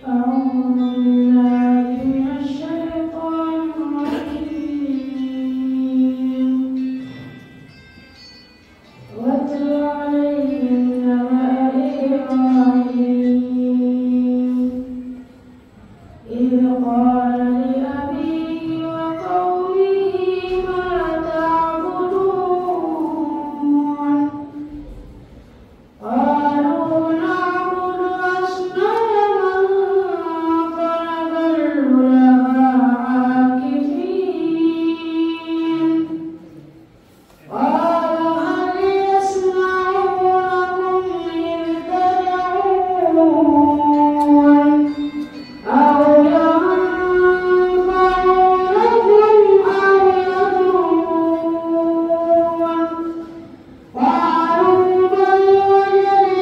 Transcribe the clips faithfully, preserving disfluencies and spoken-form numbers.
أعوذ بالله من الشيطان الرجيم. واتل عليهم نبأ إبراهيم إذ قال لأبيه وقومه ما تعبدون. قالوا نعبد أصناما فنظل لها عاكفين. قال هل يسمعونكم إذ تدعون أو ينفعونكم أو يضرون. قالوا بل وجدنا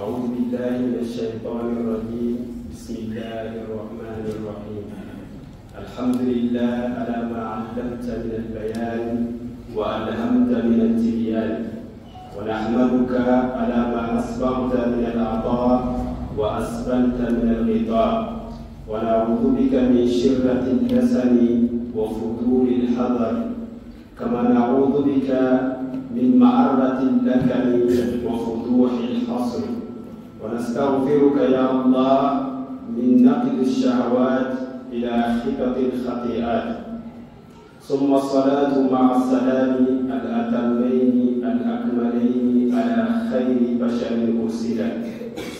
أعوذ بالله من الشيطان الرجيم. بسم الله الرحمن الرحيم. الحمد لله على ما علمت من البيان وألهمت من التبيان، ونحمدك على ما أسبغت من العطاء وأسبلت من الغطاء، ونعوذ بك من شرة اللسن وفضول الحضر، كما نعوذ بك من معرة اللكن وفضوح الحصر، ونستغفرك يا الله من نقد الشهوات إلى خطط الخطيئات. ثم الصلاة مع السلام الأتمين الأكملين على خير بشر أرسل،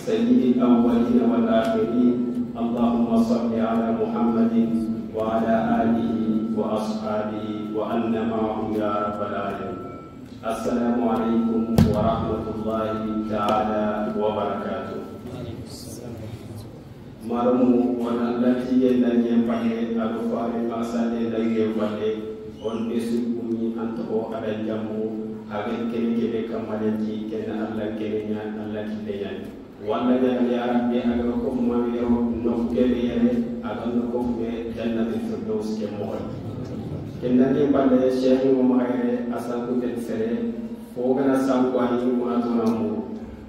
سيد الأولين والآخرين. اللهم صل على محمد وعلى آله وأصحابه وأن معهم يا رب العالمين. السلام عليكم ورحمة الله تعالى وبركاته. Maromu, wona Alla tiye dange falle, a do fare ma salle dange falle, on be su kuni an toxo a da jamu, a ga kene kebe kamalen ti, ken Alla kene ɲa, Alla kille ɲa. Wanda ɲa ya Rabbi, a ga ko ma yero no kebe yere, a ga no ko be Jannatul Firdaus ke mo. Ken dange falle, Cheikh mo ma yere, a sanku tel sere, fo gana sanku ani mo na tona mo.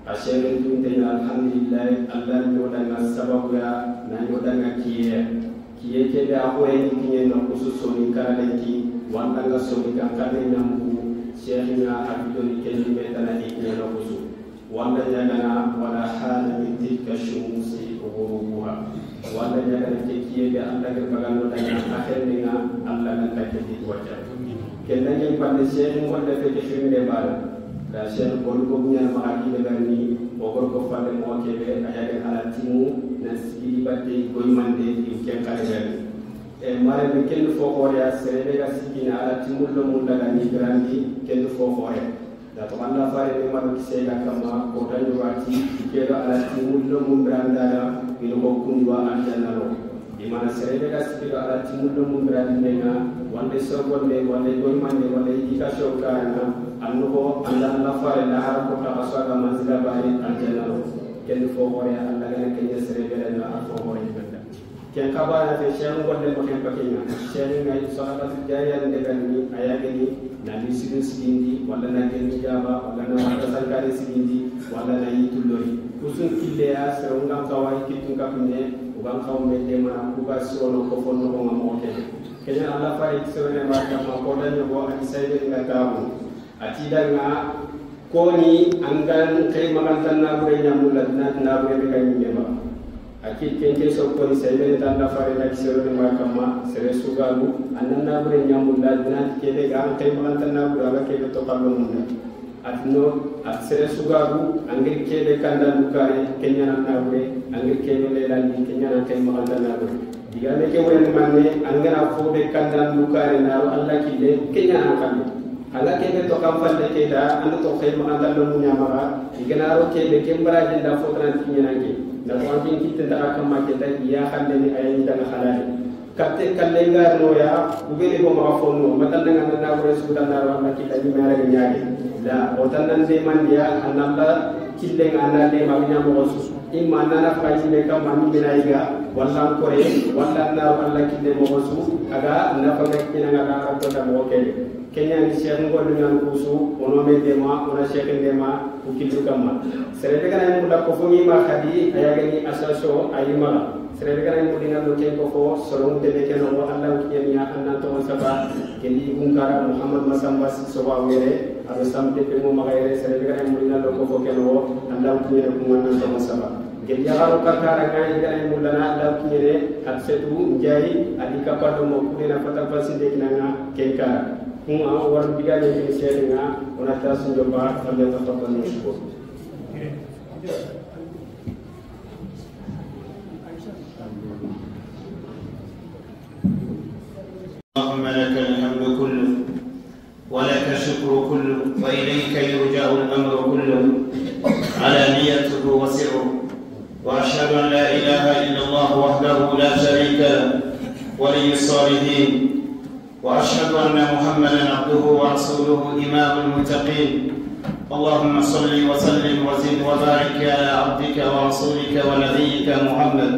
A seede tunte na alhamdulillahi, Alla ɲodanga sababuya, na ɲodanga kiye. Kiye kebe a xoye ni kiɲe na kusu soni kara lenki, wanda nga soni kan kade ɲambu, Cheikh nga a bidoni kendi me tana i kiɲe na kusu. Wanda ɲagana wala hana min tilka shumusi ghurubuha. Wanda ɲagana ke kiye be Alla ga bagando daga a xenne nga Alla nan ta ke di waja. Ken dange falle Cheikh ngolle fe ke xirinde bala. Da Cheikh gol ko ɲa ma aki de berni, o gol ko falle mo kebe, a yage ala timu, na sigi batte goy mande, i ken kale berni. E mare be ken fo xore ya, sere be ga sigi na ala timu lo mun daga ni grandi, ken fo xore. Da to Alla fare ne ma do kise ga kama, ko tan wati, ke do ala timu lo mun granda da, ino ko kundwa aljanna lo. I mana sere be ga sigi do ala timu lo mun grandi ne na, wande so wande, wande goy mande, wande i ka so karana, anno ko anda Alla fare na har ko ta aswa ga manzila bari aljanna lo. Ken fo xore ya Alla ga na ken sere be na a fo xore benda. Ken xabara fe Cheikh ngolle mo ken pakenya. Cheikh nga yi sadaqatu jariya nde ganni a yageni na misidu sigindi, wala na geni jaba, wala na wata sankare sigindi, wala na yitu lori. Kusun kille ya sere ngan kawai kitun kapne, ugan kawme de mana kuga sirono ko fonno ko ngamo ke. Kenya Alla fare sere ne ma kama ko danyo go a di saybe nga tabu. A ti danga koni an ga n xey maxantan nabure ɲamulla dina ti nabure be ga ɲimme maxa. A ti ken ke so koni sey bene tan da fare da kisero ne ma kamma sere sugaru an na nabure ɲamulla dina ti kebe ga an xey maxantan nabure a ga kebe to kallo munda. A ti no a ti sere sugaru an ga kebe kanda dukare kenya na nabure an ga kebe lelandi kenya na xey maxantan nabure. Digame ke wureni manne, an gana fo be kandan du kare na ro Alla kille, ke ɲa an xalle. Alla ke be to kan falle ke da, an do to xey ma an dallo muɲa maxa, i gana ro ke be ke mbaraje da fo tan ti ɲana ke. Na ko an tin kitte da kamma ke da iya xalle ni ayi da na halale. Katte kalle ngar no ya, u be de ko maxa fo no, matan da ngana na wure su da na ro Alla kille ni mara ɲage. La, o tan nan de man dia, an Alla kille ngana de ma ɲa mo su. Imma nana faji be kamma ni bina yiga, walla an kore, walla an na walla kille moxo su, a ga nafa ga kina nga da ko ta moxo kebe. Kenya ni Cheikh ngol nan kusu, ono me dema, ona Cheikh dema, ku killu kamma. Sere be gana mu da ko fo ni ma khadi, a yagani association ayi maxa. Sere be gana mu dina do ken ko fo, soro mu de be ken o Allah kiyani ya anna to saba, kendi gunkara Muhammad Masamba si so wa were. A do sampe pe mo maxa yere sere be gana mulla lo ko fo keno Allah kiɲere ku manna sama sama. Gel ya garo ka kara ga yi gana mulla na Allah kiɲere Hafsatu Njaay a di ka pado mo ku na fata fasi de kinanga ken kara. Kuma war biga ne ke sere nga ona tasu do ba falla tafaddal mashkur. اللهم لك الحمد كله ولك الشكر كله وإليك يرجع الأمر كله علانيته وسره. وأشهد أن لا إله إلا الله وحده لا شريك له ولي الصالحين. وأشهد أن محمدا عبده ورسوله إمام المتقين. اللهم صل وسلم وزد وبارك على عبدك ورسولك ونبيك محمد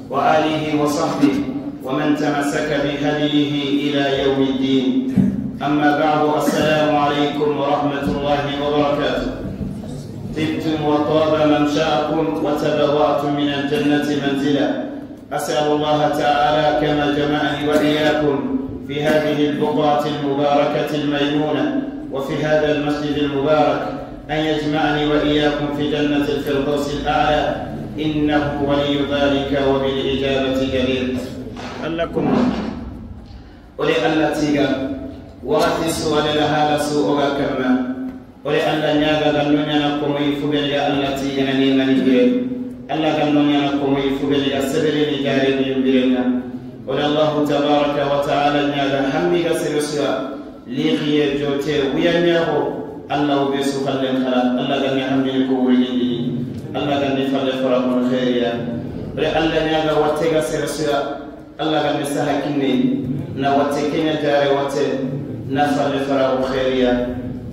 وآله وصحبه ومن تمسك بهديه إلى يوم الدين. أما بعد، السلام عليكم ورحمة الله وبركاته. طبتم وطاب ممشاكم وتبوأتم من الجنة منزلا. أسأل الله تعالى كما جمعني وإياكم في هذه البقعة المباركة الميمونة وفي هذا المسجد المبارك أن يجمعني وإياكم في جنة الفردوس الأعلى، إنه ولي ذلك وبالإجابة جدير. لكم Ore Allah tiga, waxati su wala la hala su o ga kamma. Ore Allah ɲaga ga no ɲana komo yi fubere ga Allah tiga na ni mani bire. Allah ga no ɲana komo yi fubere ga sebere ni gare ni bire na. Ore Allah tabaraka wa ta'ala ɲaga hammi ga sere suya. Lixiye jote wuya ɲaxo. Allah ube su xallen xara. Allah ga ni hammi ko wuri ni. Allah ga ni falle fara ko xeeriya. Ore Allah ɲaga watte ga sere suya. Allah ga me saha kinne, na watte kenya jare watte, na falle faraxu xeeriya.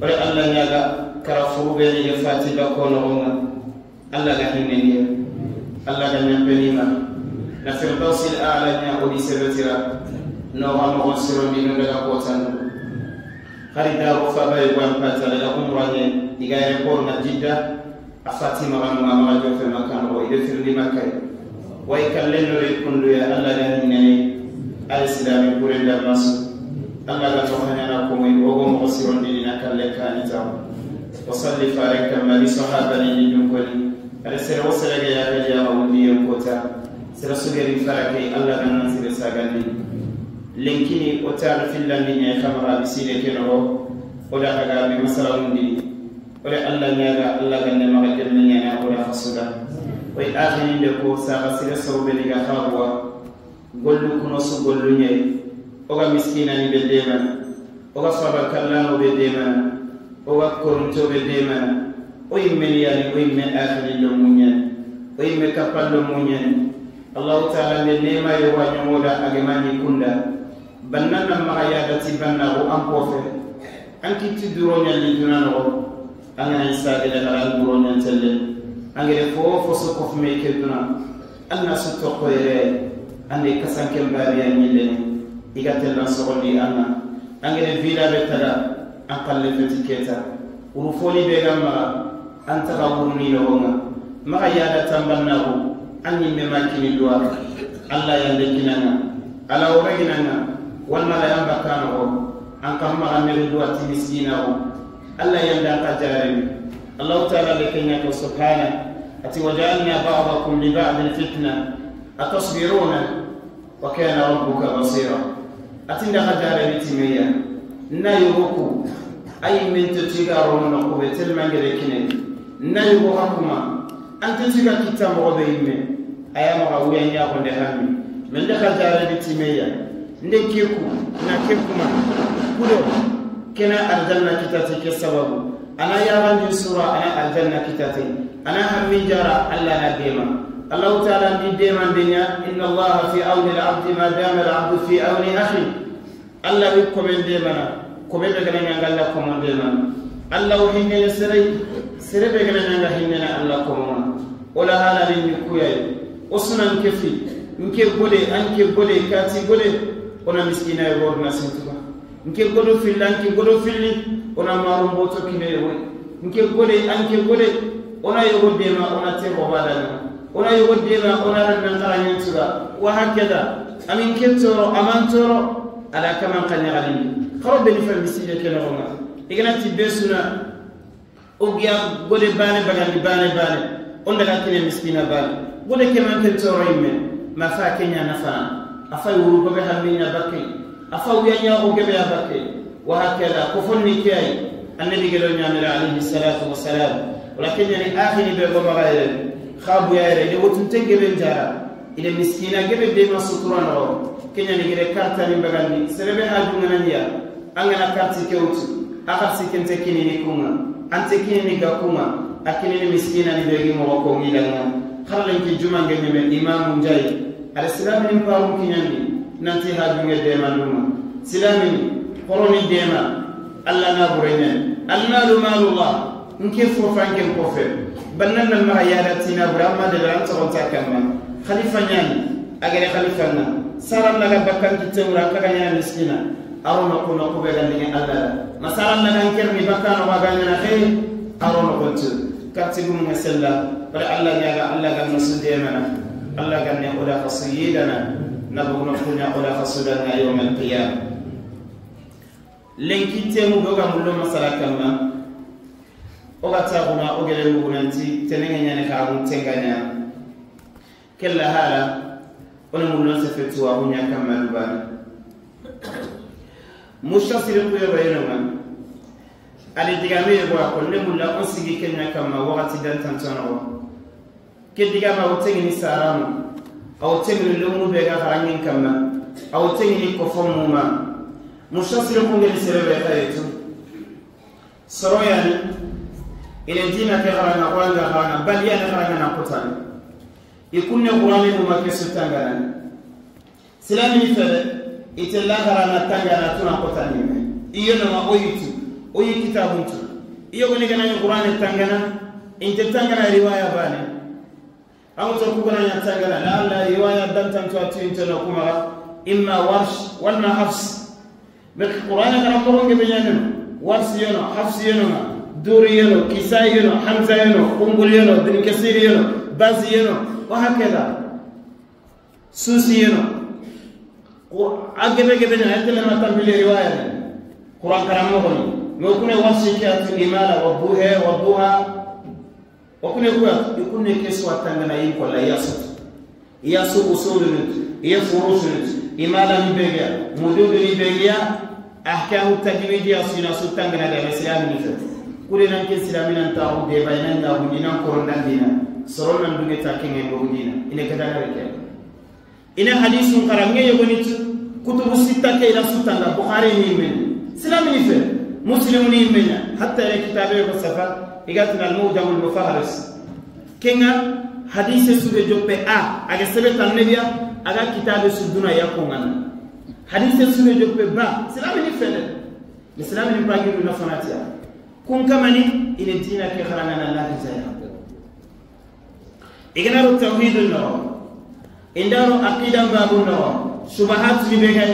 Ore Allah ɲaga kara furu be ni fati ga ko no nga. Allah ga hinne ni. Allah ga ɲampe ni ma. Na firdausil a'la ɲa o di sebetira. No ga mo siro ni no daga ko tan. Hari da ro fa bay wan pata daga umra ne, iga aéroport na Jidda. A fati maxa no, a maxa jofe Makka noxo, i be firindi Makka yi. Wa i kallen do i kundu ya, Allah ga ni nene. Al Islam kuren da masu. Allah ga to xaɲana ko moy, o go moxo sirondi na kalle kani taw. Wa salli fare kamma li sahaba ni dun ko ni. Al sere wo sere ga ya ga ya wundi yan kota. Sere su geri fara ke, Allah ga nan sere sagandi. Lenkini o ta fillandi ne kamara bisile ke noxo. O da ga be masala wundi. Ore Allah ɲaga, Allah ga ne maxa demme ɲana o da fasuda. Oy axini de ko saga sire soro be ni ga xawa. Gollu kuno su gollu ɲe. O ga miskina ni be demana. O ga faba kallano be demana. O ga koronto be demana. O yimme ni yani, o yimme axini lo muɲan. O yimme kapal lo muɲan. Allah Ta'ala ne nema yo wa ɲomoda agemani kunda. Banna na maxa yada ti banna o an kofe. An kitti duro ɲalli duna noxo. An ga na i sagele xara an duro ɲantelle. An gere fo fo so kofu me ke duna. An na su toxo yere. An de kasanken bariya ɲillene. I ga tellan soxondi an na. An gere vila be taga. An xalle feti keta. Wuru foni be ga maxa. An taxa wuruni noxonga. Maxa yada tambannaxu. An ɲimme ma kini duwa. Allah yande kinanga. Ala wore ginanga. Walma la yamba kanoxo. An kam maxa meri duwa ti miskinaxu. Allah yande an xa jareni. Allahu Ta'ala le kenya ko subhana. Ati, "Wa ja'alna ba'dakum li ba'din fitna. Atasbiruna?" Wa kana rabbuka basira. Atinda xa jare ni timeya. Na yogo ku. Ay men to tiga rono no ko be tel mangere kine. Na yogo hakuma. Ante tiga kitta mo be imme. Aya ma ga wuya nya ko nde hammi. Men de xa jare ni timeya. Nde keku na kekuma. Kudo. Kena arjanna kitati ke sababu. Ana yaxandi sura, ana arjanna kitate. Ana hammin jara, Allah na dema. Allahu Ta'ala ndi dema ndenya, inna Allah fi awni al-abdi ma dama al-abdu fi awni akhi. Allah wi komen demana, kome be gana ɲanga Allah komon demana. Allah wi hinne sere, sere be gana ɲanga hinne na Allah komon. Ola hala ni kuyayi. Osuna nkefi, nke gode, anke gode, kati gode. Ona miskina e gorna sintuba. Nke godo filli, anke godo filli, ona marum boto kine yoy. Nke gode, anke gode, ona yogo dema, ona te bobadana. Ona yogo dema, ona ran nan kara nyantura. Wa hakeda, amin ke toro, aman toro, ala kaman kanya galindi. Xaro beni fa misile ke noxonga. Igana ti be suna, O giya gode bane bagandi bane bane. On daga kine miskina bane. Gode ke man ken toro imme. Ma fa kenya na fa. A fa wuru gobe hamminya bakke. A fa wuya nya o gebe ya bakke. Wa hakada ko fonni ke ay. Annabi gelo nyamira alayhi salatu wassalam. Wala kenya ni akhini be go magayre. Khabu ya yere de wotun tengebe njara. Ide miskina gebe de ma sutura no. Kenya ni gere karta ni bagandi. Serebe haju ngananya. An gana karti ke wutu, a karsi kente kinini kunga, ante kinini ga kunga, a kinini miskina ni begi mogo ko ngidanga. Xarlen ki juma nge nyeme imamu njai. Ada silamini paru kinyandi, nanti hajunge dema numa. Silamini, koroni dema, Allah na burenya. Almalu malullah, N ke fo fan ke n kofe. Bannan nan maxa yada tina bura ma de ran to ta kamma. Khalifa ɲani, a gere khalifa na. Saran na ga bakkan kitte wura ka ga ɲana miskina. Aro no ko no ko be gandi ni Allah. Ma saran na ga n kerni bakkan o ga ɲana xe. Aro no ko tu. Katti gum na sella. Bari Allah ya ga Allah ga no sunde mana. Allah ga ne oda fasiyidana. Na bugu no kunya oda fasudana yawmal qiyamah. Lenki temu do ga mullo masala kamma. O ga ta guna o gere mugunanti tenenge ɲane ka gun tenganya. Kella hala, o na mullo se fetu wa gunya kamma dubana. Mustasiri ku yogo yeno ma. Ali digame yogo a ko ne mulla on sigi kenya kamma wakati dan tantono. Ke digama o tegini sarano, a o tegini lomunu be ga xarangin kamma, a o tegini kofo muma. Mustasiri kungeni serebe xayetu. Soroyani, ina dina ke xaranga, xaranga, xaranga, baliyani xaranga na kutani. I kunne Qur'ani muma ke su tanganani. Silamini fere, ite laxara na tangana tuna kota nime. Iyo nama o yitu, o yi kitabuntu. Iyo goni gana ni Qur'ani tangana, inte tangana riwaya bane. Amu to ku gana nya tangana, la la riwaya dantan to atu inte no kuma, imma Warsh, walma Hafs. Mek Qur'ani kana mo nge be nyane. Warsh yeno, Hafs yeno, Duri yeno, Kisai yeno, Hamza yeno, Kumbul yeno, Bin Kasir yeno, Bazi yeno, wa hakada. Susi yeno. Ko a gebe gebe ne, a tele ma tambile riwaya ne. Qur'an karam mo ni. Yo kune wasi ke atu imala wa buhe wa buha. O kune kuya, i kunne ke su a tangana yin ko la yasu. Yasu usulun, ya furusun, imala ni begiya, mududu ni begiya. Ahkamu tajwidi ya sina su tangana da Islam ni fe. Kure nan ke Islam nan ta o de bay nan ya bu dinan koron dan dina. Soron nan dunge ta kenge do dina. Ine kada na reke. Ina hadisun xara nge yogoni tu kutubu sitta ke ila sutanga Bukhari ni men, Islam ni fe, Muslim ni men, hatta ila kitabe ko safa, igatina al-Mu'jam al-Mufahris. Kenga hadise su be joppe a, aga sebe tan nebiya, aga kitabe su duna ya ko ngana. Hadise su be joppe ba, Islam ni fe de. Islam ni ba gidu na fanatiya. Kun kamani ina dina ke xarangana la hijaya. Igana ro tawhidun no, indaro aqidan babun no, subahatu ni begay,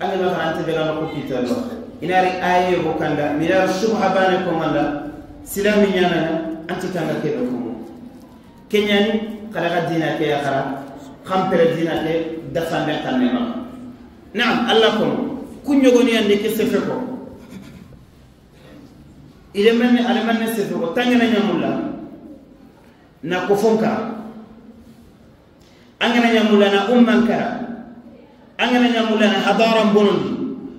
anga ma xarante be gano ko kitalo. Inari aye ko kanda, minar subha bane ko manda, silami nyana, anti tanga ke do ko. Kenyani, kala ga dina ke ya xara, xampere dina ke, dafande kanne ma. Naam, Allah ko, kunyogoni ande ke sefe ko. Ile menne, ale menne sefe ko, tangana nyamulla. Na kofon kara. An gana ɲamulla na umman kara. An gana ɲamulla na hadaran bonondi.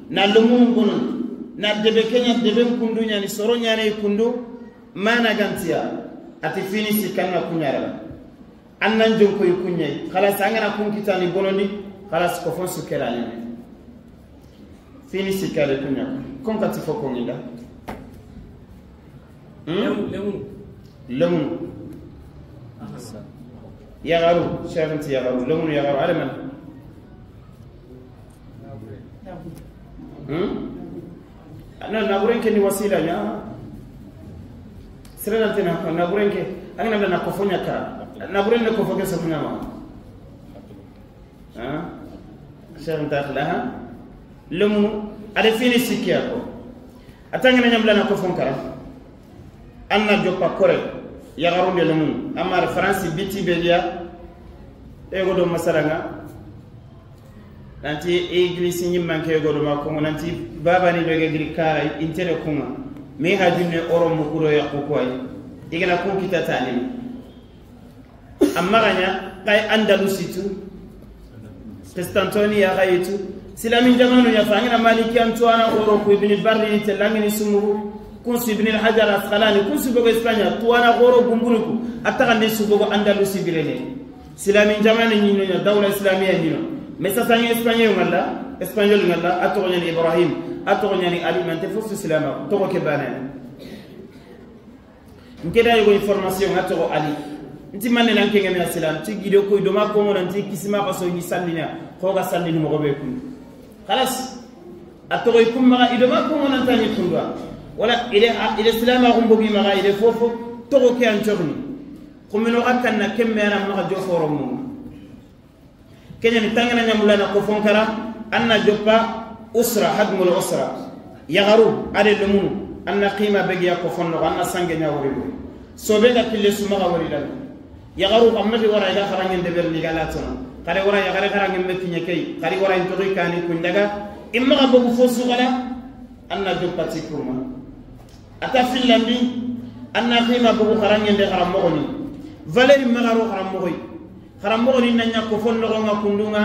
Na lomunun bonondi. Na debe kenya deben kundu ɲani soro ɲane kundu. Mana gantiya. Ati fini sikkan na kuɲara. An nan jonko i kuɲe. Xalas an gana kun kitani bonondi. Xalas kofon su kera ne. Fini sikka de kuɲa. Kon kati fo ko nginda. Hmm? Lemu, lemu. Lemu. Yaxaru, seexinti yaxaru. Lemu yaxaru. Adaman. Hmm? Non, naburen ke ni wasila ɲa. Sere nan tena naburen ke. An gana na kofo ɲa kara. Naburen ne kofo ke safu ɲa ma. Hein? Seexin taxla, hein? Lemunu, a de fini sikki ya ko. A tangana ɲamlana ko fonkara. An na joppa kore, yaxarunde lemunu. Amma France biti be ya, e go do masalanga. Nanti église ɲimmanke go do ma ko, nanti babani be ge giri kara intere kuma. Me hajunne oro mukuro ya ko koy. Igana kun kita tanini. Amma ganya kay Andalusi tu. Testantoni ya gayitu. Silamin jamanu ya fangina Maliki antuana oro ku Ibn Barri telangini sumugu. Kunsu Ibn al-Hajar Asqalani, kunsu bogo Espanya, tuana oro gumbunuku. Atagandi su bogo Andalusi birene. Silamin jamanu ɲino ya, dawla islamiya ɲino. Mesa sangi Espanya ngalla, Espanyol ngalla, atogo ɲani Ibrahim, atogo ɲani Ali, mante fosu silama, togo ke banen. Nke da yogo information nga togo Ali. Nti manne nan kenge me asilam, ti gido ko idoma ko mo nanti kisima ka so ni sannina, ko ga sannini mo be kun. Khalas. A togo ikum maga idoma ko mo nan tani kundwa. Wala i de, i de silaamaxu n bogi maxa, i de fofo toxo ke an coxini. Xumino xa kanna kemme a na maxa jo foromu. Keɲani tangana ɲamulana ko fonkara, an na joppa usra, hadmul usra. Yaxaru, a de lemunu, an na xima begiya ko fonno, an na sange ɲa wori wori. Sobe ga kille su maxa wori dana. Yaxaru, xa mexi wara i ga xaranŋen deberini ga latono. Xari wara yaxare xaranŋen me kiɲe key, xari wara in toxi kani kun daga. I maxa bogu fo su xala, an na joppa ti kurma. A ta fillandi, an na xima bogu xaranŋen de xaranmoxoni. Valeur maxa ro xaranmoxoy. Xaranmoxoni na ɲa ko fon noxonŋa kundunŋa,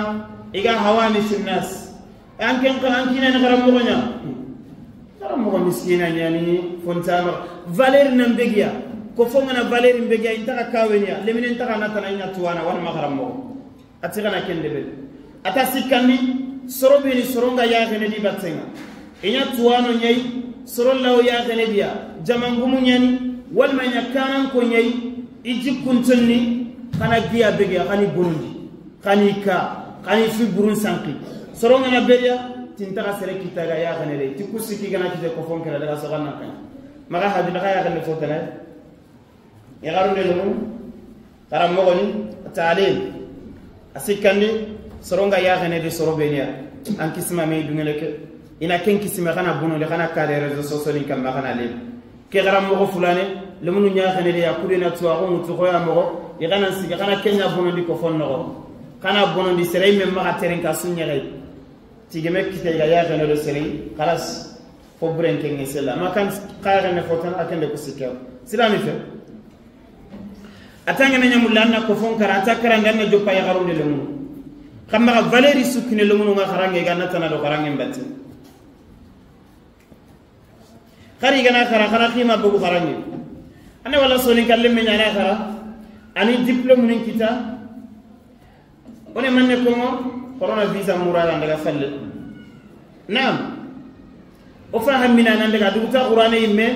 i ga hawani finnas. An ken xa, an kinani xaranmoxo ɲa. Xaranmoxo miskina ɲani, fontama. Valeur nan begiya. Ko fongana valeur begiya, intaxa kaweniya. Leminen taxa na tana i ɲa tuwana, wala ma xaranmoxo. A ti gana ken debe. A ta sikkandi, soro beni soronga yaxene di battenŋa. I ɲa tuwano ɲayi, soro lawo yaxene diya, jamangumu ɲani, walma i ɲa kanan ko ɲayi, i jikkun tonni, xana giya begiya, xani bonondi, xani ka, xani fi burun sanki. Sorongana beriya, tintaxa sere kitaga yaxene de, ti ku sikki gana kite ko fonkera daga soxanna kan. Maxa haju daga yaxene fotana. Yaxarunde lemunu, xaranmoxoni, taalim. A sikkandi, soronga yaxene de soro beniya. An kisima me dungene ke. I na ken kisima xana bonondi, xana kare réseaux sociaux ni kamma xana lem. Ke xaranmoxo fulane, lemunu ɲaxene de ya kudena tuwaxu ŋutu xoya moxo, i xana sigi, xana kenya bonondi ko fon noxo. Xana bonondi sere i me maxa teren ka su ɲaxey. Tigeme kite ga yaxene do sere, xalas. Fo buren ke ŋe sella. Ma kan xaxene fo tan a kende ko sikka. Silami fe. A tangene ɲamulla an na ko fon kara, a ta karande an na joppa yaxarunde lemunu. Xa maxa valeur sukkine lemunu ŋa xaranŋe ga na tana do xaranŋe mbatti. Xari gana xara, xana xima bogu xaranŋe. Ane wala soni kalle me ɲana xara. Ani diplôme nin kita. O ne manne konŋo, corona visa murada n daga falle. Naam. O fa hammina nan daga duguta Qur'ane yimme,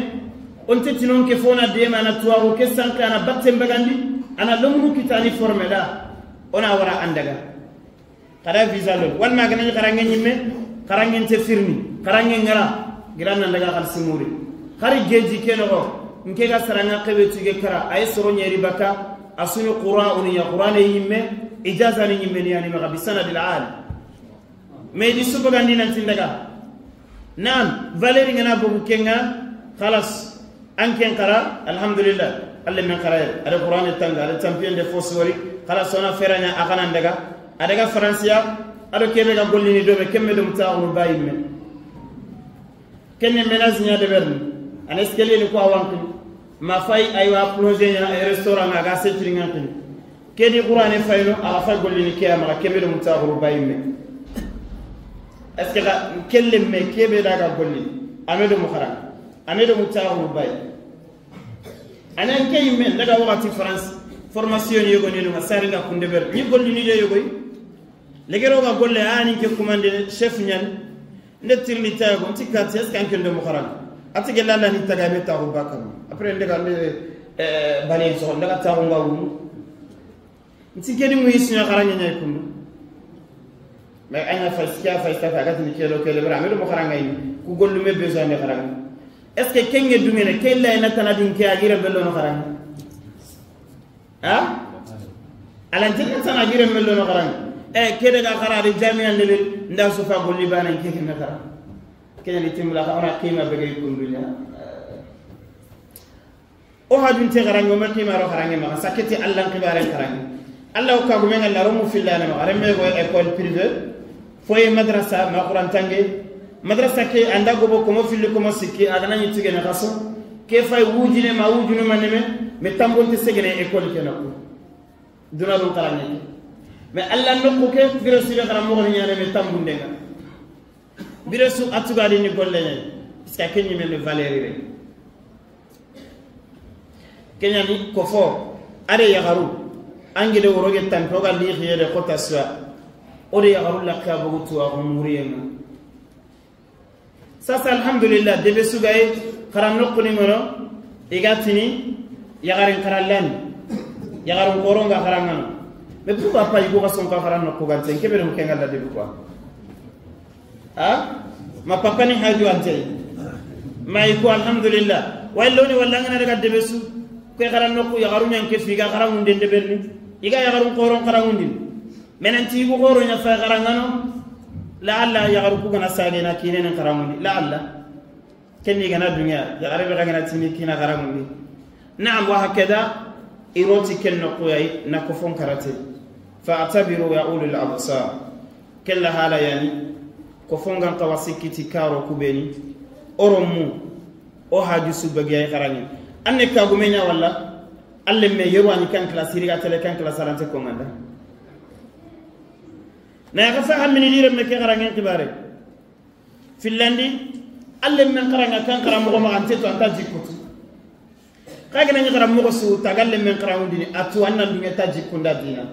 o nte tinon ke fona dema na tuwaxu ke sanke a na batten bagandi, a na lomunu kitani formela, o na wara an daga. Xada visa lo, walma gana ni xaranŋe ɲimme, xaranŋe nte firni, xaranŋe ŋara, giran nan daga xalsi muri. Xari geji ke noxo, nke ga saranga xebe tuge kara, ay soro ɲeri baka, a suni Qur'ani ya Qur'ane yimme, ijaza ni yimme ni yani maxa bi sanadil ali. Mais di su bagandi nan ti n daga. Naam, valeur ngana bogu kenŋa, xalas. An ken xara, alhamdulillah. Alle men xara yere. A da Qur'ane tanga, a da champion de force wari. Xalas, o na feraɲa a xana n daga. A daga Faransiya, a do kebe ga gollini do me, kemme do mutaxunu bayimme. Kenne ménage ɲa deberini. An escalier ni ko a wanqini. Ma fay aywa plongé ɲa e restaurant ŋa ga setiri ŋa kini. Ke di Qur'ane fayno, a ga fay gollini ke ya maxa kebe do mutaxuru bayimme. Est-ce que xa kelle me kebe daga gollini? Ame do muxaran. Ame do mutaxuru bayi. Anan ke yimme daga waxati France. Formation yogo ni no ma saringa kunde ber. Ni gollini de yogoy. Legero ga golle ani ke commandé chef ɲan. Nde tirindi tayo ko, nti kati, est-ce que an ken do muxaran? A ti gella la ni taga me taxu bakam. Après, nde ga nde, eh, balen so, nde ga taxu nga wunu. Nti ke di mu yisnya xaranŋe ɲay kundu. Mais anya fas, kia fas ta ga tini kelo kelo bra, me do muxaran ngay, ku gollu me besoin de xaranŋe. Est-ce que kenge dungene, kella ina tana din ke agira bello no xaranŋe? Ha? Alantinna sana gire mello no xaran. E, ke daga xara de jami'an de nda su fa golli bana ke ke na xara. Ke ni timla xa ona qima be gay kundunya. O hajun te xaran, o ma qima ro xaran ma saketi Allah xibare xaran. Allah o ka gumen Allah ro mu fillana ma xaran me go école privée. Foye madrasa ma Qur'an tange. Madrasa ke anda gobo komo filli komo sikki, a gana ɲi tigene xaso. Ke fay wujine ma wujunu maneme, me tambonte segene école ke na ko. Duna dun xaranŋe ke. Mais Allah noqu ke, bire su be xaranmoxo ni ɲane me tambundenga. Bire su a tugadi ni golle ɲa. Parce que ke ɲime me valeur re. Keɲani ko fo, a de yaxaru, an gide woroge tanpi o ga lixiyede xota suwa, o de yaxaru laxe a bogu tuwaxu muriyenga. Sasa, alhamdulillah, debe sugaye, xara noquni ŋono, i ga tini, yaxarin xara lani, yaxarin xoronga xara ŋano. Mais pourquoi pas i go ga sonka xara noqu gante, kebe dem kenga la debe quoi. Ha? Ma papa ni haju ante. Ma i ko alhamdulillah. Wa illo ni walla an ga na daga debe su. Ke xaran noxu yaxaru ɲa n ke fi ga xaranŋunden deberini. I ga yaxarun xoron xaranŋundini. Menen ti i bu xoro ɲa fa xaranŋano. La alla yaxaru ku ga na sage na kinenen xaranŋundi. La alla. Ken ni ga na dunya, yaxare be ga na tini kina xaranŋundi. Naam, wa hakada, i roti ken noxu ya yi, na kofon karate. Fa'tabiru ya ulul absar. Kella hala yani, kofon ga n xawa sikki ti karo ku be ni, o ro mu, o haju su be ga yi xaranŋe. An ne ka gume ɲa walla, an lemme yero a ni kan classe, i ri ga tele kan classe, a ra nte ko ŋa nda. Na ya xa fa hammini di renme ke xaranŋen xibare. Fillandi, an lemmen xaranŋa kan xaranmoxo maxa, an te to, an ta jikkutu. Xa ga na ɲi xaranmoxo su ta ga lemmen xaranŋundini, a tu an nan dunge ta jikkunda dina.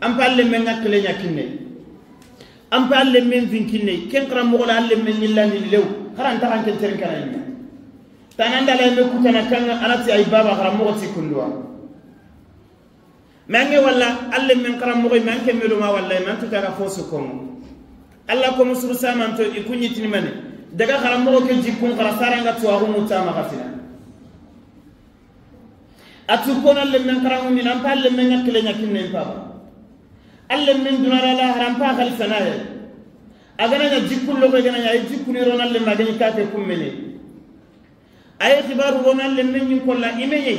An pa an lemmen ŋa kile ɲa kinne. An pa an lemmen vin kinne. Ken xaranmoxo la an lemmen ɲillandi lew. Xaran ta xan ken teren kana yinna. Tanan da la yinme kutana kan a na ti ay baba xaranmoxo ti kunduwa. Mais an ke walla, an lemmen xaranmoxo, mais an ke medo ma walla, mais an tu ta ga fo su komo. Alla komo suru samanto, i ku ɲi tini mane. Daga xaranmoxo ke jikkun xara saranga tuwaxu muta maxa fina. A tu kona lemmen xaranŋundi, nan pa lemmen ŋa kile ɲa kinne n paba. An lemmen duna la la haram pa xalifana ya. A ga na ɲa jikkun loxo, a ga na ɲa ay jikkun i ro na lemma ga ni kate kummene. Ay xibaru ro na lemmen ɲin kolla i me ɲi.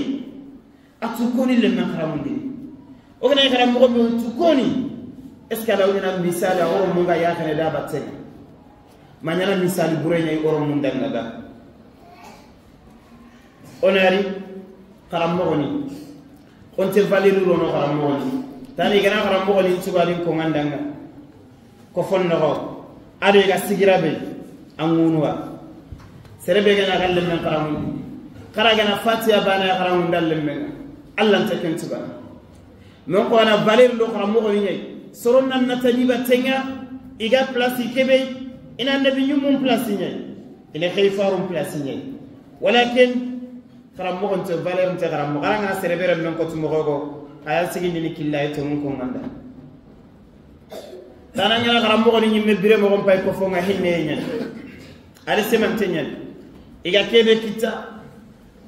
A tu koni lemmen xaranŋundi. O ga na yi xaranmoxo be tu koni. Est-ce que a la wina misali a woro munga ya xene da batte? Ma ɲana misali bure ɲa yi woro mundanga da. O na ri xaranmoxoni. O nte valeur ro no xaranmoxoni. Tani ga na xaranmoxoni tubadin ko ŋandanga. Kofon noxo, a do i ga sigira be, a ŋunuwa. Sere be ga na ga lemmen xaranŋundi. Xara ga na Fatiha bana ya xaranŋunda lemmen ŋa. Alla nta ken tugana. Non ko a na valeur do xaranmoxoni ɲa yi. Soron nan na tani batte ŋa, i ga place ke be, i na nabi ɲumun place ɲa yi. I na xeyfarun place ɲa yi. Walakin, xaranmoxo nte valeur nte xaranmoxo. Xara ŋa na sere be renmen ko tu moxo go, a ya sigindini killa yi to mun ko ŋanda. Tana ŋa na xaranmoxoni ɲimme bire moxon pay ko fo ŋa hinne ɲa. Ali semante ɲa. I ga kebe kita.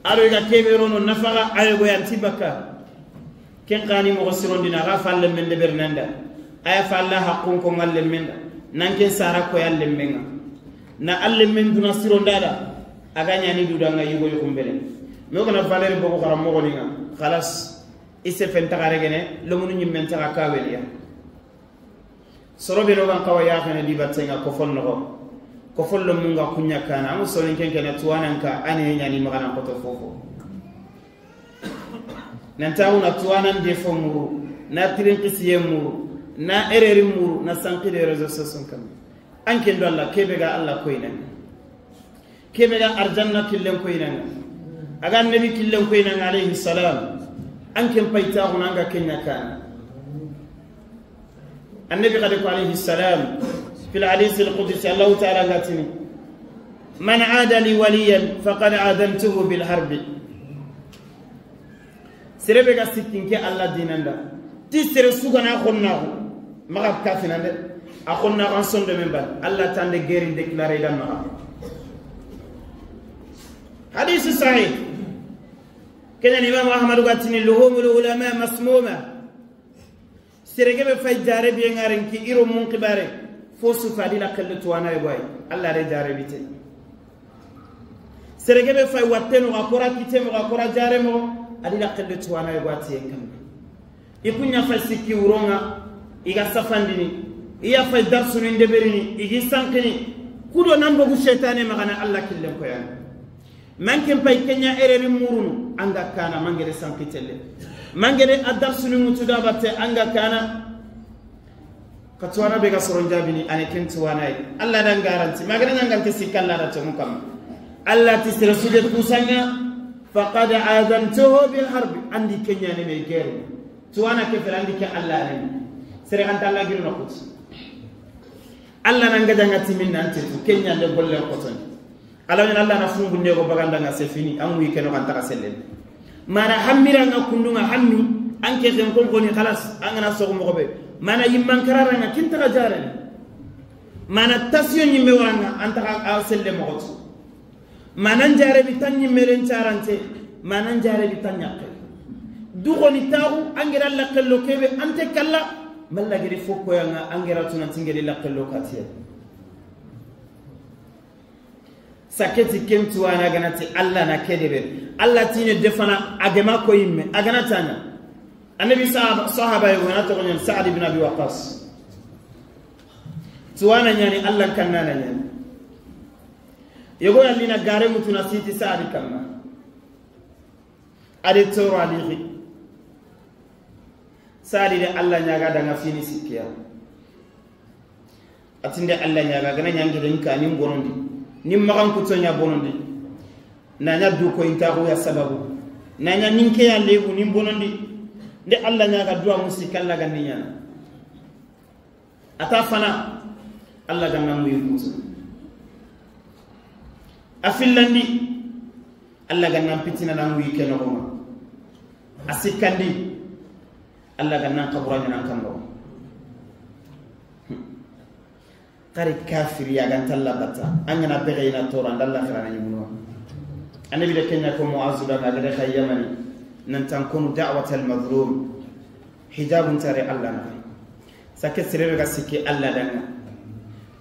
A do i ga kebe rono nafaxa ayo go yanti baka. Ken xani moxo sirondina ga fa lemmen de bernanda. A ya fa Alla haqqun ko ŋa lemmen da. Nan ken sara ko ya lemmen ŋa. Na a lemmen duna sironda da. A ga ɲani du danga yugo yugo mbere. Me o ga na valeur bogu xaranmoxoni ŋa. Xalas. I se fen taxa regene, lomunu ɲimmen taxa kaweliya. Soro be no ga n xawa yaxene di batte ŋa kofon noxo. Kofon lomun ga kuɲa kana, amu sonin ken kena tuwanan ka, a ne ɲani maxanan xoto fofo. Nan taxu na tuwanan defo muru, na tirin xisiye muru, na erreur muru, na sanqi de réseaux sociaux kan. An ken do Alla, kebe ga Alla koyna. Kebe ga arjanna killen koyna. A ga annabi killen koyna alayhi salam. An ken payta xuna an ga kenya kana. Annabi xade ko alayhi salam. Fil hadith al qudsi, Allahu ta'ala ga tini: "Man aada li waliyan faqad aadantuhu bil harbi." Sere be ga sikkin ke Alla dinanda. Ti sere su ga na xonnaxu. Maxa kafina de. A xonnaxu an sondo men ban. Alla tande guerre déclaré da maxa. Hadith sahih. Kenya ni Imam Ahmad ga tini: "Luhumul ulama masmuma." Sere gebe fay jare biye ŋaren ki iro mun xibare. Fo su fa di la xelle tuwana e way. Alla re jare bite. Sere gebe fay watte no ga kora kite mo ga kora jare mo. A di la xelle tuwana e wati en kan. I kunya fay sikki wuronga. I ga safandini. I ya fay darsunu ndeberini. I gi sankini. Kudo nan bogu shetane magana Alla killen koyana. Manken pay kenya ereri murunu anga kana mangere sankitelle. Mangere adar sunu mutu da batte anga kana. Ka tuwana be ga soron jabini ane ken tuwana yi. Alla dan garanti. Magana nangante sikalla da temu kam. Alla ti sere suge kusanga. Faqad azantuhu bil harbi. Andi kenya ne me geru. Tuwana ke fer andi ke Alla ne. Sere kan talla giru na kut. Alla nan gajanga timin nan tetu kenya le golle kotoni. Ala min Alla na fungu nego baganda nga sefini amu yike no kan taka selle. Mana hammira nga kundunga hammi anke ken kon koni khalas angana sogo mo be. Mana yimman karara nga kinta jare. Mana tasyo nyimme waranga antaka a selle mo gotu. Manan jare bi tan ɲimmeren carante, manan jare bi tan ɲakke. Dugoni taxu, an gera laxello kebe, an te kalla, malla geri fo koyanga, an gera tuna tingeri laxello katiya. Saketi ken tuwana ganati Allah na kedebe. Allah tine defana, a gema ko yimme, a gana tanya. Annabi sahaba, sahaba yogo na toxo ɲani Sa'd ibn Abi Waqqas. Tuwana ɲani Allah kannana ɲani. Yogo yallina gare mutuna siti Sa'd kamma. Ade toro alixi. Sa'd de Allah ɲaga danga fini sikkiya. Atinde Allah ɲaga gana ɲangide nka nin bonondi. Nin maxan kutonya bonondi. Nanya du ko intaxu ya sababu. Nanya ninke ya lebu nin bonondi. Nde Allah ɲaga duwa musi kalla ganni ɲana. Ata fana, Allah ganna muyi kutu. A fillandi, Allah ganna pitina na muyi ke noxoma. A sikkandi, Allah ganna kabura ɲana kando. Xari kafiri ya ganta Allah bata, an gana bege ina tora, an da Allah xirana ɲimuno. Annabi de kenya ko Mu'azu da na gede xa Yamani, nan tan kunu da'watal mazlum. Hijabun tare Allah na. Sake sere be ga sikki Allah danga.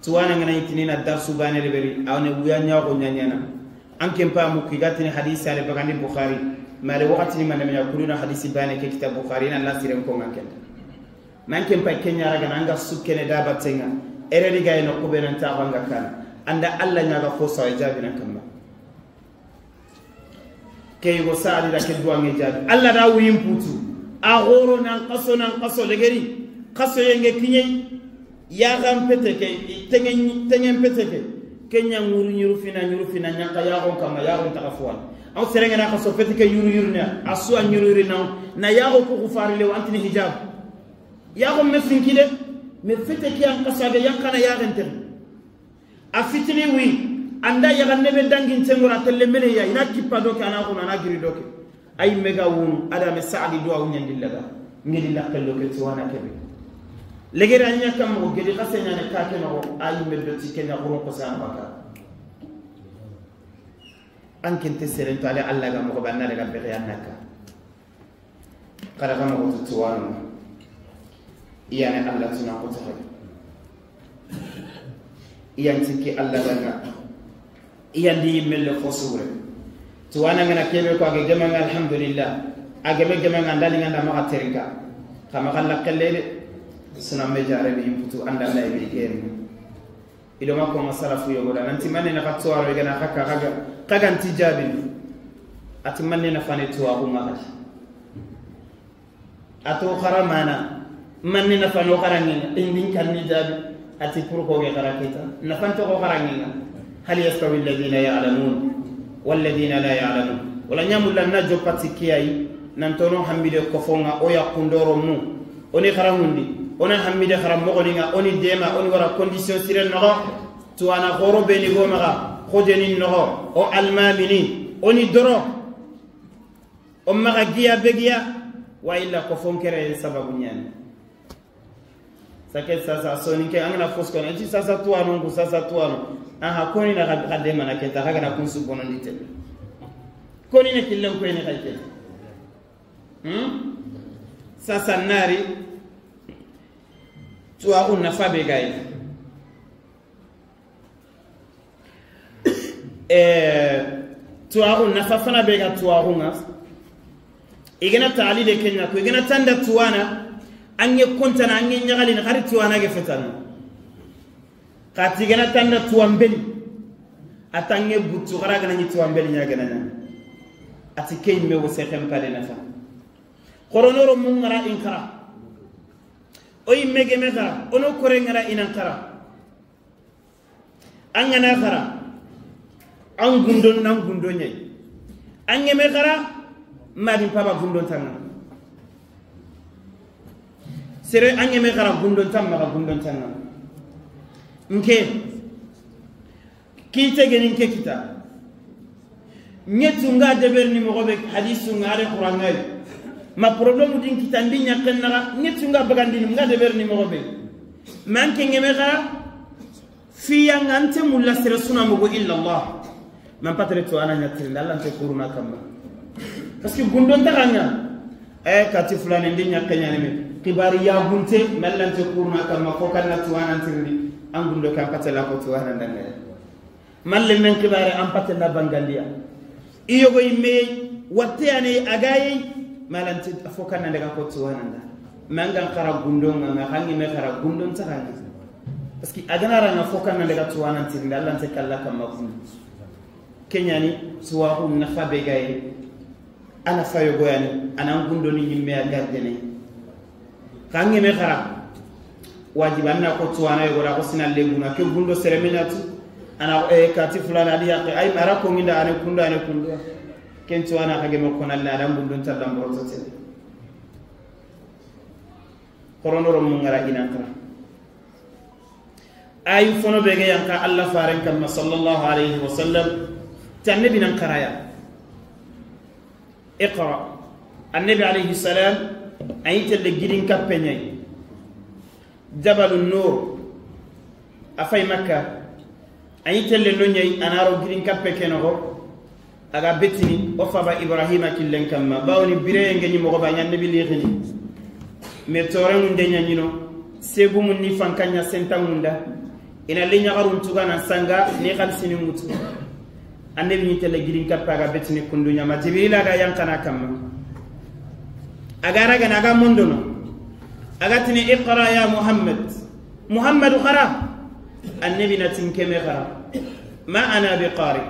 Tuwana ngana itinina darsu bane de beri, awne wuya ɲago ɲaɲana. An ken pa mu kigatini hadisi ale bagandi Bukhari. Mare wakati ni maname ya kuluna hadisi bane ke kitab Bukhari na nasiren ko ngaken. Nan ken pa kenya raga nanga sukkene da batenga. Ere diga eno kube nan ta banga kan. Anda Allah ɲaga fo sa jabi nan kamba. Ke yugo Sa'd da ke duwange jaabi. Allah da wuyin putu. A goro nan kaso, nan kaso legeri. Kaso yenge kiɲe. Yaxan pete ke, tengen, tengen pete ke. Kenya ɲuru ɲuru fina, ɲuru fina, ɲanka yaxon kama, yaxon taga fuwan. Aw serenge na kaso pete ke yuru yuru na. A suwa ɲuru yuru na. Na yaxo ku ku fari lew antini hijab. Yaxo me finki de. Me pete ke an kaso de yankana yaxen tere. A fitini wi, anda yaga nebe dangin tengora telle mene ya, ina kippa doke, ana kono, ana giri doke. Ay mega wunu, ada me Sa'di duwa wunya ndillaga. Ngedi la kello ke tuwana kebe. Legere anya kam mo gedi xase ɲane ka ke no, ay me do ti kenya xurun ko sa baka. An kente seren to ale Allah ga mo banna daga be ya naka. Kada kama ko tuwano. Iyane Allah tuna ko taxay. Iyan tikki Allah danga. Iyan di melle fo sure. Tuwana ngana kebe ko age gemanga alhamdulillah. Age me gemanga ndali nganda maxa terinka. Kama kala kelle de. Suna me jare bi imputu anda Allah bi gem. Ido ma ko masala fu yogo da. Nanti manne na ka tuwaro igana ka ka ga. Ka ga nti jabi. Ati manne na fane tuwa ko ma. Ato xara mana, manne na fano xara ngenga, indin kanni jabi, ati pour ko ge xara kita, na fanto ko xara ngenga. Hal yastawi alladhina ya'lamun walladhina la ya'lamun. Wala ɲamulla na jopati kiyayi, nan tono hambide kofonga, o ya kundoro mu, oni xara mundi, ona hambide xara mogoninga, oni dema, oni wara condition siren noxo, tuwana xoro beni go maxa, xojeni noxo, o almamini, oni doro. O maxa giya begiya, wa illa ko fonkere sababu ɲani. Sake sasa soninke angana fosko na ci sasa tuwano ngu sasa tuwano. Aha, koni na xa de mana keta xa gana kunsu bonondi tebe. Koni na killen ko ni xa keta. Hmm? Sasa nari tuwa unna fabe gai. Eh, tuwaxu nafa fana be ga tuwaxu nga. Igana tali de kenya ko igana tanda tuwana. Ange kontana ange ɲagali na xari tuwana ge fetana. Xati igana tanda tuwambeli. Atange butu xara gana ni tuwambeli ɲa gana ɲa. Ati key me wo se xempale nafa. Xoronoro mun ngara in xara. O yimme geme xara, ono kore ngara inan xara. An gana xara, an gundon nan gundon ɲayi. An geme xara, madin paba gundon tanga. Sere an geme xara gundon tan maxa gundon tanga. Nke, Kite geni nke kita. Ŋetu nga deber ni moxo be hadisu nga are Qur'an nga yi. Ma problème din kita ndi ɲaken naxa, ŋetu nga bagandini nga deber ni moxo be. Man ke ngeme xara, fiya nga nte mulla sere suna mogo illa Allah. Nan patele tuwana ɲa tirindi, Alla nte kuruna kamma. Parce que gundon taxanga. Eh, kati fulane ndi ɲakke ɲani me. Xibari ya gunte, me Alla nte kuruna kamma, fo kanna tuwana tirindi, an gundo kan patela ko tuwana ndangare. Malle men xibare an patela bangandiya. I yogo i me, watte ane agaye, me Alla nte fo kanna daga ko tuwana nda. Mangan xara gundon nga, hangi me xara gundon taxanga. Parce que agana ranga fo kanna daga tuwana tirindi, Alla nte kalla kamma kundu. Keɲani, suwaxu nafa be gaye. Ana fayogoyani, ana gundoni ɲimme a gardene. Xa ŋeme xara. Wajibi anna ko tuwana yogo da ko sina leguna ke gundo seremenatu. Ana, eh, kati fulana adi yaqe. Ay mara ko nginda ane kundu, ane kundu. Ken tuwana xa geme ko nalle, ana gundon tallan boroto tene. Xorono ro mun ŋara i nan xara. Ayu fono be ga yanqa Alla faren kamma sallallahu alayhi wa sallam. Ti annabi nan xaraya. Iqra. Annabi alayhi salam, a yi telle gidin kappe ɲa yi. Jabalun Nur. A fay Makka. A yi telle no ɲa yi, a na ro gidin kappe ke noxo. A ga betini o faba Ibrahima killen kamma, bawoni bireye nge ɲi moxo ba ɲa annabi lixini. Mais tore ŋunde ɲa ɲino, segumun ni fanka ɲa senta ŋunda. I na le ɲaxarun tuga nan sanga ni xalisini ŋutu. Annabi ɲi telle gidin kappe a ga betini kundu ɲa ma Jibrila ga yanqana kamma. A ga ragana a ga mondono. A ga tini: "Iqra ya Muhammad." Muhammadu xara. Annabi na ti nke me xara. "Ma ana bi qari."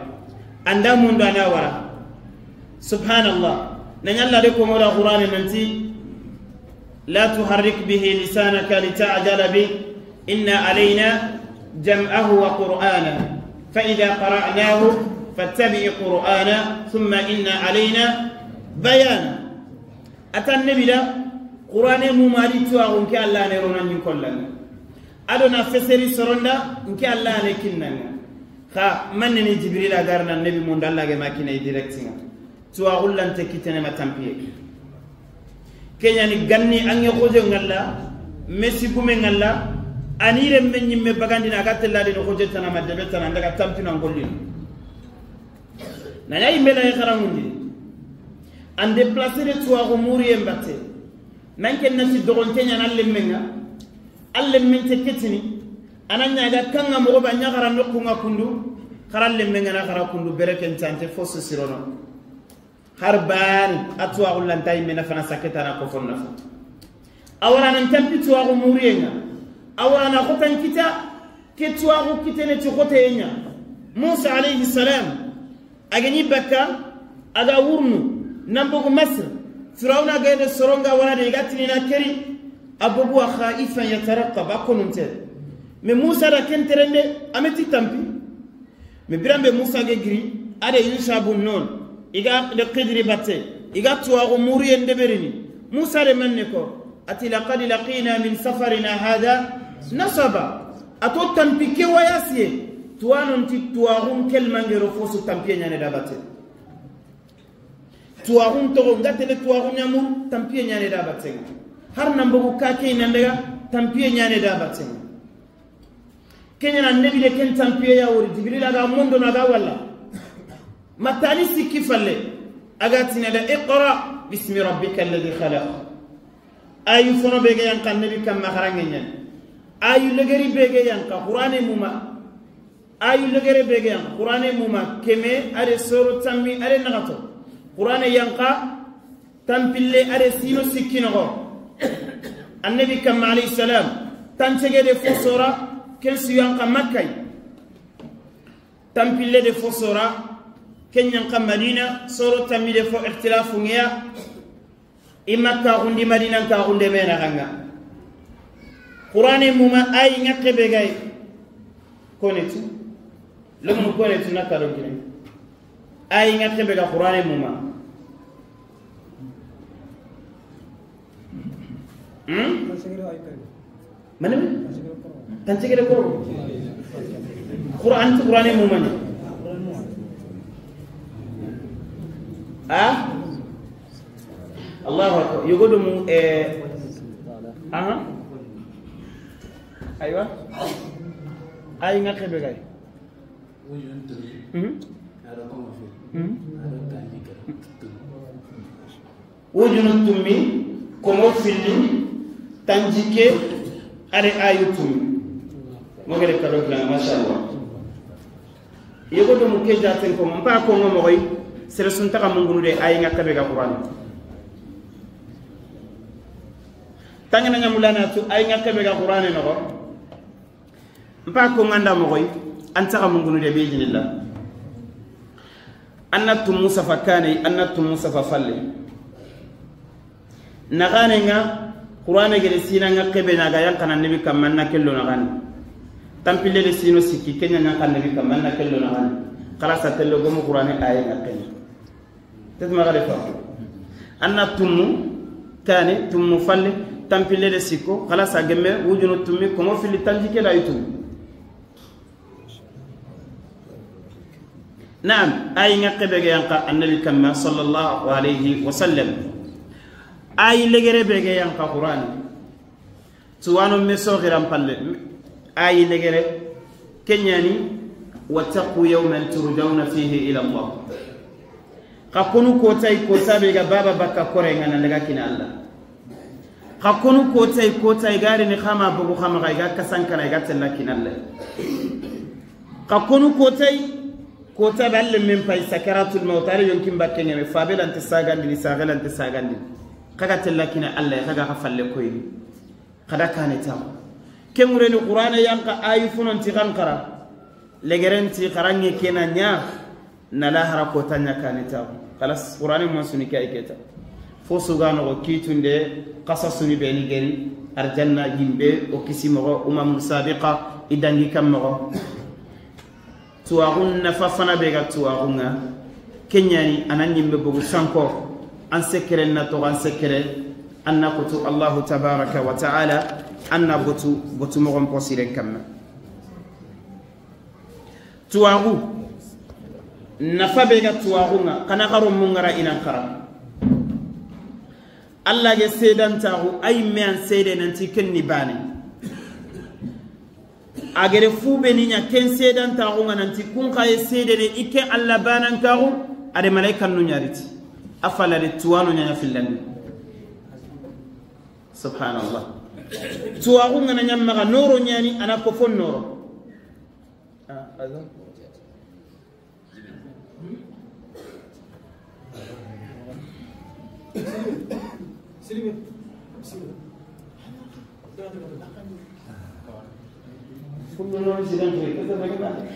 An da mundo a na wara. Subhanallah. Na ɲa Alla de ko mola Qur'ane nanti: "La tuharrik bihi lisanaka lita'jala bih. Inna alayna jam'ahu wa qur'ana. Fa idha qara'nahu fattabi' qur'ana. Thumma inna alayna bayana." A ta annabi da, Qur'ane muma di tuwaxu nke Alla ne rona ɲin kollanga. A do na feseri soronda, nke Alla ne kinnanga. Xa, manne ni Jibrila garna annabi munda Alla ge ma kinay direct nga. Tuwaxu lante kitene ma tampiye. Keɲani ganni ange xojo ŋalla, mesi gume ŋalla, ani renme ɲimme bagandina a ga tella de xojo tana ma debe tana ndaga tampina ngollino. Na ɲa yimme la xara ŋundi. An déplacer de tuwaxu muriyen batte. Nan ken na ti dogonte ɲa na lemmenga. A lemmente ketini. A na ɲa ga kanga moxo ba ɲa xara noqunga kundu. Xara lemmenga na xara kundu bere ken tante fosse sirono. Har bani a tuwaxu lanta yimme na fana saketana ko fonna fo. A wara nan tampi tuwaxu muriyen nga. A wara na xotan kita. Ke tuwaxu kitene ti xoteye ɲa. Musa alayhi salam, a ga ɲi bakka, a ga wurnu, nan bogu Masr, Firawna ga yede soronga wana de, i ga tinina keri, a bogu wa khaifan yataraqab, a konunte. Mais Musa da ken terende, a me ti tampi. Mais biranbe Musa ge giri, a de Yusha bun Nun, i ga de Xidiri batte, i ga tuwaxu muriyen deberini. Musa de manne ko, a ti: "Laqad laqina min safarina hadha nasaba." A to tampi ke wayasiye, tuwanon ti tuwaxun kelmangero fosu tampiye ɲane da batte. Tuwaxun toxo, nga tele tuwaxu ɲamuru, tampiye ɲane da batte. Har nan bogu kake nan daga, tampiye ɲane da batte. Keɲana annabi de ken tampiye ya wori, Jibril a ga mondo na ga walla. Matani sikki falle, a ga tina da: "Iqra bismi rabbika alladhi khalaq." Ayu fono be ga yanqa annabi kamma xaranŋe ɲani. Ayu legeri be ga yanqa Qur'ane muma. Ayu legere be ga yanqa Qur'ane muma keme, a de soro tammi, a de naxato. Qur'ane yanqa tampille, a de sino sikki noxo. Annabi kamma alayhi salam, tancege de fo sora, ken su yanqa Makkay. Tampille de fo sora, ken yanqa Madina, soro tammi de fo ikhtilafu ngeya. I Makka xundi, Madina ka xunde mena xanga. Qur'ane muma ayi ŋakke be gay. Konetu. Lomu konetu na kalo kine. Ayi ŋakke be ga Qur'ane muma. Hmm? Mane? Tancegede koro. Qur'an ti Qur'ane mumani. Ah? Allahu akbar. Yogo do mu, eh, aha. Aywa. Ay ŋakke be gay. Mhm. Hmm? Wujunu tummi, komo filli, tanjikke, ari ayu tummi. Mogere kado bila, masha Allah. Yogo do mu ke jaten ko, mpa ko ngo mogoy, sere sun taga mungunu de ayi nga kebe ga Qur'an. Tangana nya mulana tu ayi nga kebe ga Qur'an no. Mpa ko nganda mogoy, an taga mungunu de bi idinillah. Anna tummu safa kane, anna tummu safa falle. Nagane nga, Qur'ane gere sina nga kebe na ga yan kana nabi kamma na kello nagane. Tampille de sino sikki kenya nga kana nabi kamma na kello nagane. Kala sa tello gomo Qur'ane aye nga kenya. Tet ma gade fa. Anna tummu kane, tummu falle, tampille de sikko, kala sa gemme, wujunu tummi, komo fili tanjikke la yutu. Naam, ayi nga kebe ga yanka annabi kamma sallallahu alayhi wa sallam. Ayi legere be ga yanka Qur'an. Tuwano me so giran palle. Ayi legere kenyani, wattaqu yawman turjawna fihi ila Allah. Xa konu kotay kota be ga baba bakka kore nga na daga kina Allah. Xa konu kotay kotay gari ni xama bogu xama ga ga kasankana ga tella kina Allah. Xa konu kotay kota be alle men pay sakaratul maut are yonkin bakke ngeme fabelante sagandini sagelante sagandini. Xa ga tella kina Allah, xa ga xa falle koyni. Xa da kane taw. Ke mureni Qur'ane yanka ayi funon ti xanxara. Legeren ti xarange kena nya. Na lahara kota ɲa kane taxu. Xalas, Qur'ane ma suni ke ay keta. Fo suga noxo kitunde, xasasuni beni geri, arjanna yimbe, o kisi moxo, umamun sabiqa, i dangi kam moxo. Tuwaxun nafa fana be ga tuwaxun ŋa, kenyani, a na yimbe bogu sanko, an sekere na toxo, an sekere, an na kutu Allahu tabaraka wa ta'ala, an na botu, botu moxon posiren kamma. Tuwaxu nafa be ga tuwaxu ŋa, kana xaro mungara inan xara. Allah ge sedantaxu, ay me an sede nanti ken ni bane. A gere fu be ni ɲa ken sedantaxu ŋa nanti kun xaye sedene i ke Allah banankaxu, a de malaikan nu ɲariti. A fala de tuwano ɲaɲa fillandi. Subhanallah. Tuwaxu ŋa na ɲa maxa noro ɲani, a na kofon noro. Ah, azan.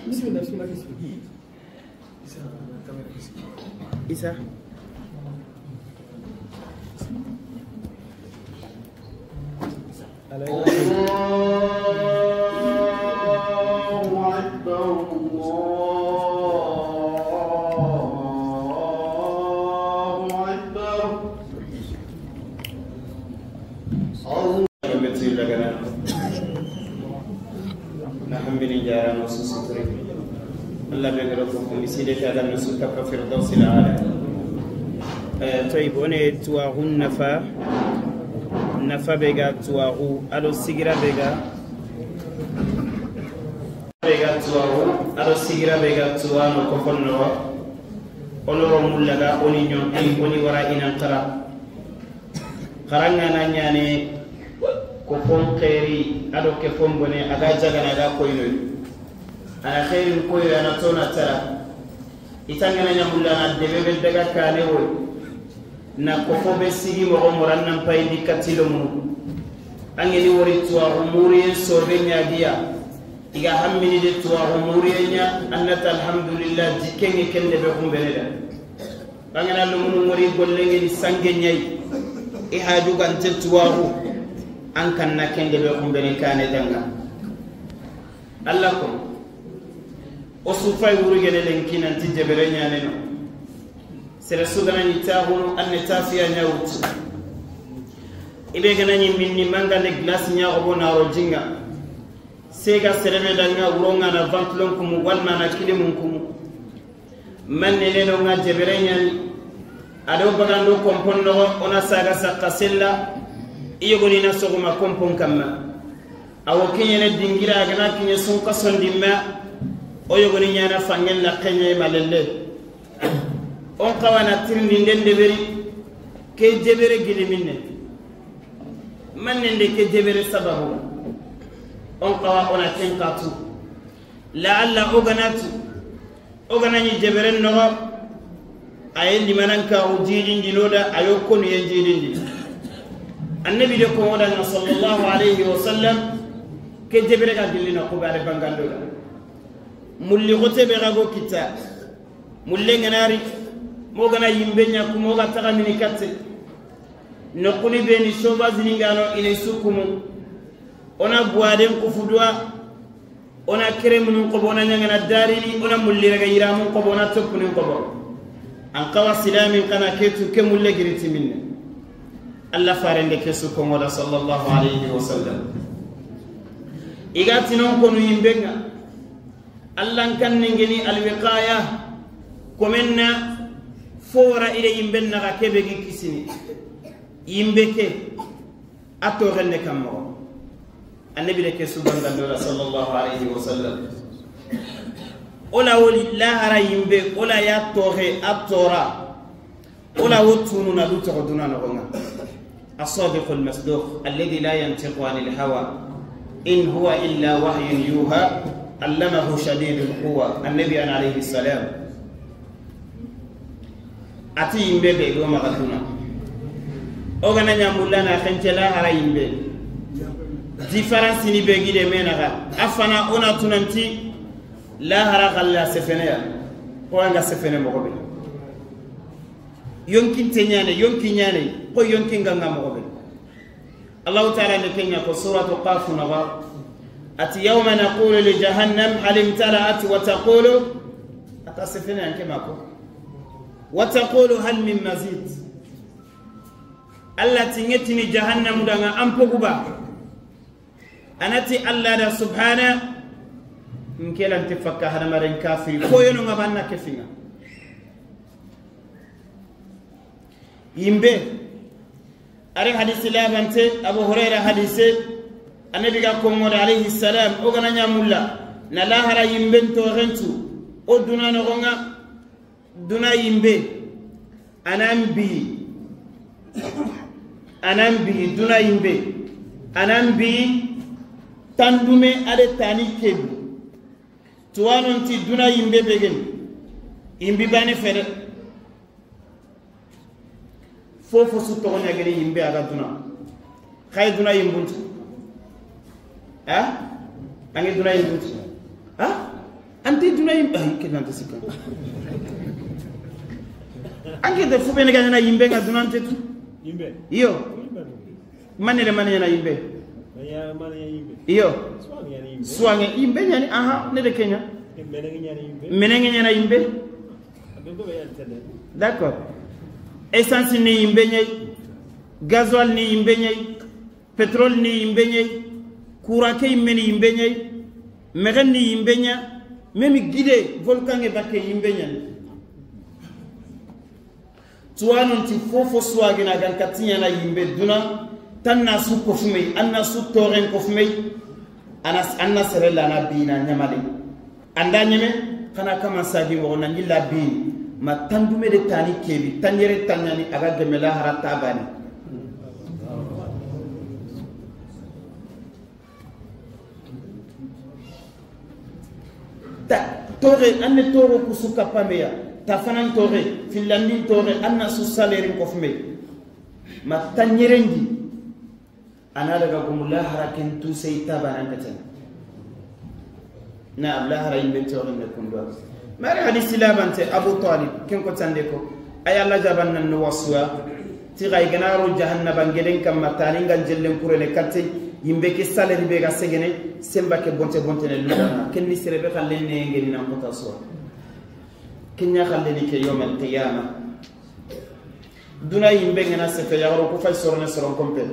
Bismillah, bismillah. Isa. Allahu akbar, Allahu akbar. Na hambini jara no susu turi. Allah be garo ko miside ka ga no su ka Firdausil Aala. Eh, tayyib, o ne tuwaxu nafa, nafa be ga tuwaxu, a do sigira be ga, be ga tuwaxu, a do sigira be ga tuwano ko fonno, o no ro mulla ga, o ni ɲonki, o ni wara inan xara. Xaranga na ɲane ko fon xeeri a do ke fon bone, a ga jagana, a ga koynoy. A na xeerin koyoy, a na tona tara. I tangana ɲa mulla na debe be daga kane woy. Na ko fo be sigi moxo moran nan pay di katilo mu. Angeni wori tuwaxu muriyen sobe ɲagiya. I ga hammini de tuwaxu muriyen ɲa, annata alhamdulillah, jikkenge ken debe xumbene da. Bangana lumunu ngori gollengeni sange ɲayi. I haju gante tuwaxu. An kanna ken debe xumbene kane danga. Allah ko, o su fay wurugene lenki nanti jebere ɲaneno. Sere su gana ɲi taxunu, an ne tafiya ɲa wutu. I be gana ɲi minni mangande glace ɲa xobo na ro jinga. Sega serebe danga wuronga na ventilon kumu, walma na kilimun kumu. Manne ne no nga jebere ɲani. A do bagando kompon noxo, o na saga sakka sella, i yogoni na sogoma kompon kamma. Awo kiɲene dingira, a gana kiɲe sunka sondimma, o yogoni ɲana fangen la keɲe malelle. O n xawa na tirindi n den deberi, ke jebere giliminne. Manne nde ke jebere sababu? O n xawa o na ken xa tu. Laalla o ga na tu, o ga na ɲi jeberen noxo, a ye limanankaxu jidindi no da, a yo konuye jidindi. Annabi de ko o da ŋa, sallallahu alayhi wa sallam, ke jebere ga gilli na xubare bangando da. Mulli xote be ga go kita, mulle ŋa na ri, mo ga na yimbe ɲa kumo ga taga mini katte. Noxuni be ni soba zini ŋa no, i na i su kumu. O na buwaden kufu duwa, o na keremunun xobo, o na ɲaŋana darini, o na mulli raga yiramun xobo, o na toppunin xobo. An xawa silamin xa na ke tu, ke mulle giri ti minne. Alla farende ke su konŋo da, sallallahu alayhi wa sallam. I ga ti non konu yimbe ŋa. Alla n kanne ngeni alwiqaya, komen na fo wara i de yimben naxa, ke be gi kisini. Yimbe ke, a toxen ne kan moxo. Annabi de ke su bangando da, sallallahu alayhi wa sallam. O la woli lahara yimbe, o la ya toxe, a tora. O la wo tunu na du toxo duna noxo ŋa. الصادق المصدوق الذي لا ينطق عن الهوى إن هو إلا وحي يوحى علمه شديد القوى. Annabi an alayhi salam. A ti yimbe be go maxa duna. O ga na ɲa mulla na xence lahara yimbe. Différence ni be gi de me naxa. A fana o na tunanti lahara xalla sefene ya. Ko an ga sefene moxo be. Yonkin te ɲaane, yonkin ɲaane, ko yonkin ga ŋa moxo be. Allahu Taala ne ke ɲa ko suratu Qaf noxo, a ti, يوم نقول لجهنم هل امتلأت وتقول, a ta sefene an ke ma ko, وتقول هل من مزيد. Alla ti ŋetini jahannamu da ŋa an pogu ba. A na ti Alla da subhana, n ke lante fakka hadamaren kafiri, ko yono ŋa banna ke fi ŋa. Yimbe, a ri hadisi labante, Abu Hurayra hadise, Annabi ga konŋo da alayhi salam, o ga na ɲa mulla, na lahara yimben toxen tu, o duna noxo ŋa, duna yimbe, a na n bi, a na n bi, duna yimbe, a na n bi, tandume a de tani kebu. Tuwanon ti duna yimbe be geni, yimbi bane fere. Fofo su toxo ɲa geni yimbe a ga duna. Xaye duna yimbuntu. Ha? Ange duna yimbuntu. Ha? Ante duna yimbe, ay, ke nante sikka. Ange de fu be ne ga ɲaana yimbe ŋa duna nte tu. Yimbe. Iyo. Yimbe. Mane de mane ɲaana yimbe. Mane ɲaana yimbe. Iyo. Suwange ɲaana yimbe. Suwange yimbe ɲaani, aha, ne de ke ɲa. Menenge ɲaana yimbe. Menenge ɲaana yimbe. D'accord. Essence ni yimbe ɲa yi, gasoil ni yimbe ɲa yi, pétrole ni yimbe ɲa yi, courant ke yimme ni yimbe ɲa yi, mexen ni yimbe ɲa, même gide, volcan ŋe bakke yimbe ɲa ni. Tuwanon ti fofo suwagina gan katiɲana yimbe duna, tan na su kofumey, an na su toxen kofumey, An na, an na sere la na bina ɲamale. An da ɲeme, xana kama sagi moxo na ɲilla bini. Ma tandume de tani kebi, tanɲere tanɲani, a ga geme lahara tabani. Ta, toxe, an ne toxo kusu kapameya. Ta fanan toxe, fillandin toxe, an na su salerin kofumey. Ma tanɲerendi. A na daga gumu lahara ken tu sey tabanan keten. Na ab lahara yimbe toxin ne kundwa. Mari hadisi labante Abu Talib, ken ko tande ko. Ay Allah jaban nan no wasuwa. Ti ga i gana ro jahannaba ngeden kamma tani ngan jellen kurene katte, yimbe ke saleri be ga segene, semba ke bonte bonte ne lugana. Ken ni sere be xallen ne ngeni nan kota so. Ken ɲa xallen ni ke yawmal qiyamah. Duna yimbe ngana sefe yaxaro ku fay sorone soron kompe.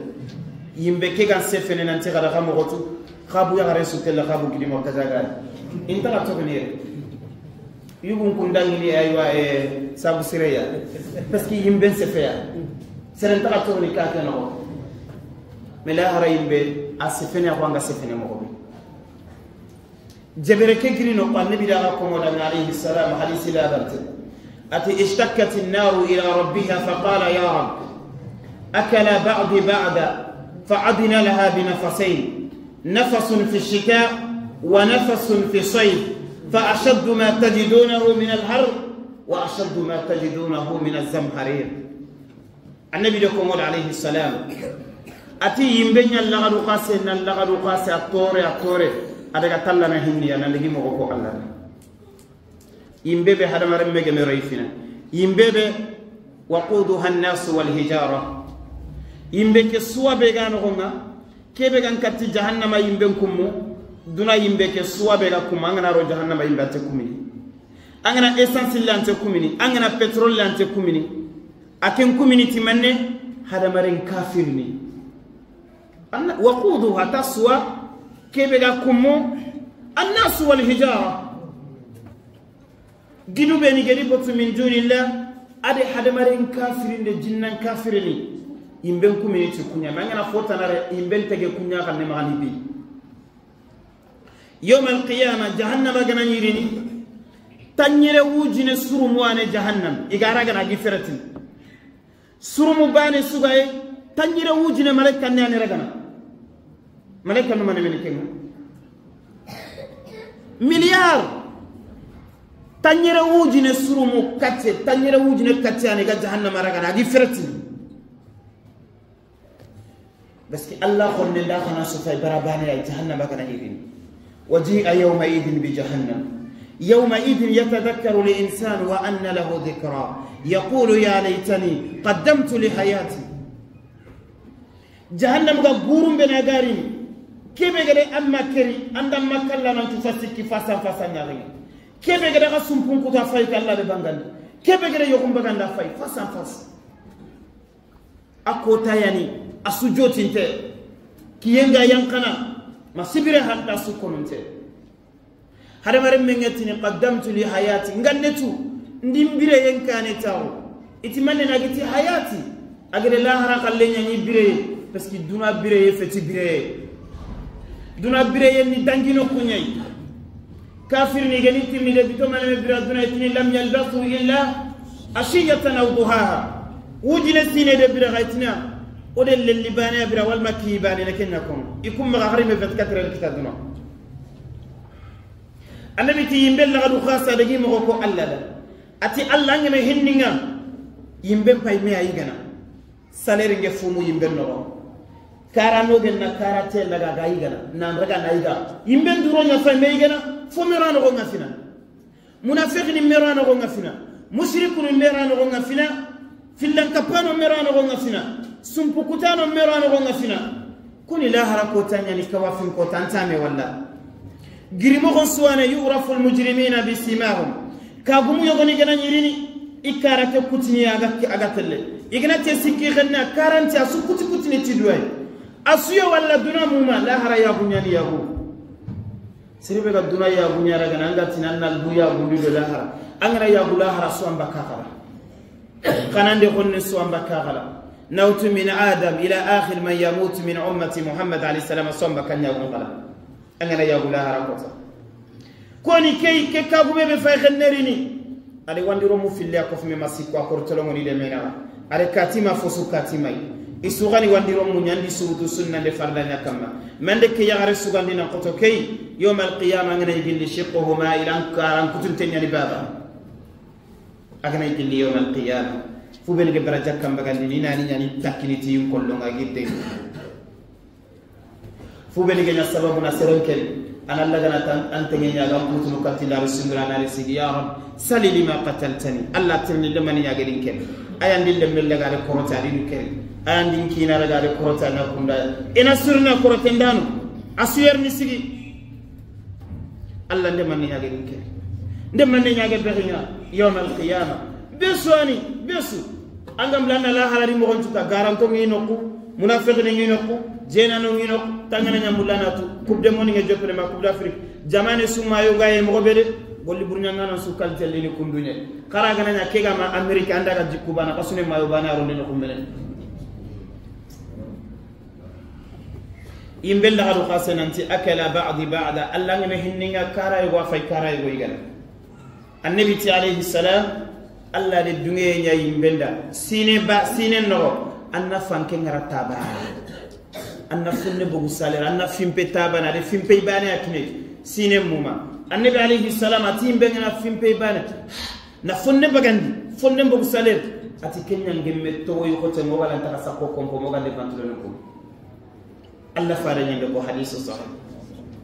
Yimbe ke gan sefene nanti xada xa moxo tu, xabu yaxare su tella xabu gidi mo kajagari. Inta xa tokni yere. Yugun kundangini aywa, e, sabu sireya. Parce que yimben sefeya. Seren ta xa tokni ka ke noxo. Mais lahara yimbe a sefene a xo anga sefene moxo be. Jebere ke giri no ko Annabi da ga komo da alayhi salam hadisi la dante. A ti, اشتكت النار إلى ربها فقال يا رب أكل بعضي بعضا فعدن لها بنفسين، نفس في الشتاء ونفس في الصيف، فأشد ما تجدونه من الحر وأشد ما تجدونه من الزمهرير. Annabi do Konŋo da, alayhi salam. A ti, yinbe ɲa laxadu xase, na laxadu xase, a toore, a toore. A daga talla na hinni ya, na ligi moxo ko Alla. Yinbe be hadamaren me geme roy fina. Yinbe be, وقودها الناس والحجارة. Yinbe ke suwa be ga noxon ŋa, ke be ga n katti jahannama yinben kummu, duna yinbe ke suwa be ga kummu, an ga na ro jahannama yinbe a nte kumini. An ga na essence le, a nte kumini. An ga na pétrole le, a nte kumini. A ken kumini ti manne, hadamaren kafirini. Anna-, وقودها, ta suwa, ke be ga kummu, الناس والحجارة. Gidu be ni gedi botu من دون الله, a de hadamaren kafirinde, jinnan kafirini. Yinben kumini ti ku ɲa, ma an ga na fo tanare, yinben tege ku ɲa kan ne maxani bi. Yawmal qiyama, jahannama ga na ɲi riini, tanɲere wujine surumu wa ne jahannam, i ga ra ga na gi feretini. Surumu baane su ga yi, tanɲere wujine malaika ne ya ni ragana. Malaika nu mane mene ken ŋa. Milliard. Tanɲere wujine surumu katte, tanɲere wujine katte ya ni ga jahannama ragana, a gi feretini. Parce que Alla xonne nda xana su fay bara baane ya, jahannama ga na ɲi riini. وجيء يومئذ بجهنم. يومئذ يتذكر الإنسان وأنى له الذكرى. يقول يا ليتني قدمت لحياتي. Jahannam ga gurun be na ga riini. Ke be ga de an ma keri, an da ma kalla nan tu fasikki fasa fasa ɲaxi. Ke be ga de ga sumpun kuta fay ka Alla de bangandi. Ke be ga de yoxun baganda fay fasa fasa. A kota ya ni, a su jotinte, kiyen ga yanqana, ma sibire hatta su kononte. Hadamaren me ŋa tini, قدمت لحياتي, n ga n ne tu, n di n bireyen kaane taxu. I ti manne na gi ti hayati, a gede lahara xalle ɲa ni bireye, parce que duna bireye feti bireye. Duna bireye ni dangino ku ɲa yi. Kafirini ga ni tirni de bito maneme bira duna, i tini, لم يلبثوا إلا عشية أو ضحاها. Wujine sine de bira ga i tini, o de lelli baane ya bira, walla ma ki baane ne ken ɲa kono. I kum maxa hari me vingt-quatre heures kita duna. Annabi ti yinbe laxadu xasa da gi moxo ko Alla da. A ti Alla, an ga me hinni ŋa, yinben pay me a yi gana. Salaire nge fumu yinben noxo. Kara no gen na kara te laga ga yigana. Nan raga na yiga. Yinben duro ɲa fay me yigana. Fo me ra noxo ŋa fina. Munafiqini me ra noxo ŋa fina. Mushrikunu me ra noxo ŋa fina. Fillan kapano me ra noxo ŋa fina. Sumpu kutano me ra noxo ŋa fina. Kuni lahara kota ɲa ni kawafin kota ntame walla. Girimoxon suwane, يعرف المجرمون بسيماهم. Kagumu yogoni gana ɲi riini, i kara ke kutini a ga, a ga telle. I gana te sikki xenna, karanti a su kuti kutini ti duwayi. A su ya walla duna muma, lahara yagu ɲa ni yagu. Sere be ga duna yagu ɲa ragana, an ga tini an na du yagu ndi do lahara. An gana yagu lahara su an baka xala. Xanande xonne su an baka xala. نوت من آدم إلى آخر من يموت من أمة محمد عليه السلام su an baka ɲagu xala. An gana yagu lahara kota. Koni key, ke kagume be fay xennerini. Ade wandiro mu fille a kofume ma sikko a kor tolongoni de mena. Ade katima fosu katimay. I sugani wandiro mu ɲandi surutu sunna nde farda ɲa kamma. Mande ke yaxare sugandi na koto key. Yawmal qiyama an gana yigindi shiqquhuma ila an karan kutunte ɲani baba. A gana yigindi yawmal qiyama. Fu beni ge bara jakkan bagandi ni nani ɲani takkini ti yin kollonga gidde. Fu beni ge ɲa sababu na seren keri, an Alla gana tan, an tenge ɲa ga kutunu katti la sundura na sigi, ya Rab, sali lima qataltani. Alla tirni le mani ɲa gedin keri. Ayandi le melle ga de korota di du keri. Ayandi kina ra ga de korota na kunda. Ina surna korotendano. Asuyer ni sigi. Alla nde manne ɲa gedin keri. Nde manne ɲa ge bexinga. Yawmal qiyama. Besu ani, besu. An ga mlana lahara di moxon cuka, garanto ngi noqu, munafiqini ngi noqu, jenano ngi noqu, tangana ɲa mulana tu, Coupe du Monde nge joppene ma Coupe d'Afrique. Jamane su mayo ga ye moxo be de, golli burɲangana su kaltellini kunduɲe. Xara gana ɲa ke ga ma Amérique an da ga jikku bana, xasune mayo bana a ronde noqu mene. Yinbe laxadu xase nanti, أكل بعضي بعضا, Alla ngeme hinninga kara yogo a fay kara yogo yigana. Annabi ti alayhi salam, Alla de dunŋeye ɲa yinben da, siine ba, siine noxo, an na fanke ŋara tabana, an na fonne bogu salere, an na finpe tabana, a de finpe baane a kine, siine muma. Annabi alayhi salam a ti yinbe ŋa na finpe baane, na fonne bagandi, fonne bogu salere, a ti ke ɲa n gemme toxo yi xote, moxo ga nta xa sakko konpo, moxo ga nde bantulono ko. Alla faare ɲa n de ko hadisu sahih,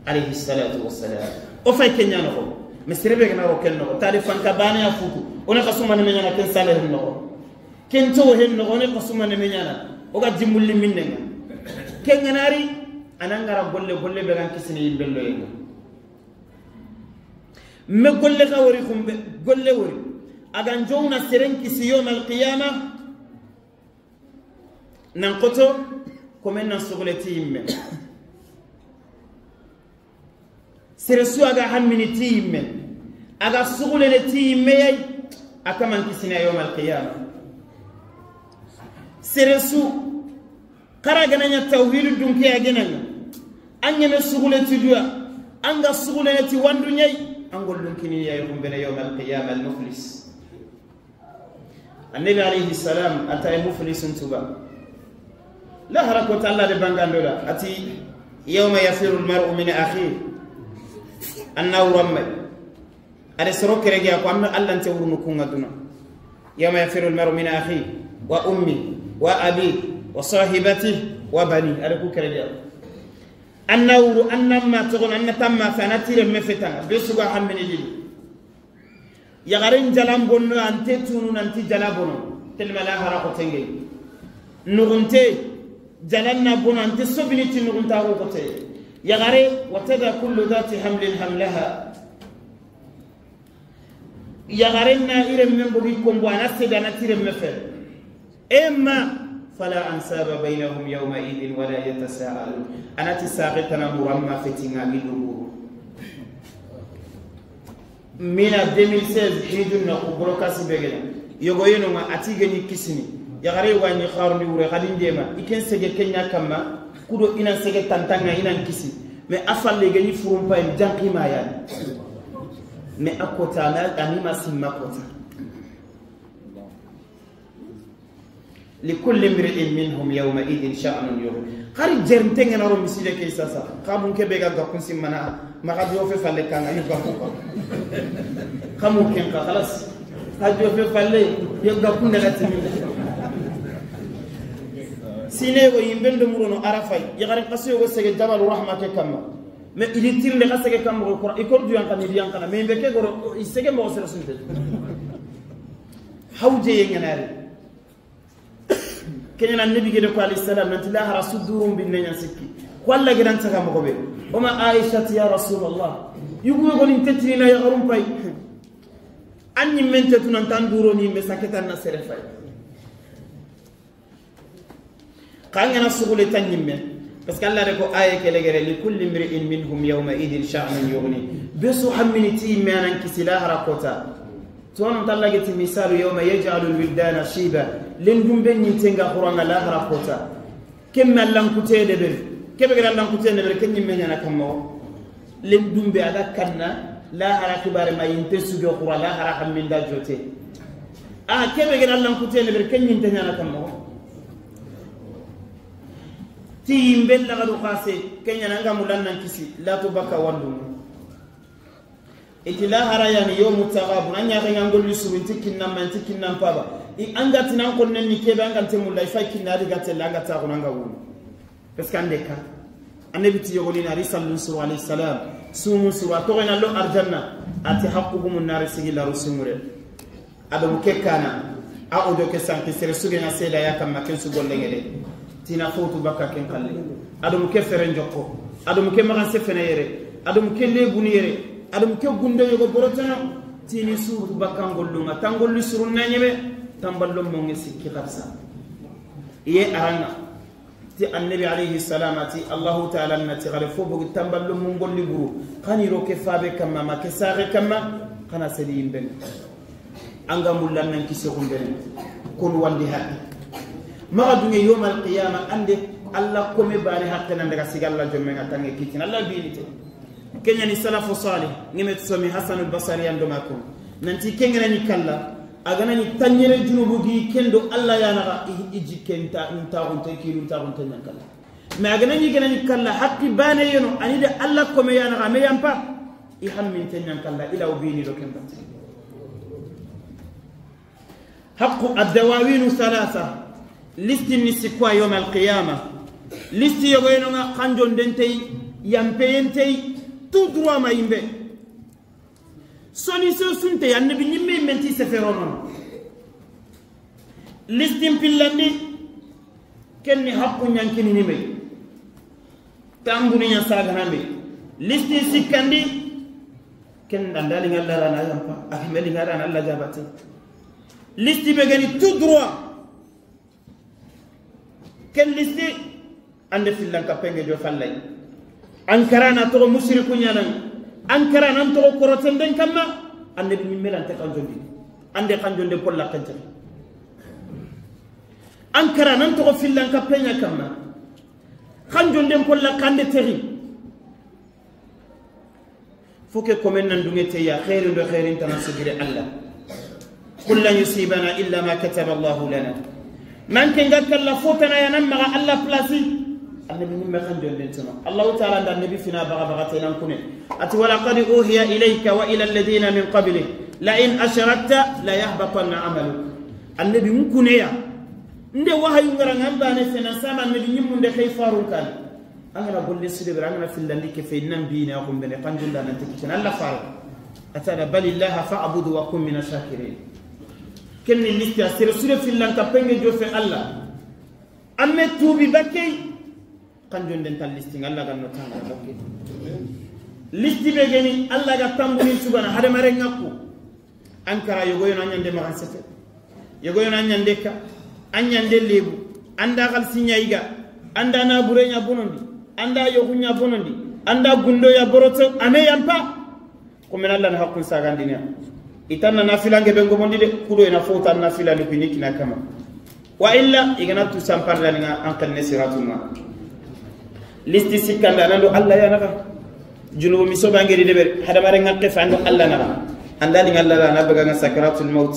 alayhi salatu wassalam. O fay ke ɲa noxo, mais sere be ga na ro ken noxo, tali fanka baane ya futu, o na xasuma ne me ɲaana ken salere noxo. Ken to hen noxo, o na xasuma ne me ɲaana, o ga jimulli minne ŋa. Ken ŋa na ri, a na ŋara golle, golle be ga n kisini yinben lo yi ŋa. Me golle xa wori xunbe, golle wori. A ga n jowna seren kisi yawmal qiyama. Nan xoto, komen nan sugule ti yinme. Sere su a ga hammini ti yinme, a ga sugulene ti yinme yayi, a kaman kisina yawmal qiyama. Sere su, xara ga na ɲa tawhidu dunke a ga na ɲa, an ɲeme sugule ti duya, an ga sugulene ti wandu ɲayi, an gollun kini yayi xumbene yawmal qiyama, al muflis. Annabi alayhi salam a ta yi muflisun tuba. Lahara ko ta Alla de bangando da, a ti, "Yawma yafirru al-mar'u min akhihi." An na wuru an ma yi. A de soro kere ge a ko, an na Alla nte wurunu ku ŋa duna. "Yawma yafirru al-mar'u min akhihi wa ummihi wa abihi wa sahibatihi wa banihi." A de ku kere ge a ko. An na wuru, an na ma toxono, an na tamma fe, a na tire me fetanga, be su ga hammini lili. Yaxaren jalan bonno, an te tunu nanti jala bono, telma lahara xote ŋa yi. Nuxunte, jalan na bono, an te sobini ti nuxuntaxu xote. Yaxare, wa tada kullu dhati hamlin hamlaha. Yaxaren na i renmen bogi konbo, a na sede, a na ti renme fe. Emma, fala ansaba baynahum yawma idhin wala yatasaalun. A na ti saxe tana muru an ma feti ŋa gi dunguru. Mina deux mille seize, hijun na ku borokasi be ga na yogo yeno ŋa, a ti ga ɲi kisini. Yaxare wa ɲi xarundi wure, xadi ndema, i ken sege ke ɲa kamma, kudo i na sege tantaŋa, i na kisi. Mais a falle ga ɲi furumpa en janqi ma yani. Mais a kota, mais a ni ma simma kota. Likulli imri'in minhum yawma idhin sha'nun yughni. Xari jernte ŋa na ro misile ke sasa. Xabun ke be ga gakkun simmana, maxa jofe falle kanga, yo gakku ka. Xamu ken ka, xalas. Xa jofe falle, yo gakku daga timi. Sine go yinben do murono Arafa yi, yaxare xasu yogo sege Jabalu Rahma ke kamma. Mais i di tirinde xa sege kamma ko Qur'an, i kor du yanqana, i di yanqana. Mais be ke goro, i sege mo sere sunte. Hawje ye ŋa na ri. Ke ɲa na Annabi gede ko alayhi salam, nanti lahara su durun binne ɲa sikki. Ko Alla gidan taga moxo be. O ma Aisha ti, ya Rasulullah, yugu yogo ni n tetini na yaxarun pay. An ɲimmen tetu nan tan duro ni me saketan na sere fay. Xa ŋa na sugule ta ɲimme. Parce que Alla de ko aye ke legere, likulli imri'in minhum yawma idhin sha'nun yughni. Be su hammini ti yimme a na kisi lahara kota. Tono ta Alla ga ti misalu, yawma yaj'alul wildana shiba. Lendun be ɲi n tenga xuranga lahara kota. Ken me Alla n kute de beri. Ke be ga ra Alla n kute de beri, ken ɲimme ɲa na kamma wo. Lendun be a ga kanna, lahara kibare ma yinte sujo xura, lahara hamminda jote. A ke be ga ra Alla n kute de beri, ken ɲi n te ɲa na kamma wo. Ti yinben laxadu xase, ke ɲa na ŋa mulla nan kisi, latu bakka wandu. I ti lahara yani yawmu taghabun, an ɲa xa ŋa ngolli suru, n ti kinnan ma, n ti kinnan paba. I an ga tinan konnen ni ke be, an ga nte mulla, i fay kinna, a di ga tella, an ga taxuna, an ga wunu. Parce que an de ka. Annabi ti yogoni na ri sallun suru alayhi salam, sumun suru, a toxo na lo arjanna, a ti haqqu gumun nari sigi laru sumure. Ado mu ke kana, a odo ke sanki sere suge na seda ya kamma ken su golle ŋede. Tina fawtu bakka ken xalle. Ado mu ke feren jokko. Ado mu ke magan se fene yere. Ado mu ke lebuni yere. Ado mu ke gunde yogo borotana. Tini suutu bakka ngollunga. Tangolli surun na ɲeme. Tamballon monge sikki xarsa. Iye aranga. Ti Annabi alayhi salam a ti, Allahu Taala na ti xare fo bogi tamballon mun golli buru. Xani ro ke fabe kamma, ma ke saxe kamma, xana sedi yimben. An ga mullan nan kisi xumbene. Kon wandi haqe. Maxa dunge yawmal qiyama, ande Alla kome bane haqe nan daga siga Alla jomme nga tange kitin. Alla bini te. Ke ɲa ni salafu salih, ŋeme tsomi Hasanul Basari an do ma ko. Nanti ke ŋa na ni kalla. A ga na ɲi tanɲere junubu gi kendo Alla ya naxa, i, i jikke nta, ntaxunte, kilu ntaxunte ɲa n kalla. Mais a ga na ɲi, ga na ɲi kalla, haqqi baane ya no, a ni de Alla kome ya naxa, a me yanpa, i hamminte ɲa n kalla, i law bini do ken batte. Haqqu ad-dawawinu thalatha, listi ni sikko a yawma al-qiyama. Listi yogo ya no ŋa, xanjonden nta yi, yanpeyen nta yi, tout droit ma yinbe. Soni so sunte, annabi ɲimme menti seferono. Listin pillandi, ken ni haqqu ɲankini ni me. Tambuni ɲa sagana me. Listin sikkandi, ken dandali ŋa Alla ra na yanpa, a himeli ŋa ra na Alla jabate. Listi be ga ni tout droit. Ken listi, an de fillan kappe ŋa jofe Alla yi. An kara na toxo musiriku ɲaana, an kara na toxo korotenden kamma, annabi ɲimme ra nta xanjondi. An de xanjonde polla xanjari. An kara na toxo fillan kappe ɲa kamma, xanjonden polla xande teri. Fo ke komen nan dunŋe te ya, xeerin do xeerin tana sugire Alla. Qul lan yusibana illa ma kataba Allahu lana. Nan ke ŋa kalla fo tana ya nan maxa Alla place. Annabi ɲimme xanjonden tana. Allahu taala nda annabi fina baga baga te nan kune. A ti, wa laqad uhiya ilayka wa ila alladhina min qablik la in ashrakta la yahbatanna amaluk. Annabi n kune ya. Nde wahayu ŋa ra ŋa n baane fe na sama annabi ɲimmunde xey farun kan. An ga na golle su de bere, an ga na fillandi ke fe, nan bine a xumbene, xanjonda nan teki ken Alla fare. A ti a da, balillaha fa'bud wa kun mina shakirin. Ken ni listi a sere su de fillan kappe ŋa jofe Alla. An me tuubi bakkey, xanjonden nta listi ŋa, Alla ga no tanga bakkey. Listi be ga ni, Alla ga tambuni sugana hadamaren ŋa ku. An kara yogo ya no, an ɲande maxan sete. Yogo ya no, an ɲande ka. An ɲande lebu. An da xalisi ɲa yiga. An da nabure ɲa bonondi. An da yoxu ɲa bonondi. An da gundo ya boroto. A me yanpa. Komen Alla na haqqun sagandini ya. I tan na nafilanke be n gomondi de. Kudo i na fo tan nafila ni kuni kina kama. Wa illa, i ga na tu sanpardani ŋa, an xenne siratu ŋa. Listi sikkanda nan do Alla ya naxa. Junubu miso bangeri de bere, hadamaren ŋa ke fe an do Alla naxa. An da li ŋa Alla ra na bega ŋa sakaratul maut.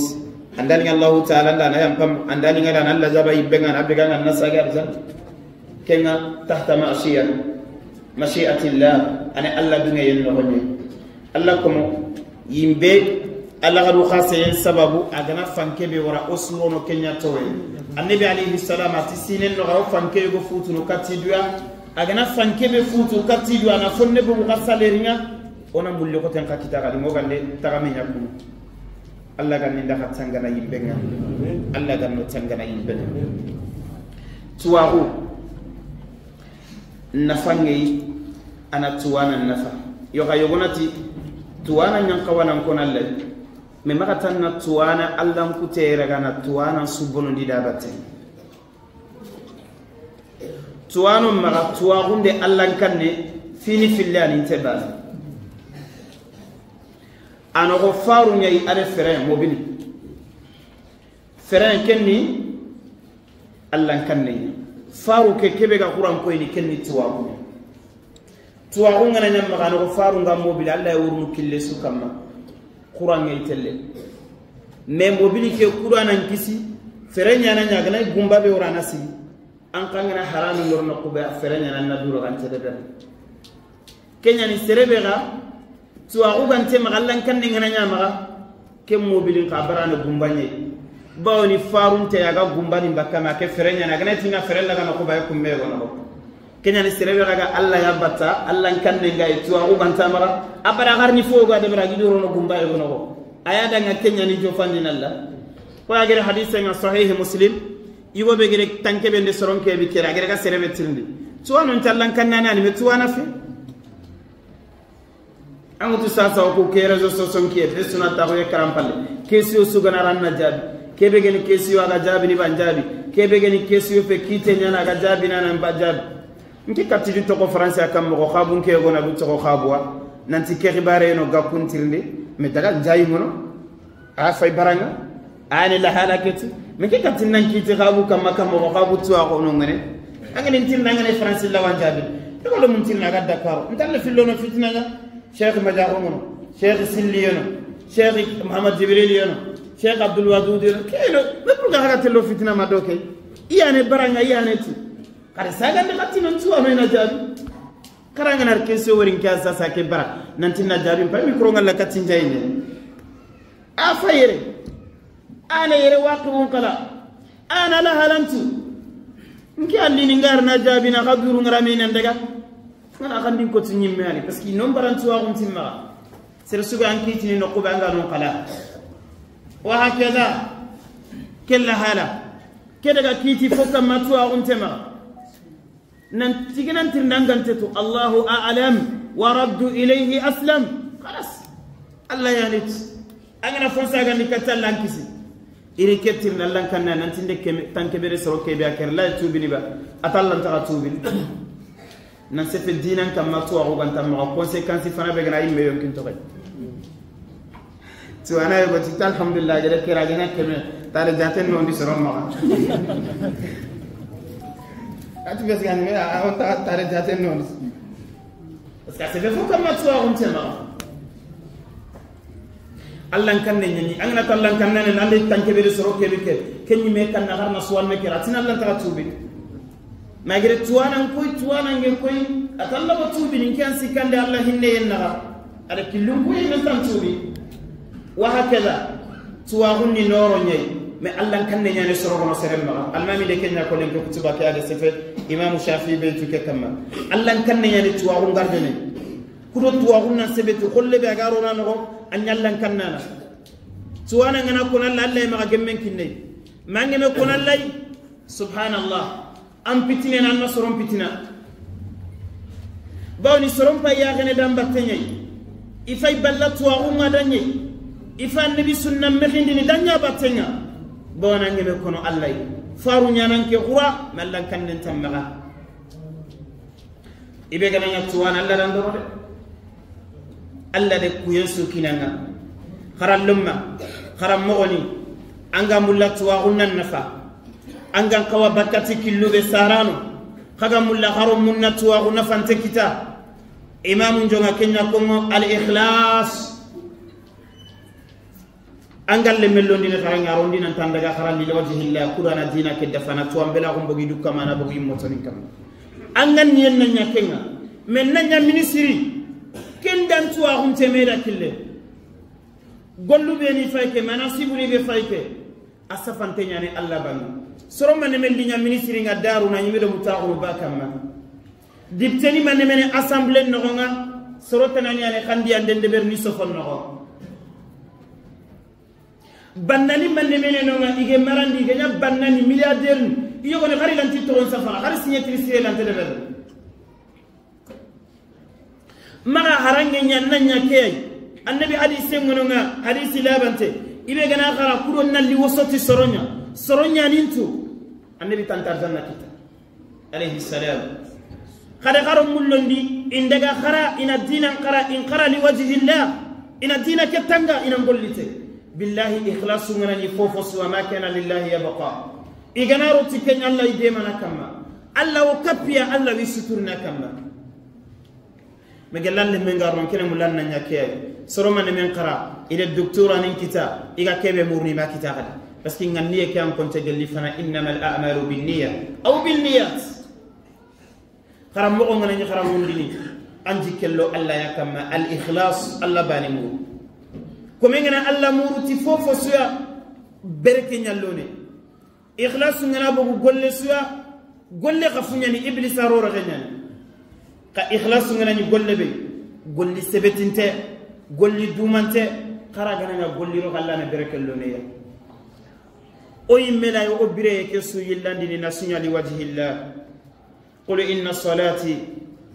An da li ŋa Allahu taala nda na yanpam, an da li ŋa ra na Alla jaba yibbe ŋa na bega ŋa na saga arjan. Ken ŋa tahta mashiya, mashiatillah, a ni Alla dunŋe yen noxo ɲi. Alla komo, yimbe, Alla ga du xaseyen sababu, a ga na fanke be wara o surono ken ɲa towe. Annabi alayhi salam a ti sinen no ga o fanke go futuno katti duya, a ga na fanke be futu katti duya, na fonne bogu ga saleri ŋa, o na mulli xoten xa kita ga di mo gande taga me ɲa kunu. Alla ga ni nda xa tangana yimbe ŋa. Alla ga no tangana yimbe ŋa. Tuwaxu. Nafa ŋa yi, a na tuwana nafa. Yoga yogo na ti, tuwana ɲa n xawa nan kona lay. Mais maxa tan na tuwana Alla n kute raga na tuwana su bonondi da batte. Tuwano maxa tuwaxunde Alla n kanne fini fille a ni nte bana. A noxo faru ɲa yi a de fere mobili. Fere ken ni Alla n kanne ɲa. Faru ke, ke be ga Quran koyini ken ni tuwaxu. Tuwaxu ŋa na ɲa maxa noxo faru ŋa mobili, Alla ya wurunu kille su kamma. Quran ŋa i telle. Mais mobili ke kudo a na n kisi, fere ɲa na ɲa ga na gumba be wara na sigi. An xa ŋa na harami ŋoro noxu be, a fere ɲa na na duro gante de bere. Ken ɲa ni sere be ga tuwaxu gante maxa, Alla n kanne ŋa na ɲa maxa, ken mobilin xa barane gumbaɲe. Bawoni farunte ya ga gumbani bakka ma ke fere ɲa na, a ga na ti na fere laga noxu baye kumbe yogo noxo. Ken ɲa ni sere be ga ga Alla ya batta, Alla n kanne ŋa yi tuwaxu ganta maxa, a bara xarni fo ga de bere a gi duro no gumba yogo noxo. A ya da ŋa ken ɲa ni jofandi na Alla. Ko a gere hadise ŋa Sahih Muslim, yigo be gere tanke be nde soron ke bi kere, a gere ga sere be tirindi. Tuwano nta Alla n kanne na ni, mais tuwana fe. An ŋa tu sasa o ko ke réseaux sociaux ke, be suna taxu ye karampalle. Kesiyo su ga na ran na jaabi. Ke be ga ni kesiyo a ga jaabi ni ban jaabi. Ke be ga ni kesiyo fe kite ɲa na a ga jaabi na nan ba jaabi. N ke katti di toxo France a kam moxo xabu n ke yogo na du toxo xabuwa. Nanti ke xibaare no ga kun tirindi. Mais daga n jaayi ŋono. A fay baraŋa. A ni lahala keti. Mais ke katti nan kiti xabu kamma kamma moxo xabu tuwa xono ŋene. A ga ni n tirindi a ŋene France lawan jaabi. Ke ko do mun tirindi a ga Dakar. N talle fillono fitina ŋa. Cheikh Madiakhou ŋono, Cheikh Silli yono, Cheikh Mohamed Jibril yono, Cheikh Abdul Wadud, kelo, mais pourquoi xa ga tello fitina ma do ke? I ya ne bara ŋa, i ya ne ti. Xari sagandi xati non tuwa me na jaabi. Xara ŋa na ri ke so warin ke sasa ke bara. Nanti na jaabi, pa micro ŋa la katin jayne. A fa yere. A na yere waqi won kala. A na la halantu. Nke allini ŋa ri na jaabi na xa duru ŋa ra me nan daga. Ŋa na xandin ko ti ɲimme ali, parce que non barantu wa xun timma. Sere su ga an kitini no ko ba ŋa non kala. Wa hakada. Kella hala. Ke daga kiti fo kamma tuwa xun tema. Nan tiginan tirnangante to, Allahu a'lam, wa raddu ilayhi aslam. Xalas. Allah ya nit. An ga na fon sagandi katta Allah an kisi. Iri ke tirna Allah kanna, nan tinde keme, tan kebere soro kebe a kere, la tubini ba. A ta Allah nta xa tubini. Nan sefe dinan kamma tuwa xo ganta maxa conséquence fana be ga na yimme yonkin to kay. Tuwana yogo ti ta alhamdulillah, gere kera gana keme, tare jaten nondi soro maxa. Ati bes gani me a on ta tare jaten nondi. Parce que c'est fait, fo kamma tuwa on tema. Allah kanne ɲani, an ga na ta Allah kanne ne, nan de tan kebe soro kebe ke, ke ɲi me kanna xarna suwanne kera, tin Allah ta tubi. Magere tuwanan koy, tuwanan nge koy, a ta Allah ba tubi, nin ke an sikande Allah hinne yen naxa. A da killun koy, men tan tubi. Wa hakada, tuwaxun ni noro ɲay, mais Allah kanne ɲane soro gono seren maxa. Almami de kenya ko len ko kutuba ke a de sefe, Imam Shafi'i be tu ke kamma. Allah kanne ɲane tuwaxun gardene. Kudo tuwaxun nan sebe tu, xolle be a ga ro na noxo, a ɲa Allah kannana. Tuwana ŋa na ko na Allah, Allah maxa gemmen kinne. Mangeme ko na Allah, subhanallah. An pitine na, an na soron pitina. Bawni soron pa yaxene dan batte ɲay. I fay balla tuwaxu ŋa da ɲay. I fa annabi sunna mexindini da ɲa batte ŋa. Bawana ngeme kono Allah yi. Faru ɲanan ke xura, ma Allah kannen tammaxa. I be gana ɲa tuwana Allah dan doro de. Allah de kuyen su kinanga. Xara lumma, xara moxoni, an ga mulla tuwaxu nan nafa. An ga n kawa bakati killu be sarano. Xa ga mulla xaro munna tuwaxu nafante kita. Imamu njonga kenya kongo al ikhlas. An galle mellondini xara ŋa rondi nan tan daga xara li wajhillah, kudana dina ke dafana tuwan bela xum bogi dukka mana bogi motonin kam. An ga niyen na ɲa kenga, men na ɲa ministri, ken dan tuwa xum temeda kille. Gollu be ni fayke, mana sibuli be fayke, a safante ɲane Allah bani. Soro mane men di ɲa ministri ŋa daru na ɲime do mutaxuru ba kamma. Dipteni mane mene assemblée noxo ŋa, soro tanani ane xandi an den deber ni sofon noxo. Bannani mande mene nonga, ige marandi, ige ɲa bannani milliardaire ni. Iyo gone xari lanti toron safara, xari signature sire lante de bel. Maxa harange ɲa na ɲa ke ay. Annabi hadise ngononga, hadisi labante. Ibe gana xara kudo nalli wosoti soronya. Soronya nintu. Annabi tantar janna kita. Alayhi salam. Xade xaro mullondi, indaga xara, ina dinan xara, in xara li wajhillah, ina dina ke tanga, ina ngollite. Billahi, ikhlasu ngana ni fofo suwa, ma kana lillahi yabqa. Igana roti ken Allah idemana kamma. Allah o kapiya, Allah wi suturna kamma. Mege lalle men garon kene mulan na ɲa ke ay. Soro mane men xara, ide docteur anin kita, iga kebe murni ma kita xadi. Parce que nganniye ke an konte gelli fana, innamal a'malu binniya, aw binniyat. Xara moxo ngana ɲi xara mundini, an jikkello Allah ya kamma, al ikhlas, Allah bani muru. Kome ngana Allah muru ti fofo suya, berke ɲallone. Ikhlasu ngana bogu golle suya, golle xa fuɲani Iblisa roro xeɲani. Xa ikhlasu ngana ni golle be, golli sebetinte, golli dumante, xara gana na golli ro xalla na berekello ne ya. O yimmela yo o bire ke su yillandini na suɲali wajhillah. Qul inna salati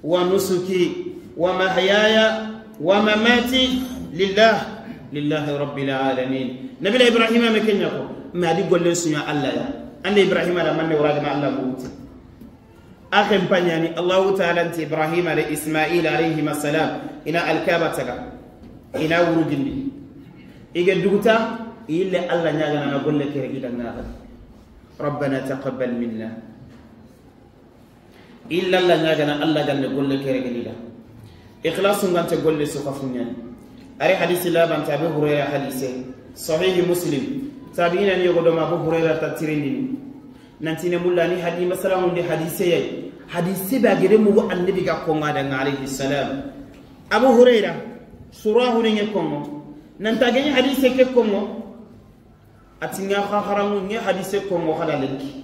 wa nusuki wa mahyaya wa mamati lillah, lillahi rabbil alamin. Nabila Ibrahima me kenya ko, ma di gollen suɲa Allah ya. Ande Ibrahima da manne wara gana Allah muti. Axen paɲani, Allahu Ta'ala nti Ibrahima de Ismail alayhima salam, ina Alkaba taga, ina wurudindi. Ige duguta, ille Allah ɲagana na golle kere gidanga. Rabbana taqabbal minna. Illa Allah ɲagana, Allah gande golle kere gani da. Ikhlasu ngante golle su xa fuɲani. Ari hadisi labanta Abu Hurayra hadise. Sahihi Muslim. Tabiina ni yogo do ma Abu Hurayra ta tirindini. Nantine mulla ni hadi masala mundi hadise yayi. Hadise ba gede mugu Annabi ga konga da nga alayhi salam. Abu Hurayra, sura huni nge kongo. Nanta gani hadise ke kongo. Ati nga xaxarangu nge hadise kongo xada lenki.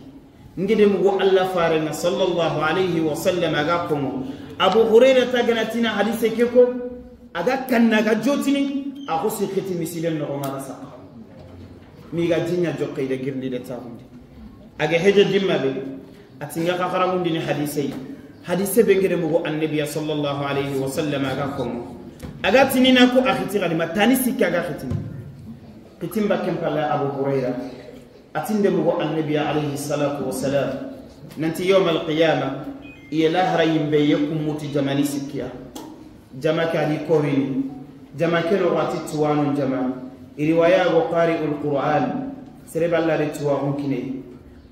Ngede mugu Allah farenga sallallahu alayhi wa sallam aga kongo. Abu Hurayra ta gana tina hadise ke ko. Aga kanna ga jotini. Axu si xiti misilen noxo nga da saqa. Mi ga jinya jokke da girndi de taxundi. Aga hejo dimma be. Ati nga xaxarangundini hadise yi. Hadise be ngede mugu Annabiya sallallahu alayhi wa sallam aga kongo. Aga tinina ko a xiti xadi ma tani sikka aga xitini. Xitimba kempalla Abu Hurayra. Atinde mugu Annabiya alayhi salatu wa salam. Nanti yawmal qiyama. Iye lahara yimbe ye kummuti jamani sikkiya. Jama ke adi korini. Jama ke no wati tuwanu jama. Iriwaya go qari'ul Qur'an. Sere balla de tuwa hunkine.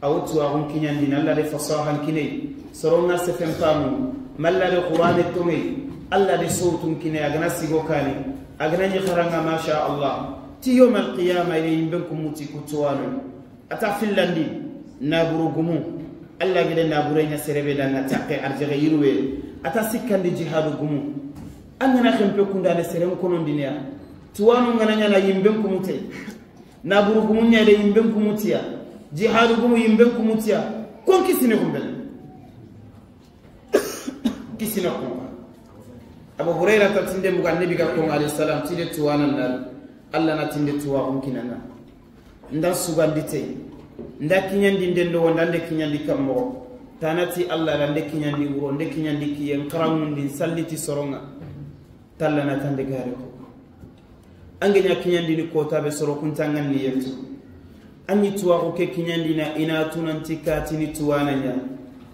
Awo tuwaxun kiɲandini, Alla de fasahan kine, soronga sefen pamu, malla de Qur'ane tongei, Alla de sowtun kine, a gana sigo kani, a gana ɲi xaranga, masha Allah. Ti yawmal qiyama, ine yimben kumuti ku tuwano. A ta fillandi, naburu gumu, Alla gede nabure ɲa serebe danga takke arjaxe yiruwe, a ta sikkandi jihadu gumu. An gana xempe kundane seren konondiniya, tuwano ngana ɲana yimben kumute. Naburu gumu ɲa de yimben kumutiya, jihadu gumu yimben kumutiya, kon kisine kumbel. Kisine kumba. Abu Hurayra ta tinde muga Annabi ga ko alayhi salam tide tuwana nal, Alla na tinde tuwa kun kinana. Nda sugandi tey, nda kiɲandi nden do wanda nde kiɲandi kammo. Tanati Alla da nde kiɲandi wuro, nde kiɲandi kiyen, xarangundi, salliti soronga. Talla na tande gare ko. An ga ɲa kiɲandini kota be soro kuntangan ni yettu. An ɲi tuwaxu ke kiɲandina ina tunanti katini tuwana ɲa.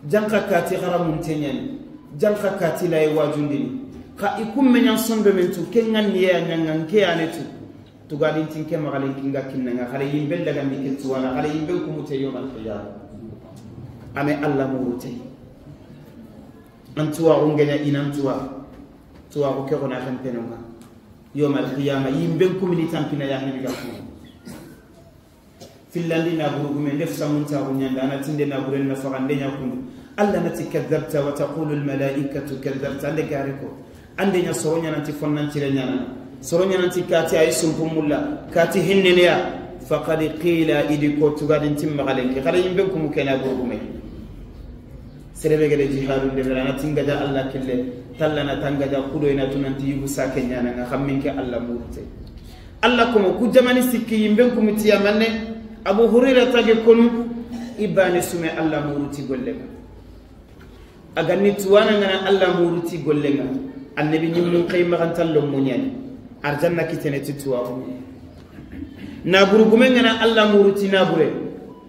Janka kati xaramunte ɲani. Janka kati laye wajundini. Xa i kumme ɲan sondomentu ke ŋanniye a ɲangan ke yanetu. Tugadintin ke maxalen kinga kinnanga xare yimben dagandi ke tuwana xare yimben kumute yawmal qiyama. Ame Alla murutey. An tuwaxu ngeɲa inan tuwa. Tuwaxu ke xona xempenonga. Yawmal qiyama yimben kumini tampina ya hiliga kuma. Fillandi naburu gume nde fusamuntaxu ɲanda a na tinde naburen na faxa nde ɲa kundu. Alla na ti kadhabta wa taqulu al malaikatu kadhabta ande gare ko. Ande ɲa soro ɲananti fonnancire ɲanana. Soro ɲananti kati ayi sumpu mulla kati hinneneya. Faqad qila idi ko tugadintin maxalenke xada yimben kumu ke naburu gume. Serebe gede jihadu nde berana tingaja Alla kille talla na tangaja kudo ina tunanti yugu sake ɲananga xamminke Alla murute. Alla komo ku jamani sikki yimben kumitiya manne. Abu Hurayra tage konu. Ibane sume Alla muruti gollenga. A ganni tuwana ngana Alla muruti gollenga. Annabi ɲimmun kay maxantallo muɲani. Arjanna kitene ti tuwaxu. Naburu gume ngana Alla muruti nabure.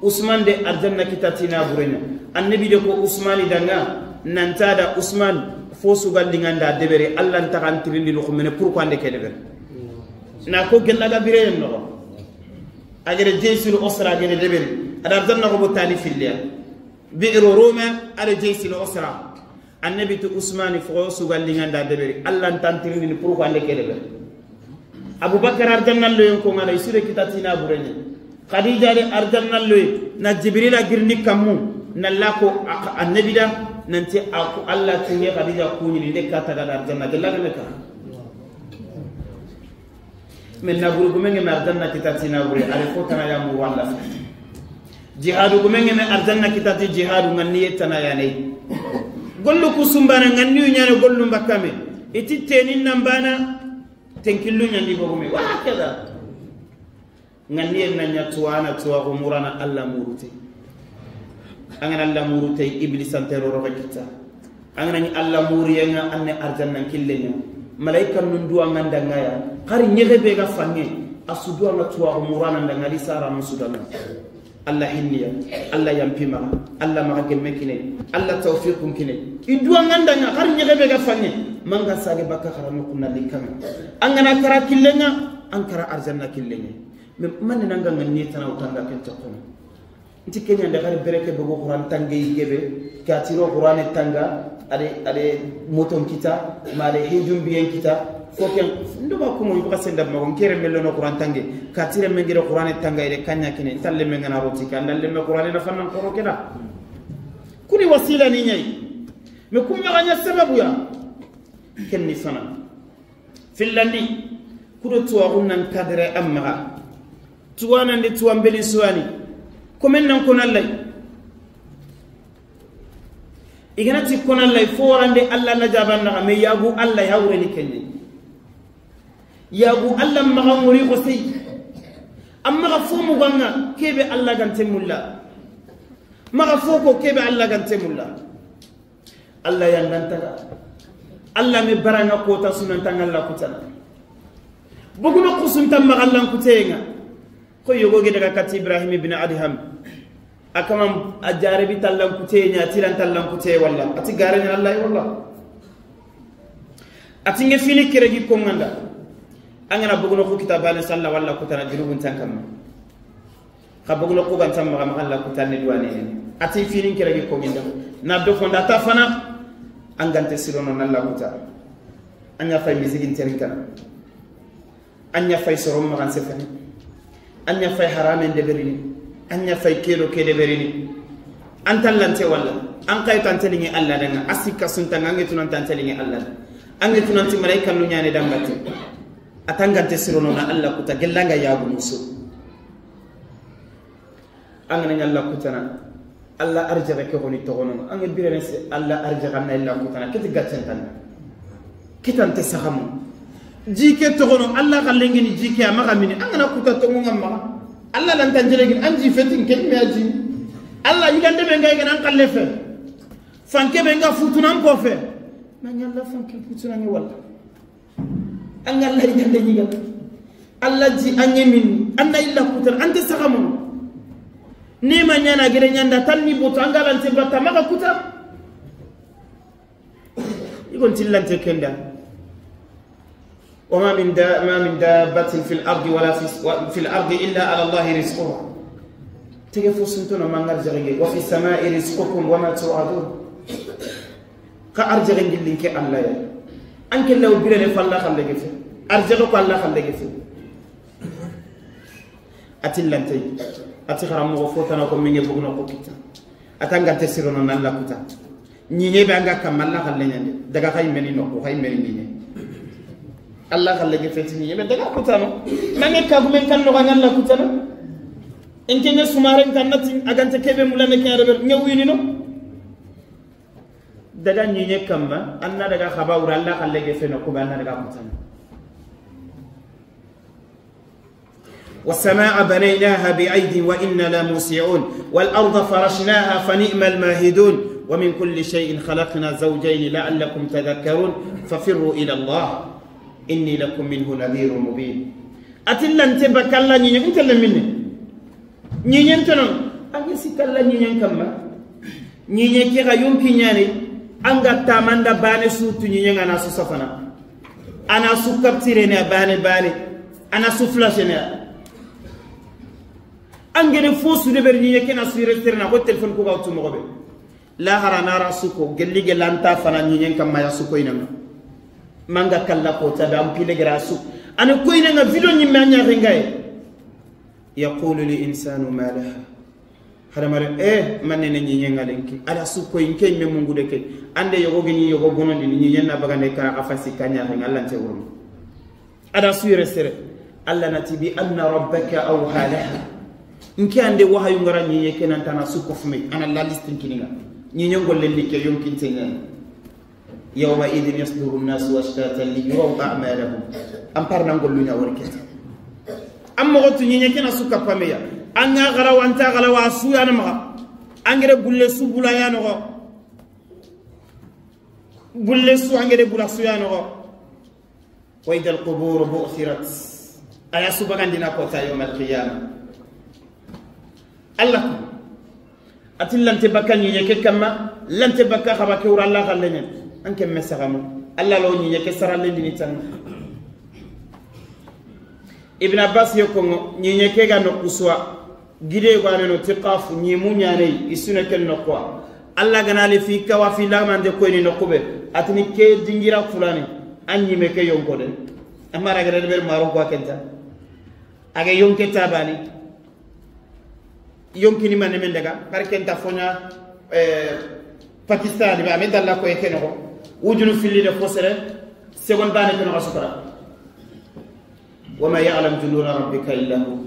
Usman de arjanna kitati naburenya. Annabi de ko Usmani danga nanta da Usman fo suga linganda debere Alla ntaxan tirindi no xumene pourquoi nde ke debere. Na ko gella ga bireyen noxo. A gere jeysul usra gere debere. Ada arjanna ko botani filliya. Bi'ru Ruma ada jeysul usra. Annabi tu Usmani fo suga linganda deberi Alla ntan tirindini pourquoi nde ke deberi. Abubakar arjanna loyen ko ngana isure kitati naburenya. Khadija de arjanna loye na Jibrila girni kammu na lako Annabi da nanti aku Alla tinge Khadija kuɲini nde kata ga da arjanna gella ga meka. Men naburu gume ngeme arjanna kitati nabure are fo tana ya mu walla. Jihadu gume ngeme arjanna kitati jihadu nganniye tana ya ne. Gollu kusumbana nganniyu ɲane gollu mbakame. Iti tenin nambana tenkillu ɲandi bogume wa keda. Nganniye na ɲa tuwana tuwa ko murana Alla murute. Angana Alla murute Iblis ante roro kita. Angana ni Alla muriyenga anne arjanna killenga. Malaika nun duwa nganda ngaya. Kari nyege be ga fange. Asu duwa nga tuwa murana nda ngadi sara musudana. Alla hinniya. Alla yampima. Alla maga gemme kine. Alla tawfiqun kine. I duwa nganda nga kari nyege be ga fange. Manga sage baka kara no kunna likanga. Angana kara killenga. Ankara arjanna killenga. Men manne nanga nganni tana utanga kenta kono. Nti kenya nda gari bereke bogo Qur'an tange igebe, katiro Qur'an tanga, Ade, ade moton kita, ma ade hijun biyen kita. Fo ken ndo ma kumo yugo senda ma gon kere mello no Qur'an tange. Katire mengere Qur'an tange ide kanya kine. Ntalle mengana roti ka ndalle me Qur'an na fannan koro keda. Kuni wasila ni nyai. Me kuma ganya sababu ya. Ken ni sana. Fillandi, kudo tuwaxun nan kadere an maxa. Tuwanandi tuwan beli suwani. Komen nan konallay. I gana ti konallay fo warande Allah na jaban naxa, me yagu Allah ya wureni kenne. Yagu Allah maxa ngori xosey. An maxa fo muganga kebe Allah gante mulla. Maxa fo ko kebe Allah gante mulla. Allah yandantaga. Allah me baranga kota sunanta ngalla kutana. Buguna kusunta magallan kutenga. Ko yogo ge daga kati Ibrahim ibn Adham. Akama a jarebi tallan kutenya, tilan tallan kuteye walla. Ati gare ni Allah walla. Ati nge fini kiregi konganda. Angana buguna ku kitabane salla walla kutana junubun tankam. Xa bogno ko ganta maxa maxa la kuta ni duwane. Ati finin kere gi ko minda. Na do fonda ta fana. An gante sirono na la kuta. An ya fay misigin terinkana. An ya fay sorom maxa sefani. An ya fay haramen de berini. An ya fay kedo ke de berini. An tallante walla. An kay tan telingi Allah danga. Asika sunta ngange tunan tan telingi Allah. Ange tunan ti malaika lu nyane dambati. Atangante sirono na Allah kuta gellanga yagu musu. An ga na ɲa Allah kutana, Allah arjaxe ke xoni toxono. An ga birene se Allah arjaxe na illa kutana, kiti gaccen tan. Kitante saxamu. Ji ke toxono, Allah xallengini ji ke, a maxa mini. An ga na kuta toxo nga maxa. Allah lan tan jelegin, an ji fetin ke, me a ji. Allah yigande be nga yigana an xalle fe. Fanke be nga futuna an ko fe. Na ɲa Allah fanke futuna ni walla. An ga Allah yigande ɲiga. Allah ji an ŋe min, an da illa kutan, an te saxamu. Ni ma ɲana gere ɲanda tan ni boto, an ga lante batta, maxa kuta. Igon tillante kenda. وما من دا-، ما من دابة في الأرض ولا في، في الأرض إلا على الله رزقها. Tege fo suntono mangar jagenge. وفي السماء رزقكم وما توعدون. Ka arjaxe ngillin ke Allah ya. An ke law birene falla xalle ge fe. Arjaxe ko Allah xalle ge fe. Ati lantey. Ati xaranmoxo fotana ko menge bogno ko kita. Atangante sirono nan la kuta. Ɲiɲe be anga kamma Allah xalle ɲande. Daga xay meni no ko xay meni ɲiɲe. Allah xalle ge feti ɲiɲe be daga kutano. Nange kagumen kan no xanga Allah kutano. Inke ne sumaren kan natin agante kebe mulane ke arebe ɲawini no. Daga ɲiɲe kamma, anna daga xaba wura, Allah xalle ge feno kuba, anna daga kutana. والسماء بنيناها بأيد وإنا لموسعون والأرض فرشناها فنعم الماهدون ومن كل شيء خلقنا زوجين لعلكم تذكرون ففروا إلى الله إني لكم منه نذير مبين. Ati lante bakalla ɲiɲe, inte le minne. Ɲiɲen tono, an ke sikalla ɲiɲen kamma. Ɲiɲe ke ga yonki ɲani, an ga tamanda bane su tu ɲiɲen ŋa na su safana. Ana su capture ne bane bane. Ana su flash ne. An gede fo su de ber ɲiɲe ke na su restere na ko téléphone ko ga tu moxo be. Lahara na ra su ko, gelli gelanta fana ɲiɲen kamma ya su koyna. Manga kalla ko ta da ampile gra su. Ani koyna nga video ɲimme anya rengaye. يقول الإنسان ما لها. Hadamare, eh, manne ne ɲiɲe nga lenki. Ada su koy nke me mungu de ke. Ande yogo gini yogo bono ni ɲiɲe na bagande kara afasi kanya renga lante wuro. Ada su yere sere. Allah na ti بأن ربك أوحى لها. Nke ande wahayu ngara ɲiɲe ke nan tana su ko fume. Ana la liste kininga. Ɲiɲe golle ni ke yonkin tenya. يومئذ يصدر الناس أشتاتا ليروا أعمالهم. An par nan gollu nya wori kete. An moxo tu ɲiɲe ke na su kapame ya. An ga garawa anta garawa su ya na maxa. An gere bulle su bula ya noxo. Bulle su an gere bula su ya noxo. وإذا القبور بعثرت. Aya su bagandina ko ta يوم القيامة. Allah ko. Ati lante bakka ɲiɲe ke kamma, lante bakka xaba ke wura Allah xalle ɲa. An ke me saxamu. Allah lo ɲiɲe ke saralle ndini tan. Ibn Abbas yo kongo, ɲiɲe ke ga no kuswa. Gide gane no ti xafu ɲimu ɲane, isune ken no kwa. Alla ga na li fi kawa fi lamande koyini noqu be, a ti ni ke dingira fulani, a ɲi me ke yonko de. Amma ra gere de ber maro ko kenta. A ga yonke tabani. Yonkini mane men daga, bari kenta fo ɲa, eh, Pakistan, ba me dalla ko e ke noxo. Wujunu filli de fo sere, seconde bane ke noxo sukara. Wa ma ya'lamu junuda rabbika illa hu.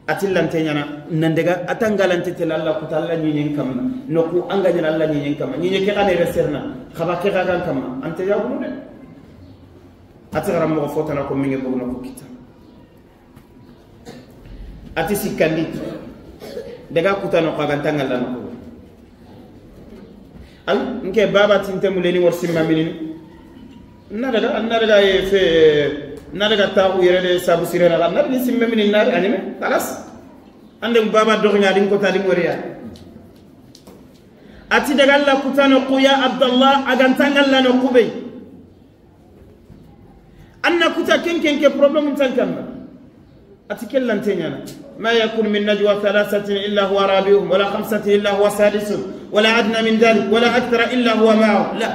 A ti lante ɲaana, nan daga, a ta nga lante tela Alla kuta Alla ɲiɲen kamma. Noqu an ga ɲaana Alla ɲiɲen kamma. Ɲiɲe ke xa ne re serna, xaba ke xa ga n kamma. Ante ya gunu de. A ti xaranmoxo fo tana ko minge bogu noqu kita. A ti sikkandi. Daga kuta noqu a ga nta ngalla noqu. Al, nke baba tinte muleni wor simma minini. Na daga, na daga ye fe, na daga ta u yere de sabu sire na, na daga simma minini na anime, kalas. Ande baba doxi ŋa din ko ta din woriya. A ti daga Alla kuta noqu ya Abdallah, a ga nta ngalla noqu be. An na kuta ken ken ke problème nta n kamma. A ti ke lante ɲaana. Ma yakunu min najwa thalathatin illa huwa rabi'uhum, wala khamsatin illa huwa sadisuhum, wala adna min dhalik, wala akthara illa huwa ma'ahum. La.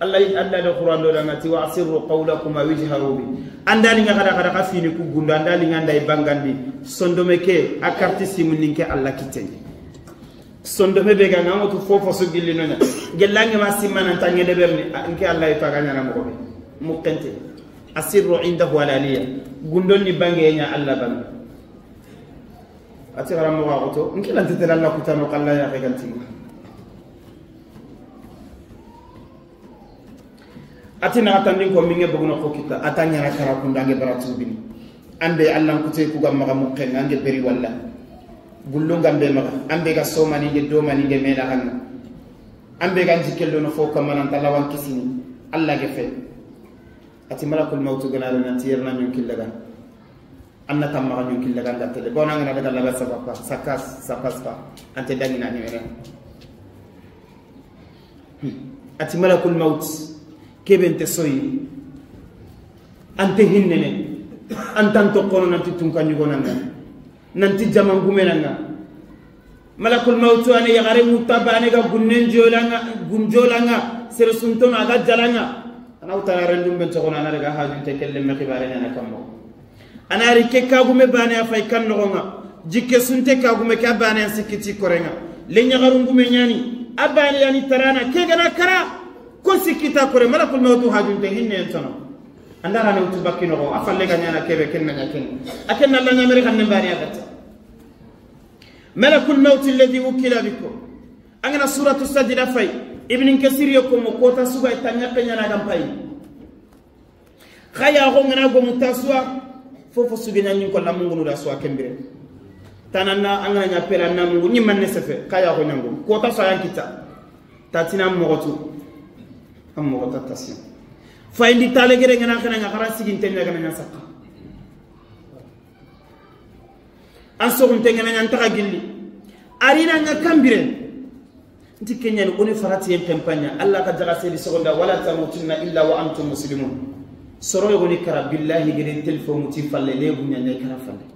Alla, Alla da Qur'an do da ŋa ti wa asirru qawlakum aw ijharu bi. An da li ŋa xada xada xa fini ku gunda, an da li ŋa nda i bangandi. Sondome ke, a karti simunin ke Alla kitten ŋa. Sondome be ga ŋa ŋotu fofo su gilli no ɲa. Gellange ma simma nan tange de berni, a, nke Alla i faga ɲaana moxo be. Mukkente. Asirru indahu alaniya. Gundon ni bange ɲa Alla bange. A ti xaranmoxo a xoto, nke lante tela Alla kuta noqu Alla ya ga nti. A ti na a tandin ko minge bogu noqu kita, a ta ɲaana kara kunda nge bara tubini. An be Alla n kute ku ga maxa mukken ŋa nge beri walla. Bullun ga n be maxa, an be ga somani nge domani nge mena xanna. An be ga n jikke lono fo kamma nan ta lawan kisini, Alla ge fe. A ti malakul mawtu ga na ri nan ti yerna ɲon killaga. An na tammaxa ɲon killa ganda tele. Bon, an ga na daga laga, ça va pas, ça casse, ça passe pas. Ante dangina ni mene. Hmm. A ti malakul mawt, kebe nte soyi. Ante hinnene. Antan to kono nanti tunka ɲugo nanga. Nanti jaman gume nanga. Malakul mawtu a ni yaxare ŋutta bane ga gunnen jolanga, gun jolanga, sere suntono a ga jalanga. A na wuta na rendum ben toxono, a na daga hajunte kelle me xibare ɲana kammo. A na ri ke kagume bane a fay kan noxonga. Jikke sunte kagume ke a bane a sikkiti korenga. Le ɲaxarungume ɲani, a bane yani tarana, ke gana kara, ko sikkita kore, malakul mawtu hajunte hinne en tono. Anda rane wutu bakki noxo, a falle ga ɲana kebe ken na ɲa ken. A ken na la ɲamere xanne bane a gatta. Malakul mawti alladhi wukila bikum. An ga na suratu Sajda fay, Ibn Kasir yo ko mo kota suga tanya kenya na gampay. Xaya xo ngana gomu tasuwa, fofo suge ɲaɲin ko la mungunu da suwa kembire. Tananna an ga na ɲa pela na mungu ni manne sefe, xaya xo ɲangu. Kota suwa yan kita. Tatina moxotu. Am moxota tasiya. Fayindi tale gere ngana xana nga xara sigin tenya gana ɲa sakka. An soxunte ngana ɲa ntaxa gilli. Arina nga kambire. Nti kenyani oni farati yen kempanya. Allah ka jaga sedi soxonda, "Wala tamutunna illa wa antum muslimun." Soro yogoni kara billahi gede telefon muti falle le bunya ne kara falle.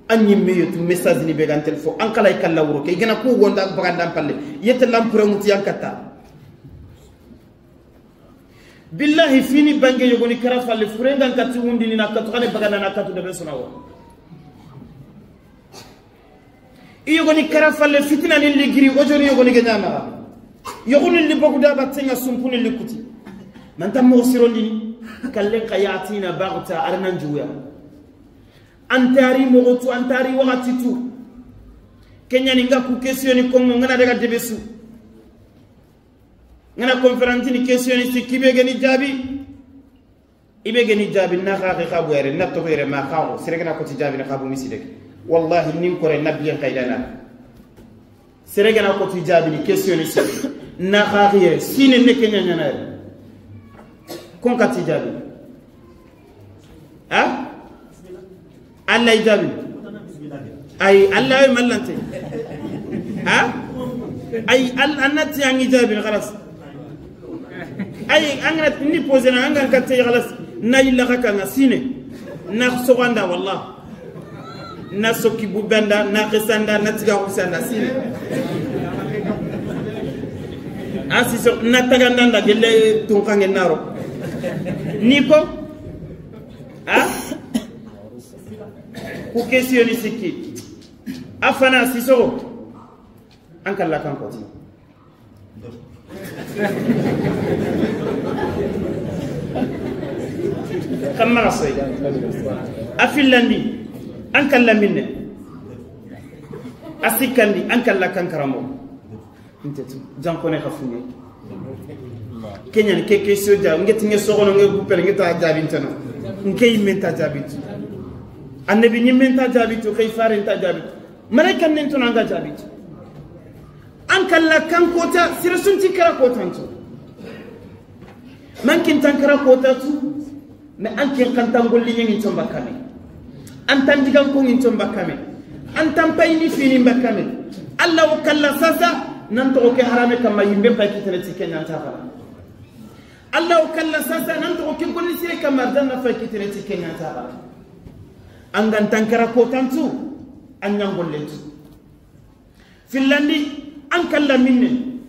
An yimme yotu message ni be gan telefon. An kala ikalla wuro ke. Igana ku wonda baganda falle. Yete lampure muti an katta. Billahi fini bange yogoni kara falle furengan katti wundini na katu xane bagana na katu debe sunawo. I yogoni kara falle fitina ni ligiri ojori yogoni genyana. Yogoni libogu da battenga sumpuni likuti. Manta mo sirondini kallen ka yatina bagta arnan juya. Antari mogotu antari wakati tu. Kenyani nga ku question ni kongo ngana daga debesu. Ngana conférence ni question ni sikki be gani jaabi. I be gani jaabi na xa xa bu yere na to yere ma xa ko sere gana ko ti jaabi na xa bu misi de. Wallahi nin kore nabiyen kaydana. Sere gana ko ti jaabi ni question ni sikki na xa xa yere sine ne kenya nyana yere. Kon ka ti jaabi. Ha? Allah i jaabi. Ay, Allah ay mallante. Ha? Ay, al-, annati angi jaabi, xalas. Ay, angana ni posé na, angan katte, xalas. Na illa xaka nga sine. Na soganda, wallah. Na sokki bubanda, na xesanda, na tiga xusanda sine. A Sissoko, na tagandanda gelle tunkange naro. Ni ko? A? Ku question ni sikki. A fana Sissoko. An kalla kan koti. Kan maxa soyi. A fillandi, an kalla minne. A sikkandi, an kalla kan karamo. Ntetu, jankone xa fuñe. Keñani ke question ja, nge tinge soxono, nge gupere, nge ta jabintano. Nke yimme nta jabitu. Annabi ñimme nta jabitu, xey fare nta jabitu. Malaikan nen tono anga jabitu. An kalla kan kota, sira sunti kara kotanto. Man kin tan kara kotatu, mais an kin kan tan golli ñi to mbakame. An tan digan ko ñi to mbakame. An tan pay ni fini mbakame. Allah o kalla sasa, nan to ke harame kama yimbe pay kitene ti keñanta kala. Allah o kalla sasa, nan to ke golli sire kama arjanna pay kitene ti keñanta kala. An gan tan kara kotantu, an ñangollentu. Fillandi, an kalla minne.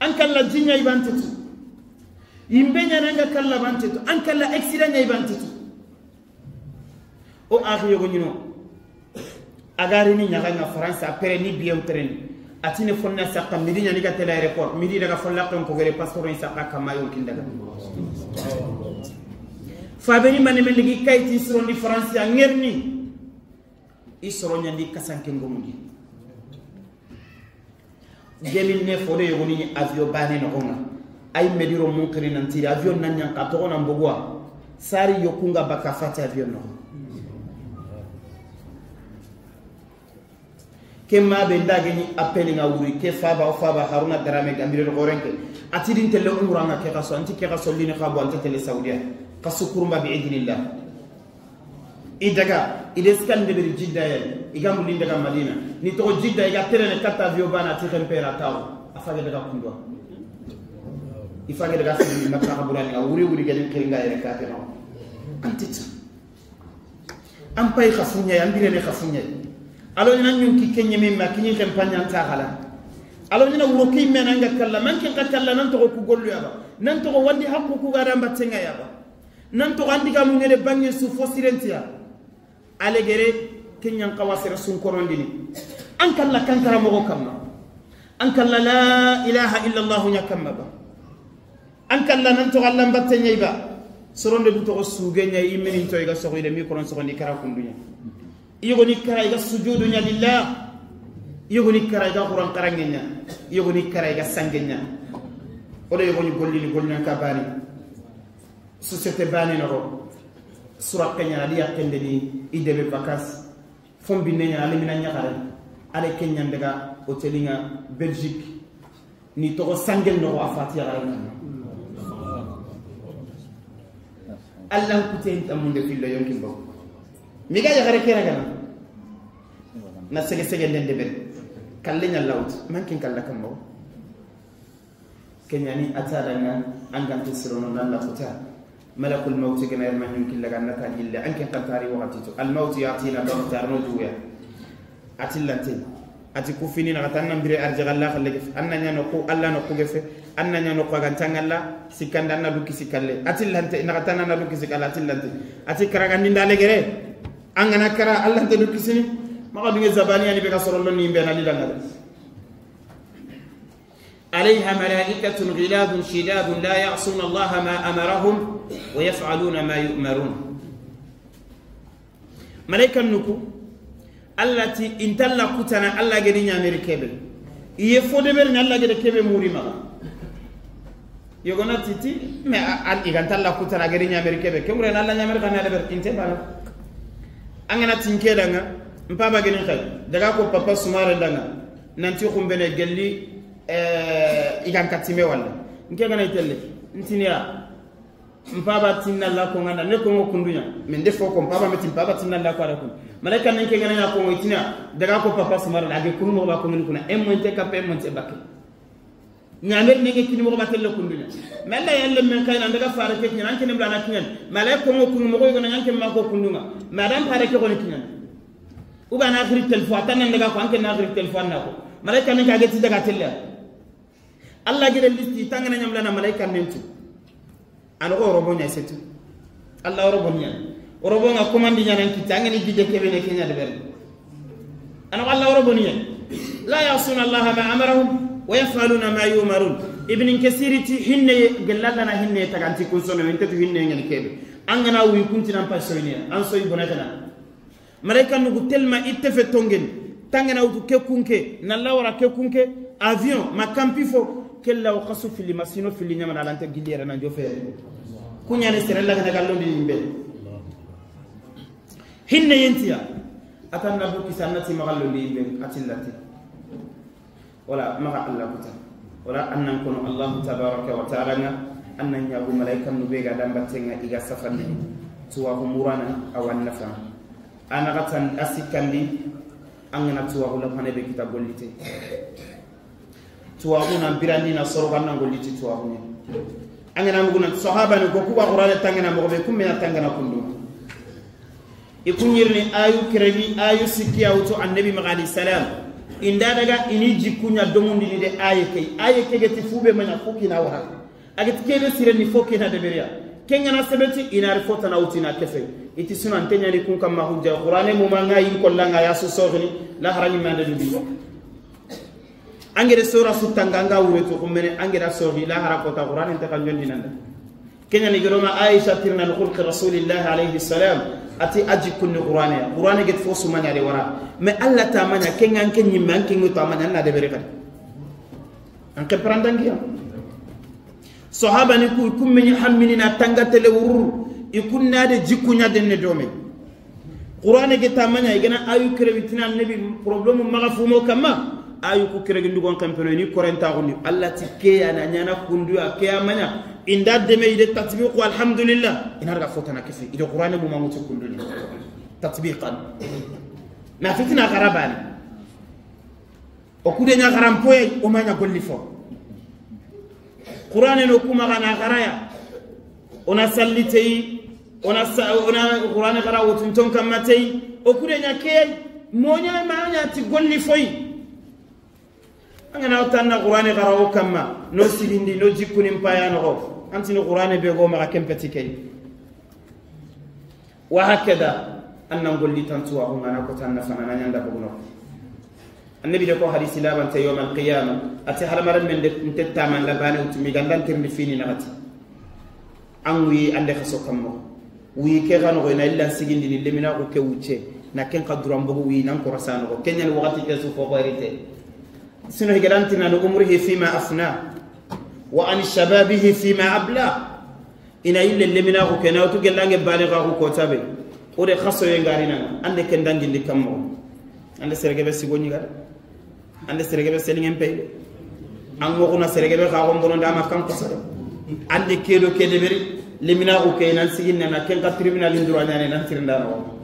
An kalla jinya ibantetu. Yimbe ñana nga kalla bantetu. An kalla accident ña ibantetu. O axi yogo ñino. Agari ni ñaga nga France, après ni biyew tereni. Atine fonna sakka midi ñani ga tele aéroport. Midi daga folla kon ko gere passeport ni sakka kama yo kin daga. Fabeni mane men ligi kayti surondi France ya ngerni. I soro ñandi kasanke ngomundi. Deux mille neuf o de yogoni avion bane noxonga. Ay mediro munkiri nan tiri avion nan ñanka toxo nan boguwa. Sari yokunga baka fati avion noxo. Ke ma be ndage ni appel nga wuri ke faba o faba Haruna Darame gambire do gorenke. Atidin tele umranga ke xaso anti ke xaso lini xabo anta tele Saudiya. Xasu kurumba bi idinillah. I daga, i de sikan deberi Jidda ya, i ga mulin daga Madina. Ni toxo Jidda, i ga terene katta avion bana ti xempera tawo. A fage daga kundwa. I fage daga sini mata xaburani, a wuri wuri gani kiringa yere kate no. Antit. An pay xafunya, an birene xafunya. Alo ni nan ñun ki kenye me ma kini xempanya ta xala. Alo ni na wuro ki me nan ga kalla, man kin ka kalla nan toxo ku gollu ya ba. Nan toxo wandi hakku ku ga dan battenga ya ba. Nan toxo an digamu ŋede bange su fo sirentiya. Alegere, ke ñan xawa sere sunkorondini. An kalla kan kara moxo kamma. An kalla la ilaha illallah ña kamma ba. An kalla nan toxo Allah mbatte ñayi ba. Soronde du toxo suge ñayi, i menin to i ga soxo i de mi koron soxondi kara kunduña. I yogoni kara i ga sujudu ña lillah. I yogoni kara i ga Quran xarange ña. I yogoni kara i ga sange ña. O de yogoni gollini gollinan ka bani. Société bane noxo, sura keña ali yakkendeni i debe vacances. Fon binne ña ali mina ñaxare. Ale keñan daga hotelinga Belgique. Ni toxo sangel noxo a fati yaxare ña. Allan kuten tamunde fillo yonkin bo. Mi ga yaxare kera gana. Na sege sege nden debe. Kalle ña lawt. Mankin kalla kammo. Keñani a ta danga an gante sirono nan la kuta. Malakul mawti gana yerma ñun killa ga nata gille an ken kantari waxati to. Al mawti yatina baxta arno juya. Atillante. Ati kufini na xata nan bire arjaxalla xalle gefe. An na ña noxu, Alla noxu gefe. An na ña noxu a ganta ngalla, sikkanda an na du kisi kalle. Atillante, na xata nan na du kisi kalle, atillante. Ati karagandi nda legere. An gana kara, Alla nte du kisini. Maxa dunge zabani yani be ga sorondo ni be na lidanga. عليها ملائكة غلاظ شداد لا يعصون الله ما أمرهم ويفعلون ما يؤمرون. Malaikan nuku, Alla ti, intalla kutana, Alla gedi ñameri kebe. Iye fo deberini, Alla gede kebe muri maxa. Yogona titi, mais a, a, igantalla kutana, gedi ñameri kebe. Kemure na Alla ñameri kana deber, inte bana. Angana tinke danga, mpaba geni xay. Daga ko papa sumare danga. Nanti xumbene gelli, eh, i gan katime walla. Nke gana itelle. Ntiniya. Mpaba tinna la ko nganda. Ne ko ngo kunduña. Men de fo ko mpaba meti mpaba tinna la ko ara kun. Malaika nan ke gana ña ko ngo itina. Daga ko papa sumar la ge kunu mo ba ko ngin kuna. Em monte kape em monte bakke. Ñamer ne ke kini mo ba telle kunduña. Mella yalle men kayna daga fare ke kinan ke ne blana kinan. Malaika ngo kunu mo ko gana ñanke ma ko kundunga. Madam fare ke ko ni kinan. Ou bien a na xiri téléphone, a ta nan daga ko, an ke na xiri téléphone na ko. Malaika ni ka geti daga telle. Allah gere listi tangana ɲamlana malaika nentu. An ko robo ɲa setu. Allah robo ɲa. Robo nga commande ɲa nan kita ngani gije kebe ne kenya de ber. An ko Allah robo ɲa. La ya'suna Allah ma amarahum wa yaf'aluna ma yu'marun. Ibn Kasir ti hinne gelalla na hinne taganti kun sono, inte tu hinne ngani kebe. An gana wi kunti nan pa soyne, an soy bonatana. Malaika nugu telma itte fe tongen. Tangana wutu ke kunke, na lawara ke kunke, avion, ma kampi fo, ke law xasu fili, ma sino fili ɲamana, alanta gilli yere na jofe yere. Kuɲane sere lagana gallondi yimbe. Hinne yentiya, atan na buki sannati magallondi yimbe, atin lati. Wala maxa Allah kuta. Wala an nan kono Allah tabaraka wa ta'ala nga, an nan ɲagu malaikan nu be ga dambatenga i ga safandi. Tuwaxu murana awan nafa. Ana gatan asikandi, an gana tuwaxu la pane be kita gollite. Tuwaxu nan birandi na soro kan nan golliti tuwaxu ne. An gana muguna sahaba ni ko kuba Qur'ane tangana mo be kummena tangana kundu. I kuɲirni ayu keregi, ayu sikki a wutu annabi maxa alayhi salam. Inda daga ini jikkuɲa domundini de aye key. Aye ke geti fube maɲa fo kina wara. A geti kebe sirenni fo kina deberiya. Kengana sebeti inari fo tana wutina kese. Iti suna nte ɲani kun kamma hujja. Qur'ane muma nga yin kolla nga ya su soxini. La harani mande dubi. Angere sora su tanga nga wure to kummene angera soxi la hara kota Qur'ane nte kan jondi nanda. Kenya ni geroma Aisha tirna li khulqi Rasulillah alayhi salam, ati aji kunni Qur'ane. Qur'ane get fo sumanya de wara. Mais Allah ta manya kenga ke nyimma ke nguto manya na de bere kan. An ke prandangiya. Sahaba ni ku kumme ni hammini na tanga tele wurru. Ikunna de jikkunya denne dome. Qur'ane ke ta manya igana ayu kere witina nabi problème maga fumo kamma. Ayu ku kere gindugon kampeno ni korenta gundi. Allah ti ke ya na nyana kundu ya ke ya manya. Inda deme ide tatbiqu alhamdulillah. Ina daga fotana kisi. Ide Qur'ane mu manguti kunduni. Tatbiqan. Na fitina garabani. O kude ɲa garan poye, o ma ɲa golli fo. Qur'ane no kuma gana garaya. Ona salli tey, ona sa-, ona Qur'ane gara wotun ton kamma tey. O kude ɲa key, moɲa ma ɲa ti golli foy. Angana o tanna Qur'ane gara o kamma, no sigindi, no jikkunin paya no go. Antini Qur'ane be go maga kempeti key. Wa hakada, an nan golli tantuwa ko ngana ko tanna fana na ɲanda boguno. Annabi de ko hadisi labante yawmal qiyama, ati hadamaren men de nte taman labane utumi gandan tirndi fini nagati. An wi ande xaso kammo. Wi ke gano go ina illa sigindi ni lemina ko ke wucce. Na ken ka duran bogu wi nan ko rasano go. Kenya ni wakati ke su fo ko erite. Sino higarantina no umrihi fima afna. Wa an shababihi fima abla. Ina yille lemina ko kena wutu gellange bane ga ko tabe. O de xaso ye ngarina ande ken dangindi kammo. Ande serege be sigo ɲiga de. Ande serege be selingen pey de. An go kuna serege be ga gombono ndama kan ko sare. Ande kedo kede beri lemina ko ke nan sigin na ken ka tribunal ndura nyane nan tirindano.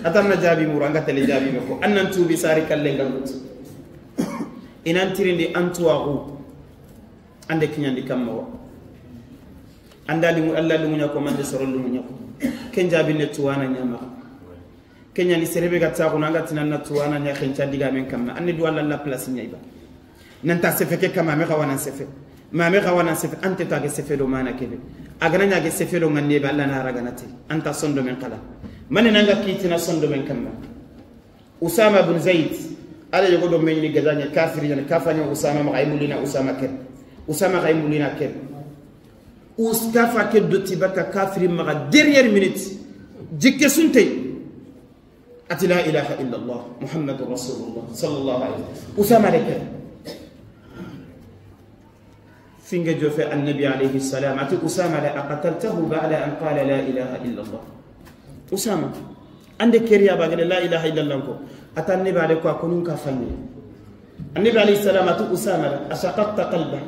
Atanna jabi muru anga tele jabi be ko annan tubi sari kallen gamut. Inan tirindi antuwaxu. Ande kiɲandi kamma wa. Anda limu, Allah limuɲa ko mande soro limuɲa ko. Ken jabine tuwana ɲama. Kenya ni serebe ga taxu nanga tinanna tuwana ɲa xenca digamen kamma. Anne du Allah la place ɲa iba. Nanta sefe ke kamma me xawana sefe. Ma me xawana sefe ante ta ke sefe do mana kebe. Agana ɲa ke sefe do ngande be Allah na raganate. Anta sondomen kala. Mane nanga kitina sondomen kamma. Usama bin Zaid, ala yogo do meɲini gajaɲa kafiri ɲani kafa ɲa Usama maxa imulina Usama ken. Usama xa imulina ken. Us kafa ke doti baka kafiri maxa dernière minute. Jikke sunte. Ati la ilaha illallah Muhammadur Rasulullah sallallahu alaihi wasallam. Usama de ken. Finge jofe annabi alayhi salam ati Usama la aqataltahu ba'da an qala la ilaha illa Allah. Usama, ande keriya bagene la ilaha illa Allah ko. Ata annabi ale ko akonun ka fanni. Annabi alayhi salam ati Usama la ashaqaqta qalba.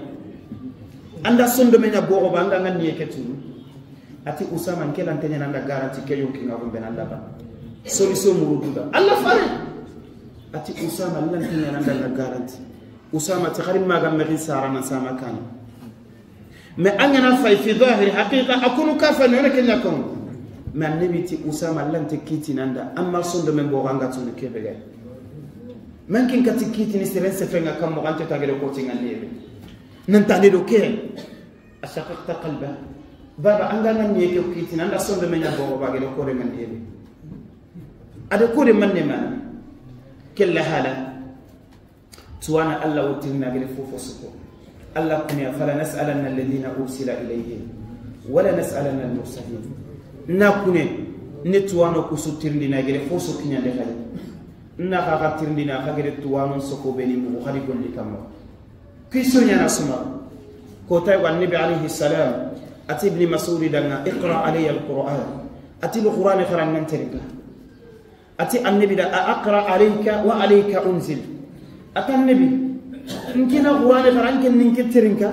Anda sondo menya gogo banga ngan niye ketu. Ati Usama, nke lantenya nanda garanti ke yonki nga gumbe nanda ba. Solution murududa. Allah fare. Ati Usama, lantenya nanda na garanti. Usama ti xari maga mexi sarana sama kan. Mais an gana fay fi zahiri haqiqa akunu kafa ne kenya kon. Mais Annabi ti Usama, Alla nte kiitini an da, amma sondomen bogu an ga tunu ke be ga. Mankin kati kiitini seren sefen ŋa kammo, an nta tagere koti ŋa nebe. Nan tande do ke. Ashaqaqta qalba. Baba, an ga nan ne ke kiitini, an da sondomen ɲa bogu ba gere kore man nebe. A de kore man ne man. Kella hala. Tuwana Alla wo tirindini a gere fofo su ko. Alla kune, fala nas'alanna alladhina ursila ilayhim, wala nas'alanna almursalin. Na kune, ne tuwano ku su tirindini a gere fo su kiɲande xadi. Na xa xa tirindini a xa gere tuwano su ko be ni mugu xadi golli kamma. Kiso ɲana suma. Ko tay wa Annabi alayhi salam, a ti Ibn Mas'ud da ŋa, iqra alayya alquran. A ti Qur'ane xara an ŋa n terinka. A ti Annabi da, a aqra alayka wa alayka unzil. A ti Annabi, n ke na Qur'ane xara, n ke ni n ke terinka.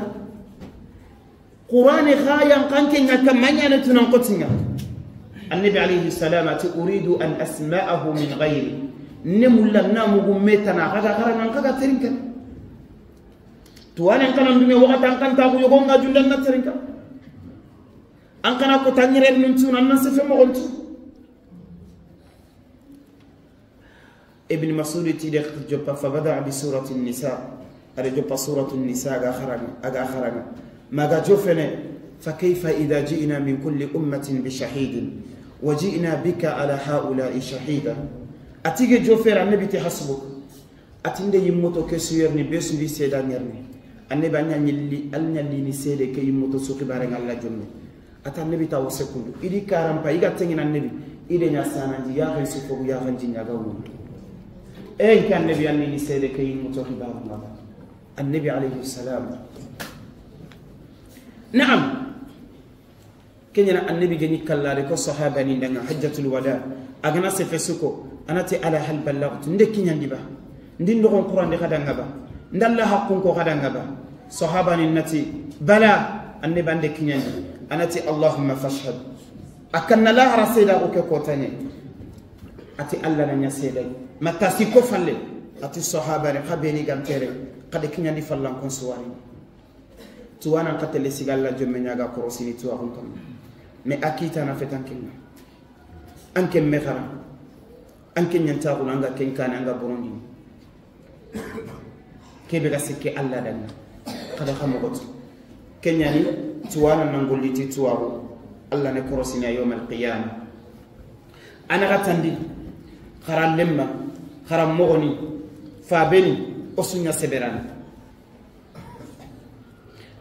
Qur'ane xa yan xa n ke ŋa kamma ɲa ne tunan koti ŋa. Annabi alayhi salam a ti, uridu an asma'ahu min ghayri. Ne mulla na mugu me tana xa ga xara ŋa n xa ga terinka. Tuwanen xa na n dume waxati an xa nta ku yogo ŋa jundan na terinka. An xa na ko tanɲere nun tuna nan sefe moxon tu. Ibn Mas'ud ti de joppa, fa bada'a bi surati Nisa. A de joppa suratu Nisa, a ga xara ŋa, a ga xara ŋa. Ma ga jofene, fa kayfa idha ji'na min kulli ummatin bi shahidin, wa ji'na bika ala ha'ula'i shahida. A ti ge jofere, Annabi ti hasbuk. A ti n de yimmoto ke su yerni, be su ndi seeda yerni. Annabi a ɲa ɲilli, a ɲa lini seede ke yimmoto su xibare ŋa Alla jonne. A ta Annabi ta wo sekundu. I di karampa, i ga teŋina Annabi. I de ɲa sananji, yaxen su fogu, yaxen ji ɲa ga wunu. E, n ke Annabi a ni ni seede ke yimmoto xibaru ŋa ba. Annabi alayhi salam. Naam. Ke ɲa na Annabi geni kallare ko sahabani da ŋa hajjatul wada. A ga na sefe su ko, a na ti, ala hal ballaghtu, n de kiɲandi ba? N di n doxon Qur'an di xa da ŋa ba? N da Alla haqqun ko xa da ŋa ba? Sahabani na ti, bala, Annabi an de kiɲandi. A na ti, Allahumma fashhad. A kanna lahara seeda ko ke kota ɲa. A ti Alla na ɲa seeda. Ma ta si ko falle. A ti sahabani, xa be ni ga n tere, xa de kiɲandi fallan kon suwari. Tuwanan xa tele siga Alla jomme ɲa ga korosini tuwaxun kamma. Mais a kiitana fetan ke ŋa. An ke me xara. An ke ɲantaxuna, an ga ken kane, an ga borondini. Ke be ga sikke Alla da ŋa. Xa da xa moxo tu. Ke ɲa ni tuwana nan golli ti tuwaxu. Alla ne korosini a yawmal qiyama. A na xa tandi. Xara lemma. Xara moxoni. Fa beni. O su ɲa seberana.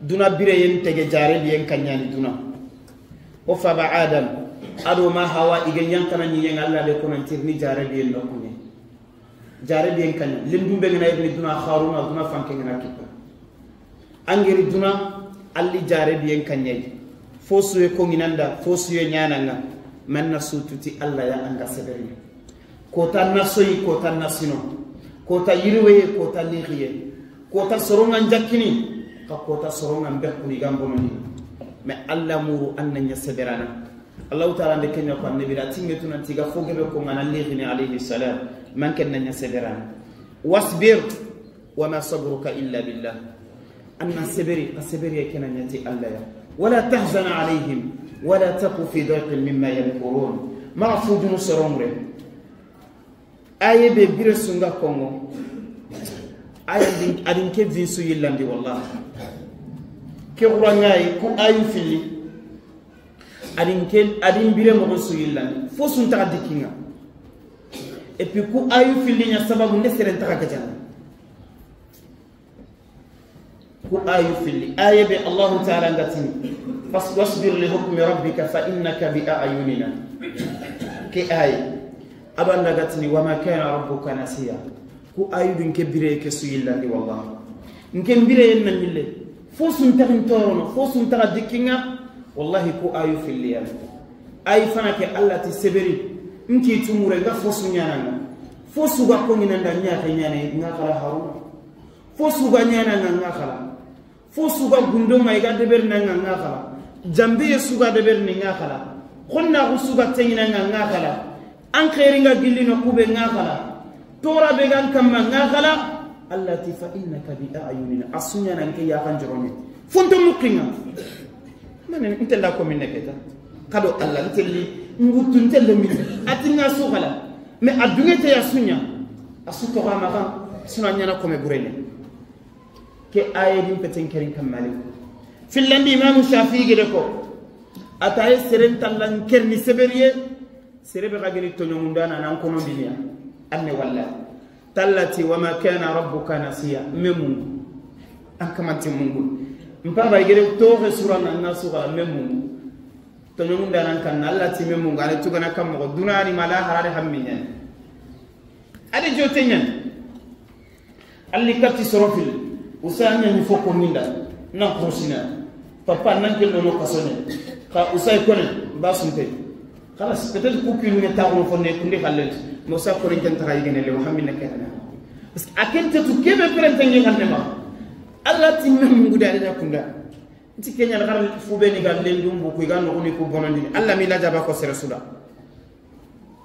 Duna bireyen tege, jaarebiyen kaɲani duna. O faba Adam, a do ma Hawa, i ga ɲankana ɲiyen ŋa, Alla de ko nan tirni jaarebiyen no kuɲe. Jaarebiyen kaɲa, lindun be ŋa na yirni duna, Haruna duna fanke ŋa na kippa. An geri duna, alli jaarebiyen kaɲayi. Fo suye ko ŋinanda, fo suye ɲananga, manna sututi Alla ya an ga seberini. Kota na soyi, kota na sino, kota yiriweye, kota lixiye, kota sorongan jakkini, xa kota sorongan bekkuni gan bononi. Mais Alla muru an na ɲa seberana. Allahu Taala nde kenya ko annabi da tinge tunan tiga fo gebe ko ngana lixini alayhi salam. Man ken na ɲa seberana. Wasbir. Wa ma sabruka illa billah. An na seberi, a seberi ya kena ɲa ti Alla ya. Wala tahzan alayhim, wala taku fi dayqin mimma yamkurun. Ma fujunu sorongre. Aye be bire sunga kongo. Aye din, adin ke vinsu yillandi wallah. Ke qurangayi ku ayu filli. Adin ke, adin bire mo su yillandi. Fo sun taga dikinga. Et puis ku ayu filli nya sababu ne seren taga gajana. Ku ayu filli. Aye be Allahu Taala ngatini. Fas-, wasbir li hukmi rabbika fa innaka bi a'yunina. Ke aye. Abanda ngatini, wa ma kana rabbuka nasiya. Ku ayu din ke bire ke su yillandi, wallahi. Nke bire yen na mille. Fo sun taxin torono, fo sun taxa dikinga. Wallahi ku ayu filli yan. Ayi fana ke Alla ti seberi. Nki tumure nga fo su ɲananga. Fo su ga ko ŋinanda ɲa ke ɲane nga kala Haruna. Fo su ga ɲananga nga kala. Fo su ga gundo ma i ga deber nanga nga kala. Jambe ye su ga deber ni nga kala. Xonna xu su ga teŋina nga nga kala. An xeri nga gilli no kube nga kala. Tora be gan kamma nga kala. Alla ti fa innaka bi a'yunina. A su ɲana nke ya kan jorone. Fonto mukinga. Mane ntella ko minne keta. Kado Alla ntelli. Ngutu nte lemini. A ti ŋa su xala. Mais a duŋe te ya su ɲa. A su toxo a maxa. Suna ɲaana kome burene. Ke aye din peten kerin kammali. Fillandi Imamu Shafi'i gede ko. A ta ye seren tallan kerni seberiye. Sere be ga geni toɲoŋundana nan kono diniya. Anne walla. Tallati wa ma kana rabbuka nasiya. Memungu. An kamanti mungu. Mpaba igere toxe surana na suga memungu. Toɲoŋundana kan Allah ti memungu. Ane tugana kam moxo dunani mala harare hamminya. Ade jote ɲan. Alli katti soro fil. Usa ɲa ni foko ninda. Nan kursina. Papa nan ke lono kasone. Ka usay kone. Ba sunte. Xalas, peut-être ku kinu ne taxu fo ne kundi xallen. Mo sa ko rinken taxa yigene le Muhammad na kena. Parce que a ken te tu kebe peren tangi xanne ma. Allah ti memungu da da kunda. Nti kenya na xar fu be ni ga lendum bu ku ga no ni ku bonondi. Allah mi la jaba ko sere suda.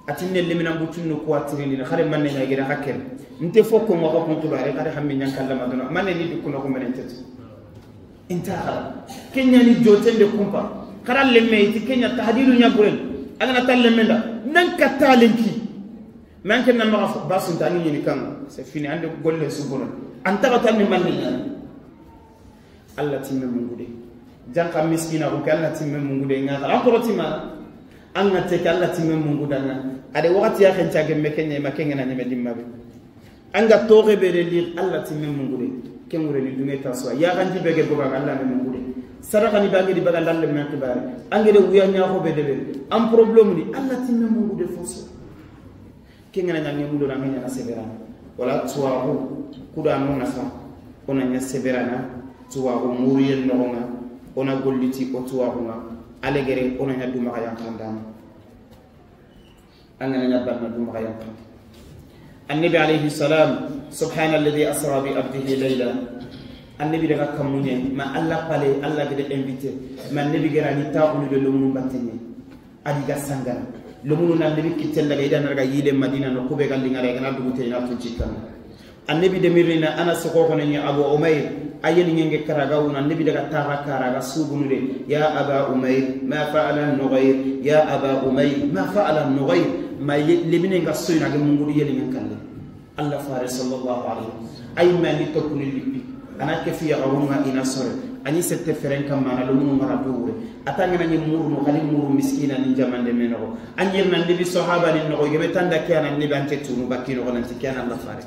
Atinne lemina butun no ku atirindi xare manne ɲa gira hakken. Nte foko mo ko kun tubare xare hammi ɲan kallama duna. Manne ni dukku no ko menen tetu. Inta xara. Kenya ni jotende kumpa. Xara lemme iti kenya tahdidu ɲa buren. Angana ta lemme nda. Nan ka talenki. Nan ken na maxa basun tani ni kan. C'est fini, ande golle su bono. Anta ka tan ni manne ɲa. Allah timme mungude. Janka miskina ko ke Allah timme mungude nga xara ko tima. Anga te ke Allah timme mungudanga. Ade wakati ya ken cage me kenye ma kengena ni me dimma be. Anga toxe be de li Allah timme mungude. Kengure ni dunge taswa. Ya ganji be ge boga Allah me mungude. Sadaka ni bangi di baga lalle men kibare. Ange de wuya nya ko be de be. Am problème ni Allah timme mungude foso. Kengana ɲange mudo na ŋa ɲana seberana. Wala tuwaxu kuda no nafa. Ona ɲa seberana. Tuwaxu muriyen noxonga. Ona golliti o tuwaxunga. Alegere ona ɲa dumaxa yankandana. Angana ɲa banna dumaxa yankanda. Annabi alayhi salam, subhana alladhi asra bi abdihi layla. Annabi daga kamuɲe ma Allah pale, Allah gede invité. Ma annabi gerani taxunu de lomunu batteɲe. Adi ga sangana. Lomunu na Annabi kitte laga, i da na daga yile Madina no, kube ga lingara, i ga na dugu te, i na tun cikkana. Annabi de mirina ana soko ko ne Abu Umayr, ayel ngenge karaga wuna, Annabi daga taga karaga sugunu de, ya Aba Umayr, ma fa'ala nughayr, ya Aba Umayr, ma fa'ala nughayr, ma ye-, lemine nga soyna ga mungudi yel ngen kalle. Allah fare sallallahu alaihi wasallam. Ay mani tokuni lippi. Ana ke fi yaxarunga ina sore. Ani sette feren kamana lo munu mara dure. Atangana ni muru no kali muru miskina ni jamande menogo. Anyir na Nabi sahaba ni nogo gebe tanda ke ana Nabi ante tunu bakino ko nanti ke ana Allah fare.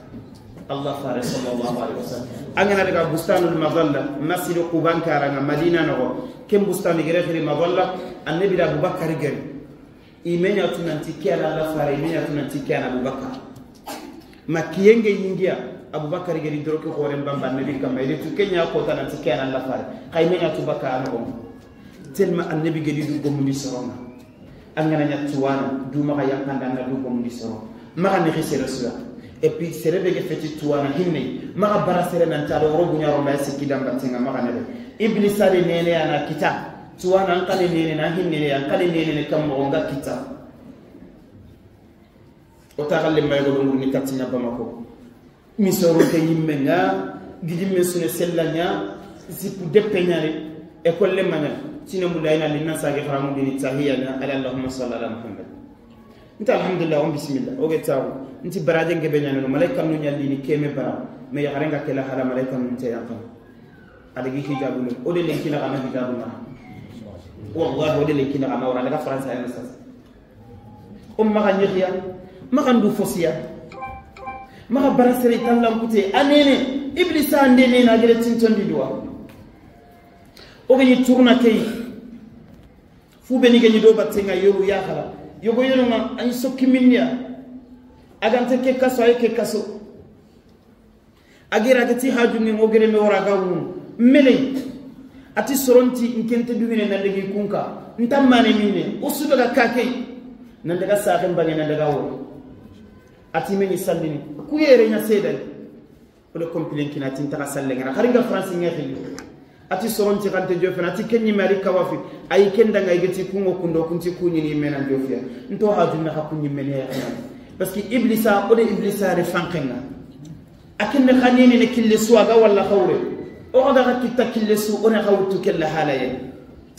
Allah fare sallallahu alaihi wasallam. Angana daga bustanul madalla, masjidu Quban karanga Madina nogo. Ken bustani gere xiri madalla, Annabi da Abubakar gere. I me ɲa tu nanti ke ana Allah fare, i me ɲa tu nanti ke ana Abubakar. Ma kiyenge yingiya, Abubakar geri doroki xoren bamba Annabi kamma, ide tu ke ɲa kota nanti ke ana Allah fare. Xa i me ɲa tu baka ana on. Tellement Annabi gedi du gomundi soronga. Angana ɲa tuwana, du maxa yankanda anga du gomundi soronga. Maxa ni xisere suya. Et puis, sere be ge feti tuwana hinne. Maxa bara sere nan tado woro bunya ronda sikki damba tenga maxa nebe. Iblisa de nene ana kita. Tuwana an kane nene na hinne ne, an kane nene ne kam mo nga kita. O ta galle may go ngurni katina Bamako. Mi soro ke yimme nga, gidi me sune sella nya, zipu deppe nya ne, école le manya. Tine mu layna linna sage xaramu dini tahiya nya, ala Allahumma salli ala Muhammad. Nta alhamdulillah, on bismillah. O ge tawo. Nti baraje nge be ɲaano, malaika nu ɲalli ni keme bara. Me ya garenga kela hala malaika nu te yanka. Adagi hijabu no. O de lenkina kana hijabu na. Wallahi o de lenkina kana wala daga France ay message. O maxa ɲexiya, maxa ndu fosiya. Maxa bara sere tallan kute. Anene, Iblisa ande ne na gere tintondi duwa. O ge ni tourna kay. Fu be ni geni do battenga yoru ya xala. Yogo yoru ma an sokki minniya. Agante ke kaso ay ke kaso. Agira gati haju ni mo gere me wara ga wunu. Mele. Ati soronti nkente dugine na legi kunka. Ntammane minne. O su daga kakei. Nan daga saxen bange nan daga woro. Ati meni sallini. Ku yere nya sedal. Wala complain kina tin taga salle ngara. Xari nga France nge xili. Ati soronti xante jofena, ati kenni mari kawafi. Ay kenda nga igati kungo kundo kunti kunyi ni mena jofia. Nto haju na xa kunyi mene ya xana. Parce que Iblisa, o de Iblisa de fankenga. Akin ne xanini ne kille su aga wala xawre. O ga ga kitta kille su, o ne xawtu kella halaye.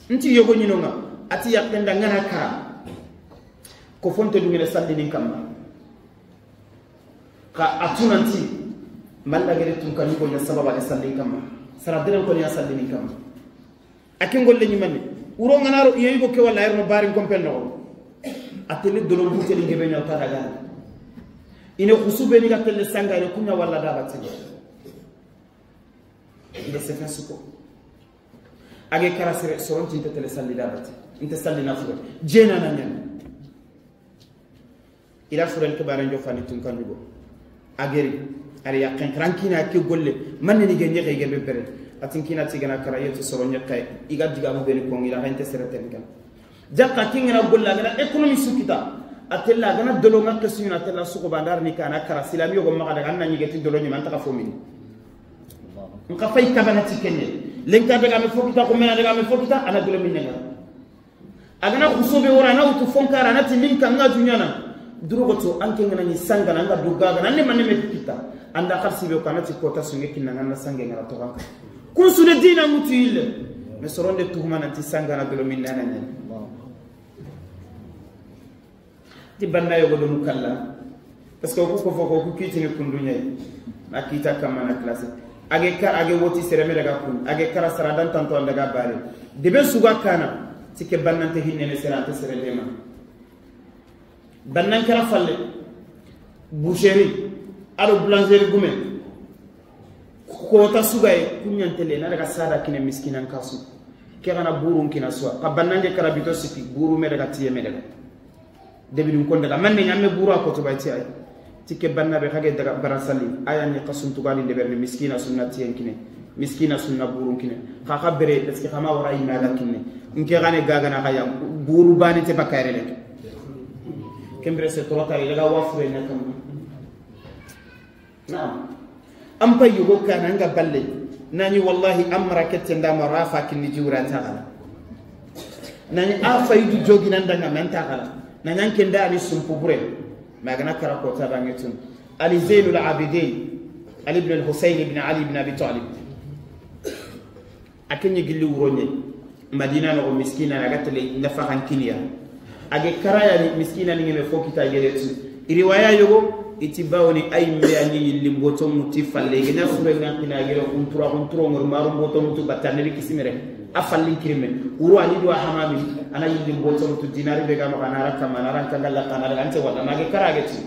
Nti yogo nyinonga. Ati yakenda ngana ka. Ko fonte dungene sallinin kamma. Xa a tunanti, malla gere tun kan ko ɲa sababa de sallin kamma. Sara deren ko ɲa sallinin kamma. A ken golle ɲi manne. Wuro ŋa na ro, i ya yigo ke walla, a yer no barin kompen noxo. A tele dolo buteli ngebe ɲa ta daga. I ne xusu be ni ga tele sanga, i ne kuɲa walla da bati. I ne sefen suko. A ge kara sere, soron ti nte tele salli da bati. Nte salli na fuga. Jena na ɲan. I da furen kibaren jofani tun kan ɲugo. A geri, a ri yaqqen kara n kina ke golle, manne ni ge ɲexe ge be bere. A ti n kina ti gana kara yetu soro ɲexe, i ga digamu be ni kongi, i da xa inte sere ten gana. Jakka kingana golle, a gana économie su kita, a tella, a gana dolo ŋa ke suɲuna, a tella suxu bandar ni kana kara, silami yogo maxa daga, an na ɲige ti dolo ɲima, an taxa fo mini. N xa fay kabana ti kenne. Lenka daga me fo kita, ko mena daga me fo kita, a na dolo minne ŋa. A gana xuso be wara, a na wutu fonkara, a na ti linka ŋa duɲana. Durogo to, an ke ŋana ni sangana, an ga duga gana, ne manne me kita. An da xarsi be ko, a na ti kota sunge kinna ŋa na sange ŋara to ganka. Kun sune dina mutu yille. Mais soronde tuhuma na ti sangana dolo minna na ɲani. Ti banna yogo do mukalla. Parce que ku ko fo ko ku kitini kundu ɲayi. Na kita kamana classe. A ge ka, a ge woti sere me daga kun. A ge kara sara dan tanto an daga bare. Debe suga kana. Ti ke bannante hinne ne sere ante sere dema. Bannan kara falle. Boucherie. Ado boulangerie gume. Kota sugaye, kuɲantele, na daga sada kine miskinan kasu. Ke gana burun kina suwa. Ka bannange kara bito siki, buru me daga tiye me daga. Debidun kon daga. Manne ɲamme buru a koto bay ti ay. Ti ke banna be xage daga bara salli. Aya ni xasun tugani de berne miskina sunna tiyen kine. Miskina sunna burun kine. Xa xa bere, parce que xa ma wara ina ga kine. Nke gane gagana xa ya, buru bani te bakayre le. Kembere c'est trop tard, i daga wafure na kam. Naam. An pay yogo kana nga balle. Nani wallahi amra kette nda ma rafa kinni jiwra ta gala. Nani a faydu jogi nan danga man ta gala. Nani an kenda ni sumpu bure. Magana kara ko ta bangetun. Ali Zainul Abidin, Ali ibn al-Husayn ibn Ali ibn Abi Talib. A ke ɲi gilli wuroɲe. Madina noxo miskina na ga tele nafaxan kiniya. A ge karaya ni miskina ni ŋeme fo kita yere tu. I riwaya yogo, i ti bawoni ay me a ɲi yillin boto muti falle. I ge na fure ŋa kina yere kuntura kunturo ŋor maru boto mutu batta nebi kisimere. A fallin kirime. Wuro a ni do a hamami. A na yillin boto mutu dinari be ga maxa na ra kama, na ra kanga la kana daga ante wala. Ma ge kara ge ti.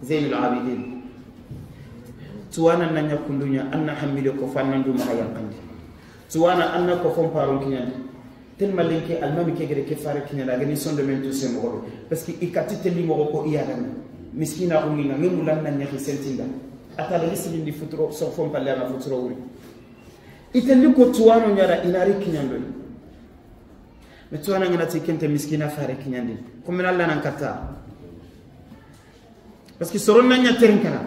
Zainul Abidin. Tuwana na ɲa kunduɲa, an na hamile ko fannan du maxa yanqandi. Tuwana an na ko fon paron kiɲandi. Tel malinke almami ke gere ke fare kiɲanda, a gani sondo men tu se moxo be. Parce que i kati telli moxo ko i yagana. Miskina ko nginga, ngimu lan na ɲaxi sentinda. A ta da lisilindi futuro, so fon palle a na futuro wuri. I telli ko tuwano ɲara inari kiɲandoy. Mais tuwana ngana ti kente miskina fare kiɲandi. Ko men Allah nan katta. Parce que soron na ɲa terin kana.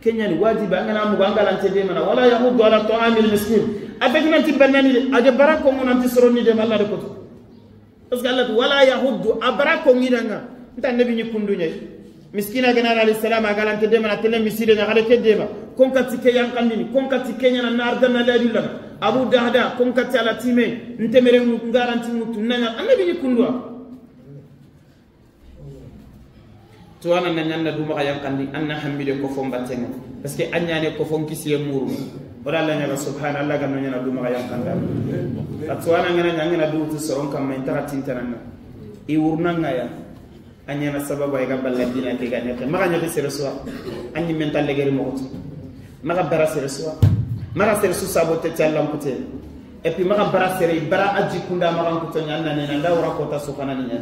Kenyani wajibi an gana mugo an galante de mana. Wala yahuddu ala ta'amil miskin. A be nanti bannani de. A de bara ko nanti soron ni de malla de koto. Parce que Allah wala yahuddu a bara ko ngidanga. Nta nabi ni kundu ɲay. Miskina gana alayhi salam a galante de mana tele miside na gale ke de ma. Kon kati ke yankandini, kon kati ke ɲana nar dana la dulla. Abu Dahda, kon kati ala time, ntemere mu garanti mutu nanga. Annabi ni kundwa. Tuwana na ɲanda duma ga yankandi, an na hamide ko fon battenga. Parce que an ɲane ko fon kisiye muru. Wala Allah ɲaga subhana Allah ga no ɲana duma ga yankanda. A tuwana ngana ɲa ngana du tu soron kam mai tara tintananga. I wurnanga ya. An ɲana sababu ay ga balla dina ke ga ɲa. Maga ɲa sere suwa. An ni mental legeri moxo. Maga bara sere suwa. Maga sere su sabo te callan kute. Et puis maga bara sere bara aji kunda maga kuto ɲa na ne na nda wara ko ta su kana ni ɲa.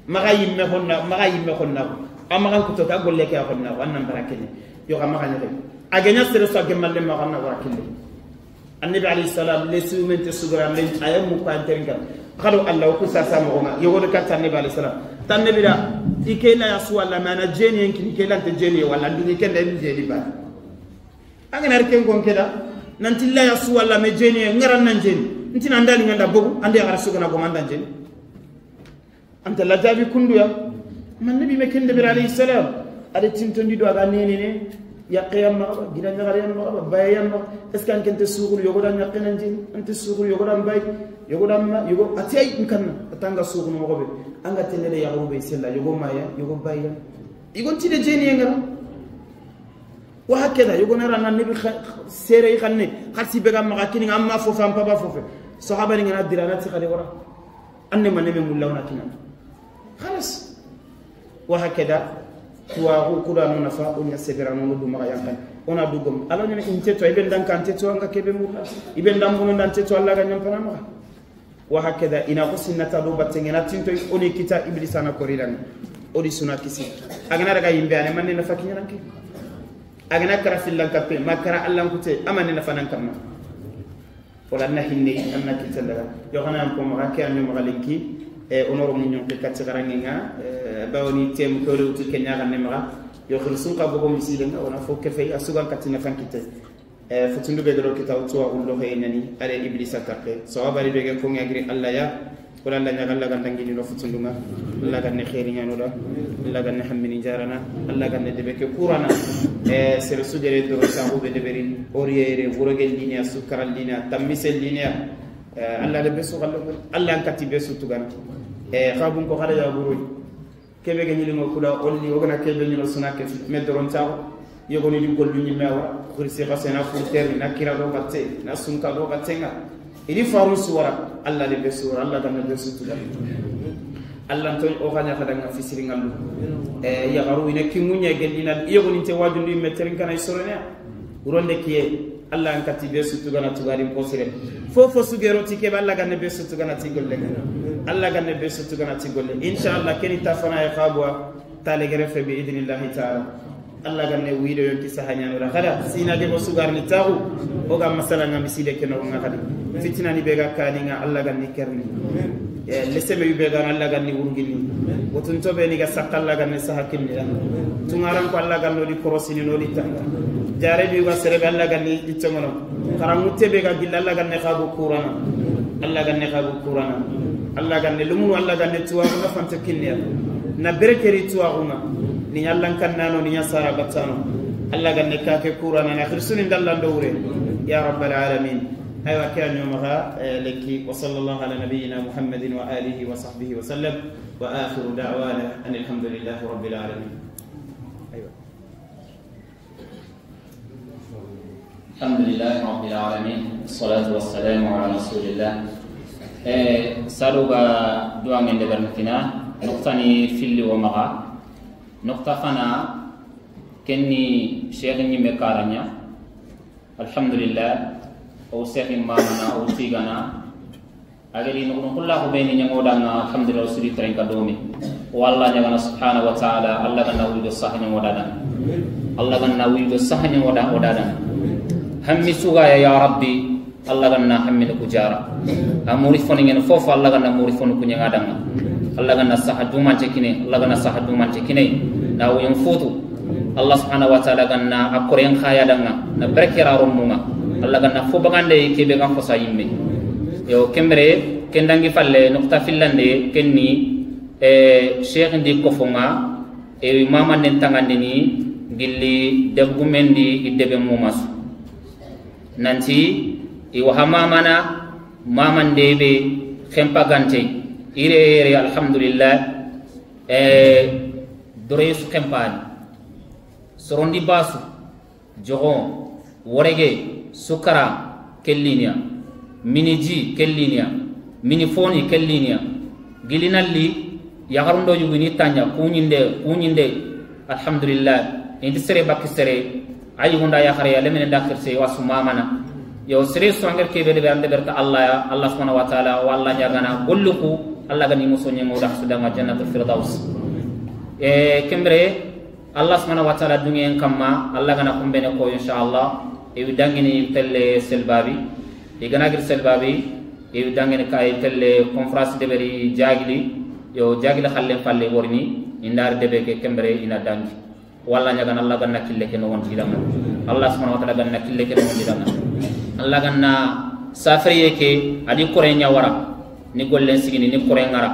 Maxa yimme xonna, maxa yimme xonna. A maxan kuto ta golle ke a xonna, an nan bara kene. Yo xa maxa ɲaxe. A ga ɲa sere so a gemalle maxa na wara kille. Annabi alayhi salam, le sumen te sugara, le a ya mu ko antenga. Xado Allah ku sa sa mo ma. Yogo de katta Annabi alayhi salam. Tan Annabi da, i ke la ya su wala mana jeni en kini ke lante jeni wala ndini kende en jeni ba. An ga na ri ken gon ke da, nanti la ya su wala me jeni ngaran nan jeni. Ntina ndani nganda bogu, ande ya gara sugana go mandan jeni. Anta la jabi kunduya. Man nabi me kende bir alayhi salam. Ade tintondi do aga nene ne. Yaqqe ya maxa ba, gida ɲaxare ya maxa ba, baye ya maxa. Est-ce que an ke nte suxunu yogo da ɲaqqe nan jeni? An nte suxunu yogo da baye, yogo da ma, yogo a ti ay n kanna, a tanga suxunu moxo be. An ga tene de yaxaru be sella, yogo ma ya, yogo baye ya. Yogo nti de jeni ye ŋa ra. Wa hakeda, yogo na ra na nebi xa-, sere i xanne, xalisi be ga maxa kini ŋa, amma fofe, an paba fofe. Sahaba ni ŋa na dira na ti xade wara. An ne ma neme mulla wona kinana. Xalas. Wa hakeda, tuwaxu kuda no nafa, o ɲa sebera no du maxa yankan. O na du gom. Ala ɲana inte to, i be nda n ka inte to, an ga kebe murla. I be nda n bono nda inte to, Alla ga ɲampana maxa. Wa hakeda, i na xo sinnata do batte ŋa na tinto, o ni kita Iblisa na kori danga. O di suna kisi. A ga na daga yimbe, a ne manne nafa kiɲananke. A ga na kara fillan kappe, ma kara Allan kute, a manne nafa nan kamma. Wala na hinne, an na kitta daga. Yo xana yan ko maxa, ke an yo maxa lenki, e, o na ro mun ɲonki katti xaranŋe ŋa, e, bawoni tem ko le wutu ke ɲaxanne maxa. Yo xirisun xa bogo miside ŋa, o na fo ke fey, a sugan katti na fan kitte. E, futundu be ga ro kita wutu wa gullo xey nani, are Iblisa kappe. Sawabari be ga ko ŋa giri Alla ya, Wala Alla ɲa ga Alla ga nda ŋini no futundu ŋa, Alla ga ne xeeri ɲa no da, Alla ga ne hammini jarana, Alla ga ne debe ke kurana. E, sere su dere doro saxu be deberi, oriyere, woroge liniya, sukara liniya, tammise liniya. E, Alla de be su xallo, Alla an kati be su tugana. E, xabun ko xada ya guroi. Kebe ga ɲilingo kuda, olli, o ga na kebe ɲino suna ke, me doron taxo. Yogoni di gollu ɲimme a wara, xirsi xa sena furteri, na kira do batte, na sunka do batte ŋa. I di faru su wara, Alla de be su wara, Alla ga na be su tuga. Alla to o xa ɲa xa danga fisiri ŋallu. E, yaxaru i na kingu ɲa gelli na, yogoni nte wajundu i me terin kana i soroneya. Wuronde kiye, Alla an kati be su tugana tugari ko sire. Fo fo su gero ti kebe, Alla ga ne be su tugana ti golle. Alla ga ne be su tugana ti golle. Inshallah, keni tafana ya xabuwa. Tale gere fe bi idnillahi taala. Alla ga ne wido yonki saha ɲano da xada. Sina ge bo sugar ni taxu. O ga masala ŋa miside ke no ŋa xadi. Fitina ni be ga kani ŋa Alla ga ni kerni. E, leseme yu be ga Alla ga ni wurgini. Wotun to be ni ga sakka Alla ga ni saha kinni ya. Tungaran ko Alla ga no di korosini no di tanga. Jare bi ga sere be Alla ga ni ittomono. Xaranŋu te be ga gilla Alla ga ni xabu kurana. Alla ga ni xabu kurana. Alla ga ni lumunu, Alla ga ni tuwa na fante kinni ya. Na berekeri tuwaxu ŋa, ni Alla n kannano, ni ɲa sara battano. Alla ga ne ka ke kurana na xirsuni ndalla ndo wure. Ya rabbal alamin. Aywa, ke a ɲo maxa, e, lekki. Wa sallallahu ala nabiyyina Muhammadin wa alihi wa sahbihi wa sallam. Wa akhiru da'wana anil hamdulillahi rabbil alamin. Aywa. Alhamdulillahi rabbil alamin. Wassalatu wassalamu ala rasulillah. E, sado ga duwa ŋende berni kina, nokta ni filli wo maxa. Nokta fana, kenni Cheikh ɲimme karaɲa. Alhamdulillah. O Cheikh mamana, o tigana. A gedi no kulla ko be ni ɲango danga, alhamdulillah, o sudi tren ka domi. Walla ɲagana subhanahu wa ta'ala, Alla ga na wido saha ɲango danga. Alla ga na wido saha ɲango da o danga. Hammi suga ya, ya Rabbi, Alla ga na hammi ku jara. A muri foni ŋen fofo, Alla ga na muri foni ku ɲanga danga. Alla ga na saha dumante kine, Alla ga na saha dumante kine. Na wuyen futu. Alla subhanahu wa ta'ala ga na a koren xaya danga, na berkera romunga. Alla ga na fo bagande kebe ga fosa yimme. Yo, kembere, kendangi falle, nokta fillande, kenni, e, Cheikh ndi kofonga, e, mamanden tangandini, gilli debgumendi, i debe mumasu. Nanti, i waha mamana, mamande be, xempa gante, ire, ire, alhamdulillah, e, dore su xempani. Sorondi basu, joxon, worege, sukara, kellinia, mini ji, kellinia, mini foni, kellinia, gilinalli, yaxarundo yugini tanya, kuɲinde, kuɲinde, alhamdulillah, inti sere bakki sere, a yugunda yaxare, ya lemene da xirse, wasu mamana. Yo, sere su anger kebe de be ande berta Allah ya, Allah subhanahu wa ta'ala, wa Allah ɲagana, golluku, Allah gani muso ɲemo da su danga jannatul firdaus. E, kembere, Allah subhanahu wa ta'ala duŋeyen kamma, Allah gana kumbene ko, inshallah. Iwi dangini telle selbabi. I gana gir selbabi, iwi dangini kay telle conférence deberi jagili. Yo jagili xallen falle worini, indar debe ke kembere ina dangi. Walla ɲagana Allah ganna kille ke no wondi danga. Allah subhanahu wa ta'ala ganna kille ke no wondi danga. Allah ganna safariye ke, adi kore ɲa wara, ni gollen sigini, ni kore ŋara.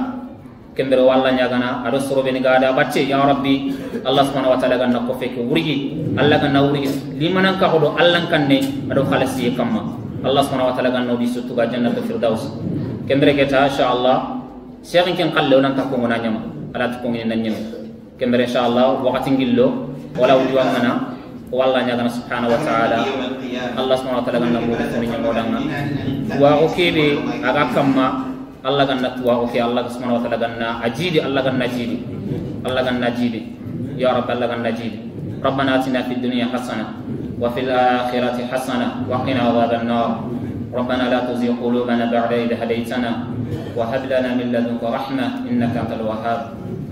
Ken bire wa Alla ɲaagana, a do soro be ni ga da batte, ya Rabbi, Alla subhanahu wa ta'ala ga na ko fe ke wurigi, Alla ga na wurigi, limanan ka xodo Alla kanne, a do xalasiye kamma. Alla subhanahu wa ta'ala ga na o di suttu ga Jannatul Firdaus. Ken bire ke ta, insha Allah, Cheikh ken xalle o nan ta ko ngona ɲama, ala to ko ngini na ɲama. Ken bire, insha Allah, waxati ngillo, wala wuju angana, wa Alla ɲaagana subhanahu wa ta'ala. Alla subhanahu wa ta'ala ga na mo ko ni ɲamo danga. Wa o kebe, a ga kamma, Alla ga na tuwa o ke, Alla subhanahu wa ta'ala ga na a jidi, Alla ga na jidi. Alla ga na jidi. Ya Rabbi, Alla ga na jidi. ربنا آتنا في الدنيا حسنة وفي الآخرة حسنة وقنا عذاب النار. ربنا لا تزغ قلوبنا بعد إذ هديتنا وهب لنا من لدنك رحمة إنك أنت الوهاب.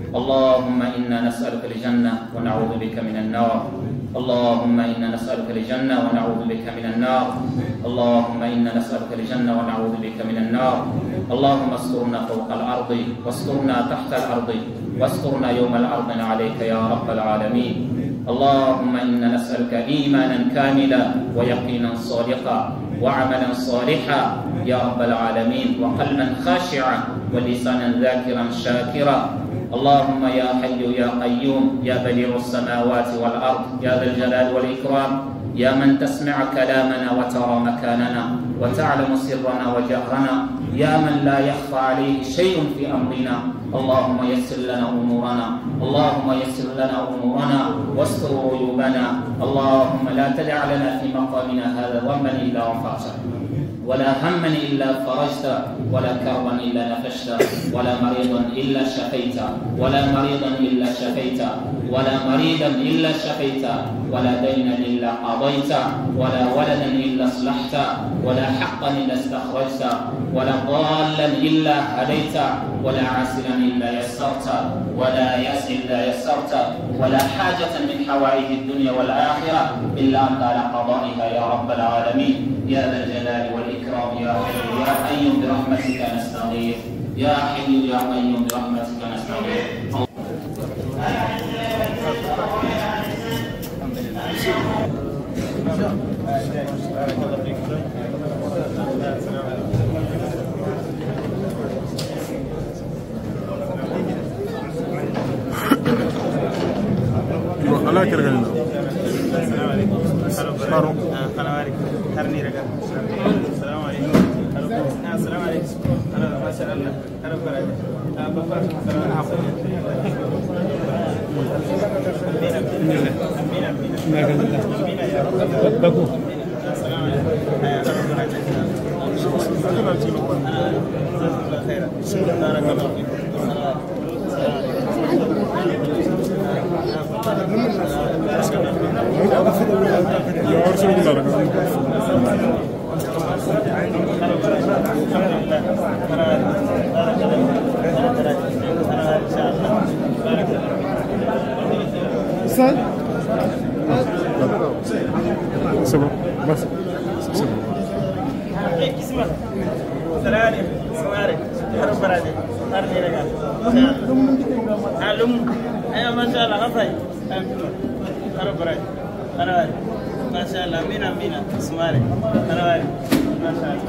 اللهم إنا نسألك الجنة ونعوذ بك من النار. اللهم إنا نسألك الجنة ونعوذ بك من النار. اللهم إنا نسألك الجنة ونعوذ بك من النار. اللهم استرنا فوق الأرض واسترنا تحت الأرض واسترنا يوم العرض عليك يا رب العالمين. اللهم إنا نسألك إيمانا كاملا ويقينا صادقا وعملا صالحا يا رب العالمين، وقلبا خاشعا ولسانا ذاكرا شاكرا. اللهم يا حي يا قيوم يا بديع السماوات والأرض يا ذا الجلال والإكرام، يا من تسمع كلامنا وترى مكاننا وتعلم سرنا وجهرنا، يا من لا يخفى عليه شيء في أمرنا، اللهم يسر لنا أمورنا، اللهم يسر لنا أمورنا واستر عيوبنا. اللهم لا تدع لنا في مقامنا هذا ذنبا إلا غفرته، ولا هما إلا فرجته، ولا كربا إلا نفسته، ولا مريضا إلا شفيته، ولا مريضا إلا شفيته، ولا مريضا إلا شفيته، ولا دينا إلا قضيته، ولا ولدا إلا أصلحته، ولا حقا إلا استخرجته، ولا ضالا إلا هديته، ولا عسيرا إلا يسرته، ولا يس-، إلا يسرته، ولا حاجة من حوائج الدنيا والآخرة إلا أنت على قضائها يا رب العالمين، يا ذا الجلال والإكرام، يا حي يا قيوم برحمتك نستغيث، يا حي يا قيوم برحمتك نستغيث. Yo, Alla kere gani na. Faro. Ah, salam alaikum. Harni raga. Salam alaikum. Ah, salam alaikum. Ala, masha Allah. Ça ? C'est bon. Merci. C'est bon. Salam alaikum. Soirée. Haro barade. Haro niraga. Alum. Ayo, masha Allah, ka fay. Haro barade. Haro barade. Masha Allah, mina, mina. Soirée. Haro barade. Masha Allah.